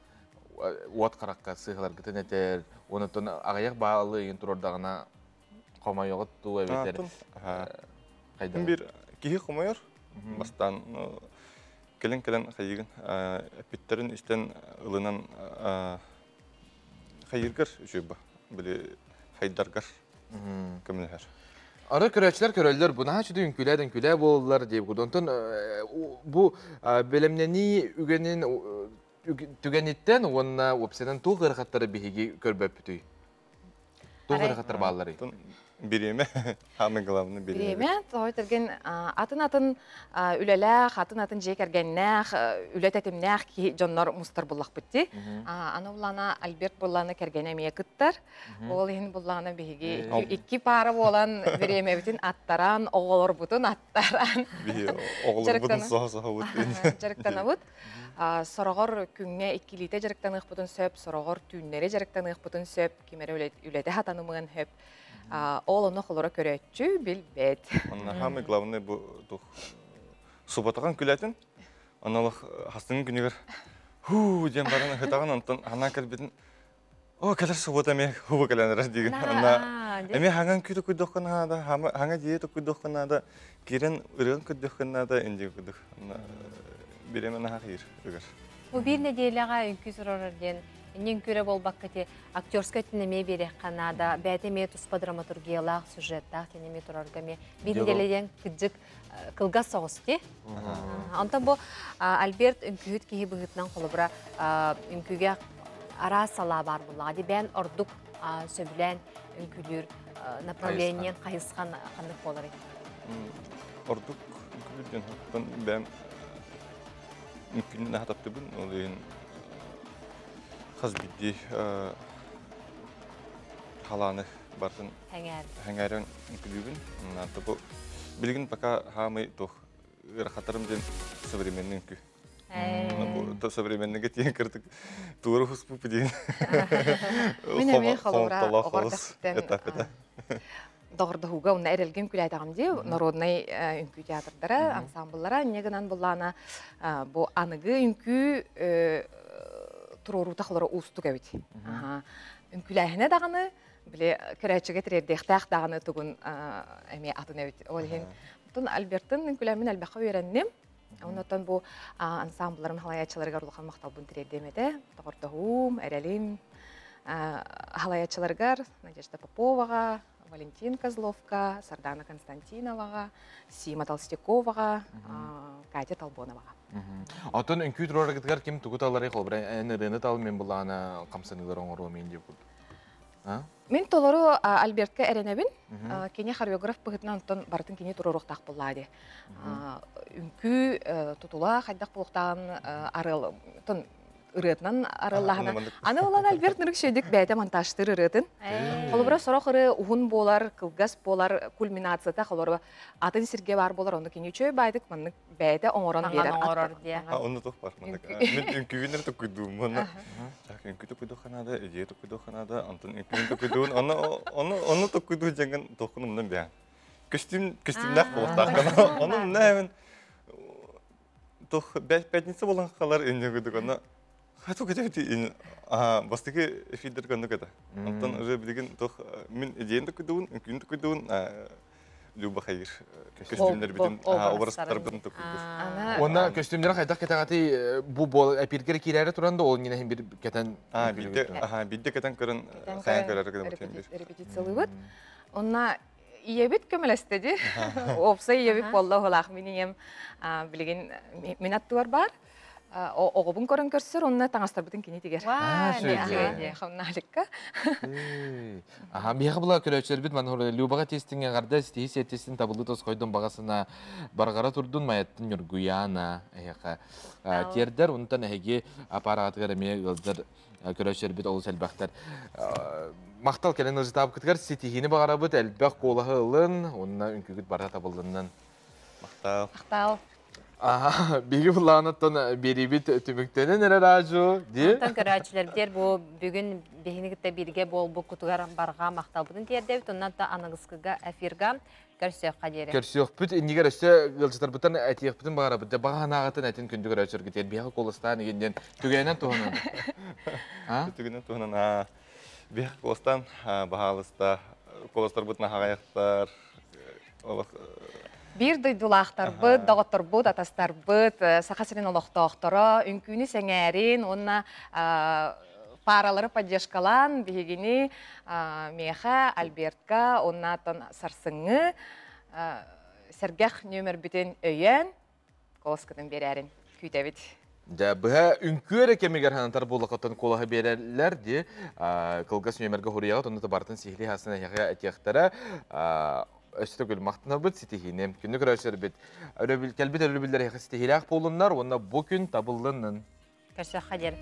уот харахха сыыһаларгытын этэр, онтон аҕыйах баалы ыйын турардаҕына хомойоҕут дуу эбэтэр хайдах? Бир киһи хомойор бастаан кэлин-кэлэн хайыгын эппиттерин истэн ылынан хайыргар үчүгэй били хайдаргар көмөлөһөр. Ары көрөөччүлэр көрөллөр, бу наһаа үчүгэй үҥкүүлээ үҥкүүлээ буолаллар диэбит. Онтон бу бэлэмнэнии үгэнин түгэниттэн уонна уопсайынан туох ыарахаттары биһиги көрбөппүтүй? Туох ыарахаттар баалларый? Бириэмэ, самый главный бириэмэ. Бириэмэ, тоҕо тэрген атын-атын үлэлээх, атын-атын дьиэ кэргэннээх, үлэ тэтимнээх киһи дьоннор мустар буллахпыт дии. Аны буллаана Альберт буллаана кэргэнэ эмиэ кыттар. Ол иһин буллаана биһиги икки пара буолан бириэмэбитин аттаран, оҕолорбутун аттаран. Биһи оҕолорбутун соһо-соһобут. Дьарыктанабыт. Сороҕор күҥҥэ иккилиитэ дьарыктаныахпытын сөп, сороҕор түүннэри дьарыктаныахпытын сөп, ким эрэ үлэтэ хатанымыан сөп. Ол ону холоро көрөөччү билбэт. Онно самый главный бу тух субботаҕын күлэтин, онолох хастыҥ күнүгэр хуу диэн баран ыһытаҕын, онтон ханаан кэлбитин о кэлэр суббота эмиэ хуу кэлэн эрэр диигин. Онно эмиэ хаҥан күүтэ күйдөххө наада, хаҥа дьиэ туккуйдоххо наада, киирэн ырыан көрдөххө наада, индиги курдук. Онно бириэмэ наһаа киир ыгар. Бу биир нэдиэлэҕэ үҥкүү сурарар диэн иннин үҥкүүрэ буолбакка ти актерскай өттүн эмиэ биэриэххэ наада. Бэйэтэ эмиэ туспа драматургиялаах, сюжеттаах тин эмиэ турарга эмиэ биир нэдиэлэ диэн кырдьык кылгас соҕус ти. Онтон бу Альберт үҥкүүһүт киһи быһыытынан холобура үҥкүүгэ араас салаа баар буоллаҕа. Ди бэйэн ордук сөбүлээн үҥкүүлүүр направлениен хайысхан ханнык буоларый? Ордук үҥкүүлүүр диэн бэйэм үҥкүүнү наһаа таптыыбын. Ол иһин хас биирдии халааны барытын сэҥээрэн үҥкүүлүүбүн. Бу билигин пока хаамый туох ыарахаттарым диэн современный үҥкүү. Бу современныйга тиийэн кырдык туора хуспуппу диэн. Мин эмиэ холобура оҕор этаппыта. Доҕордоһууга уонна эрэлгин күлээтаҕым дии народнай үҥкүү театрдара, ансамбллара инньэ гынан буллаана бу аныгы үҥкүү туруоруута холоро уустук эбит. Үҥкүүлээһинэ даҕаны били көрөөччүгэ тириэрдиэхтээх даҕаны тугун эмиэ атын эбит. Ол иһин оттон Альбертын үҥкүүлээммин элбэххэ үөрэнним. Оннуттан бу ансамблларым халайааччыларыгар улахан махталбын тириэрдиэм этэ. Доҕордоһуум, эрэлим халайааччыларыгар Надежда Поповаҕа, Валентин Козловка, Сардана Константиноваҕа, Сима Толстяковаҕа, Катя Толбоноваҕа. Оттон үҥкүү туруораргытыгар ким тугу таларый холобура эн ырыаны тал мен былаана хамсаныылар оҥоруом иин диэбит курдук. Мин толору Альбертка эрэнэбин. Кини хореограф быһыытынан онтон барытын кини туруоруохтаах буоллаа дии. Үҥкүү тутула хайдах буолуохтааҕын арыал ырыатынан арыллаһына. Аны улан Альберт Нырык шөйдүк бэйэтэ монтажтыыр ырыатын. Холобура сорох ырыа уһун буолар, кылгас буолар, кульминацията холобура атын сиргэ баар буолар, онно кини үчүгэй баайдык маннык бэйэтэ оҥорон биэрэр. Оҥорор диye. Онно туох бар маннык. Мин үҥкүүбүн эрэ токуйдуум. Онно үҥкүү токуйдуу ханада, идея токуйдуу ханада, онтон үҥкүүн токуйдуун, онно онно онно токуйдуу дьэнгэн тохкун умнан биһэн. Көстүүм көстүүмнээх буолуохтаах. Ону умна Тух пятница болан халар инне кудук онно хату кетети бастакы эфирдер коннук это. Онтон уже билигин тух мин идеян токуйдуун, үҥкүүн токуйдуун Люба хайыр көстүүмнэр бүтүн образтарбын токуйдур. Уонна көстүүмнэр хайдах кэтэҕэти бу бол эпиргер киирээри туран да ол ньинэһин бир кэтэн бидде кэтэн көрөн хайан көрөр гына репетициялыыбыт. Онна ийэбит көмөлөстө ди. Уопсай ийэбит буолла уһулаах мин ийэм билигин мин аттыбар баар. Оҕобун көрөн көрсөр, онно таҥастарбытын кини тигэр. Хамнаалыкка. Аха, биһиэхэ була көрөөччүлэрбит манна Любаҕа тиэстиҥҥэ эҕэрдэ истиһи сиэттистин табыллы тосхойдун баҕасына барҕара турдун майаттын Ньургуйаана эһиэхэ тиэрдэр онтон эһиги аппаратыгар эмиэ ыалдьар көрөөччүлэрбит олус элбэхтэр. Махтал кэлэн ыалдьытаабыккытыгар ситиһиини баҕарабыт, элбэх куолаһы ылын, уонна үҥкүүгүт барыта табыллыннын. Махтал. Махтал. Аха, биһиги былаанаттан биэриибит түмүктэнэн эрэр аажу, дии. Онтон көрөөччүлэрбитигэр бу бүгүн биһини кытта бииргэ буолбуккутугар барҕа махталбытын тиэрдэбит. Оннан да аныгыскыга эфирга Көрсүөххэ диэри. Көрсүөхпүт иннигэр өссө ыалдьытарбыттан этиэхпитин баҕарабыт. Дьэ баҕа санааҕытын этин күндү көрөөччүлэргитигэр биһиэхэ куоластаан игин диэн түгэнэн туһанан. Түгэнэн туһанан биһиэхэ куоластаан баһаалыста куоластарбыт наһаҕайахтар олох Биир дойдулаахтарбыт, доҕотторбут, атастарбыт, Саха сирин олохтоохторо үҥкүүнү сэҥээрин уонна пааралары поддержкалаан биһигини миэхэ Альбертка уоннааттан сарсыҥҥы сэргэх нүөмэрбитин өйөөн куоласкытын биэрээрин күүтэбит. Дьэ, быһа үҥкүү эрэ кэмигэр ханатар буоллаххыттан куолаһы биэрэллэр дии. Кылгас нүөмэргэ хуруйаҕыт, онно барытын сиһилии хасын эһиэхэ этиэхтэрэ. Өссө төгүл махтанабыт ситиһиини. Күнү көрөөччүлэрбит кэлбит өрөбүллэр эһиэхэ ситиһиилээх буолуннар уонна бу күн табыллыннын. Көрсүөххэ диэри.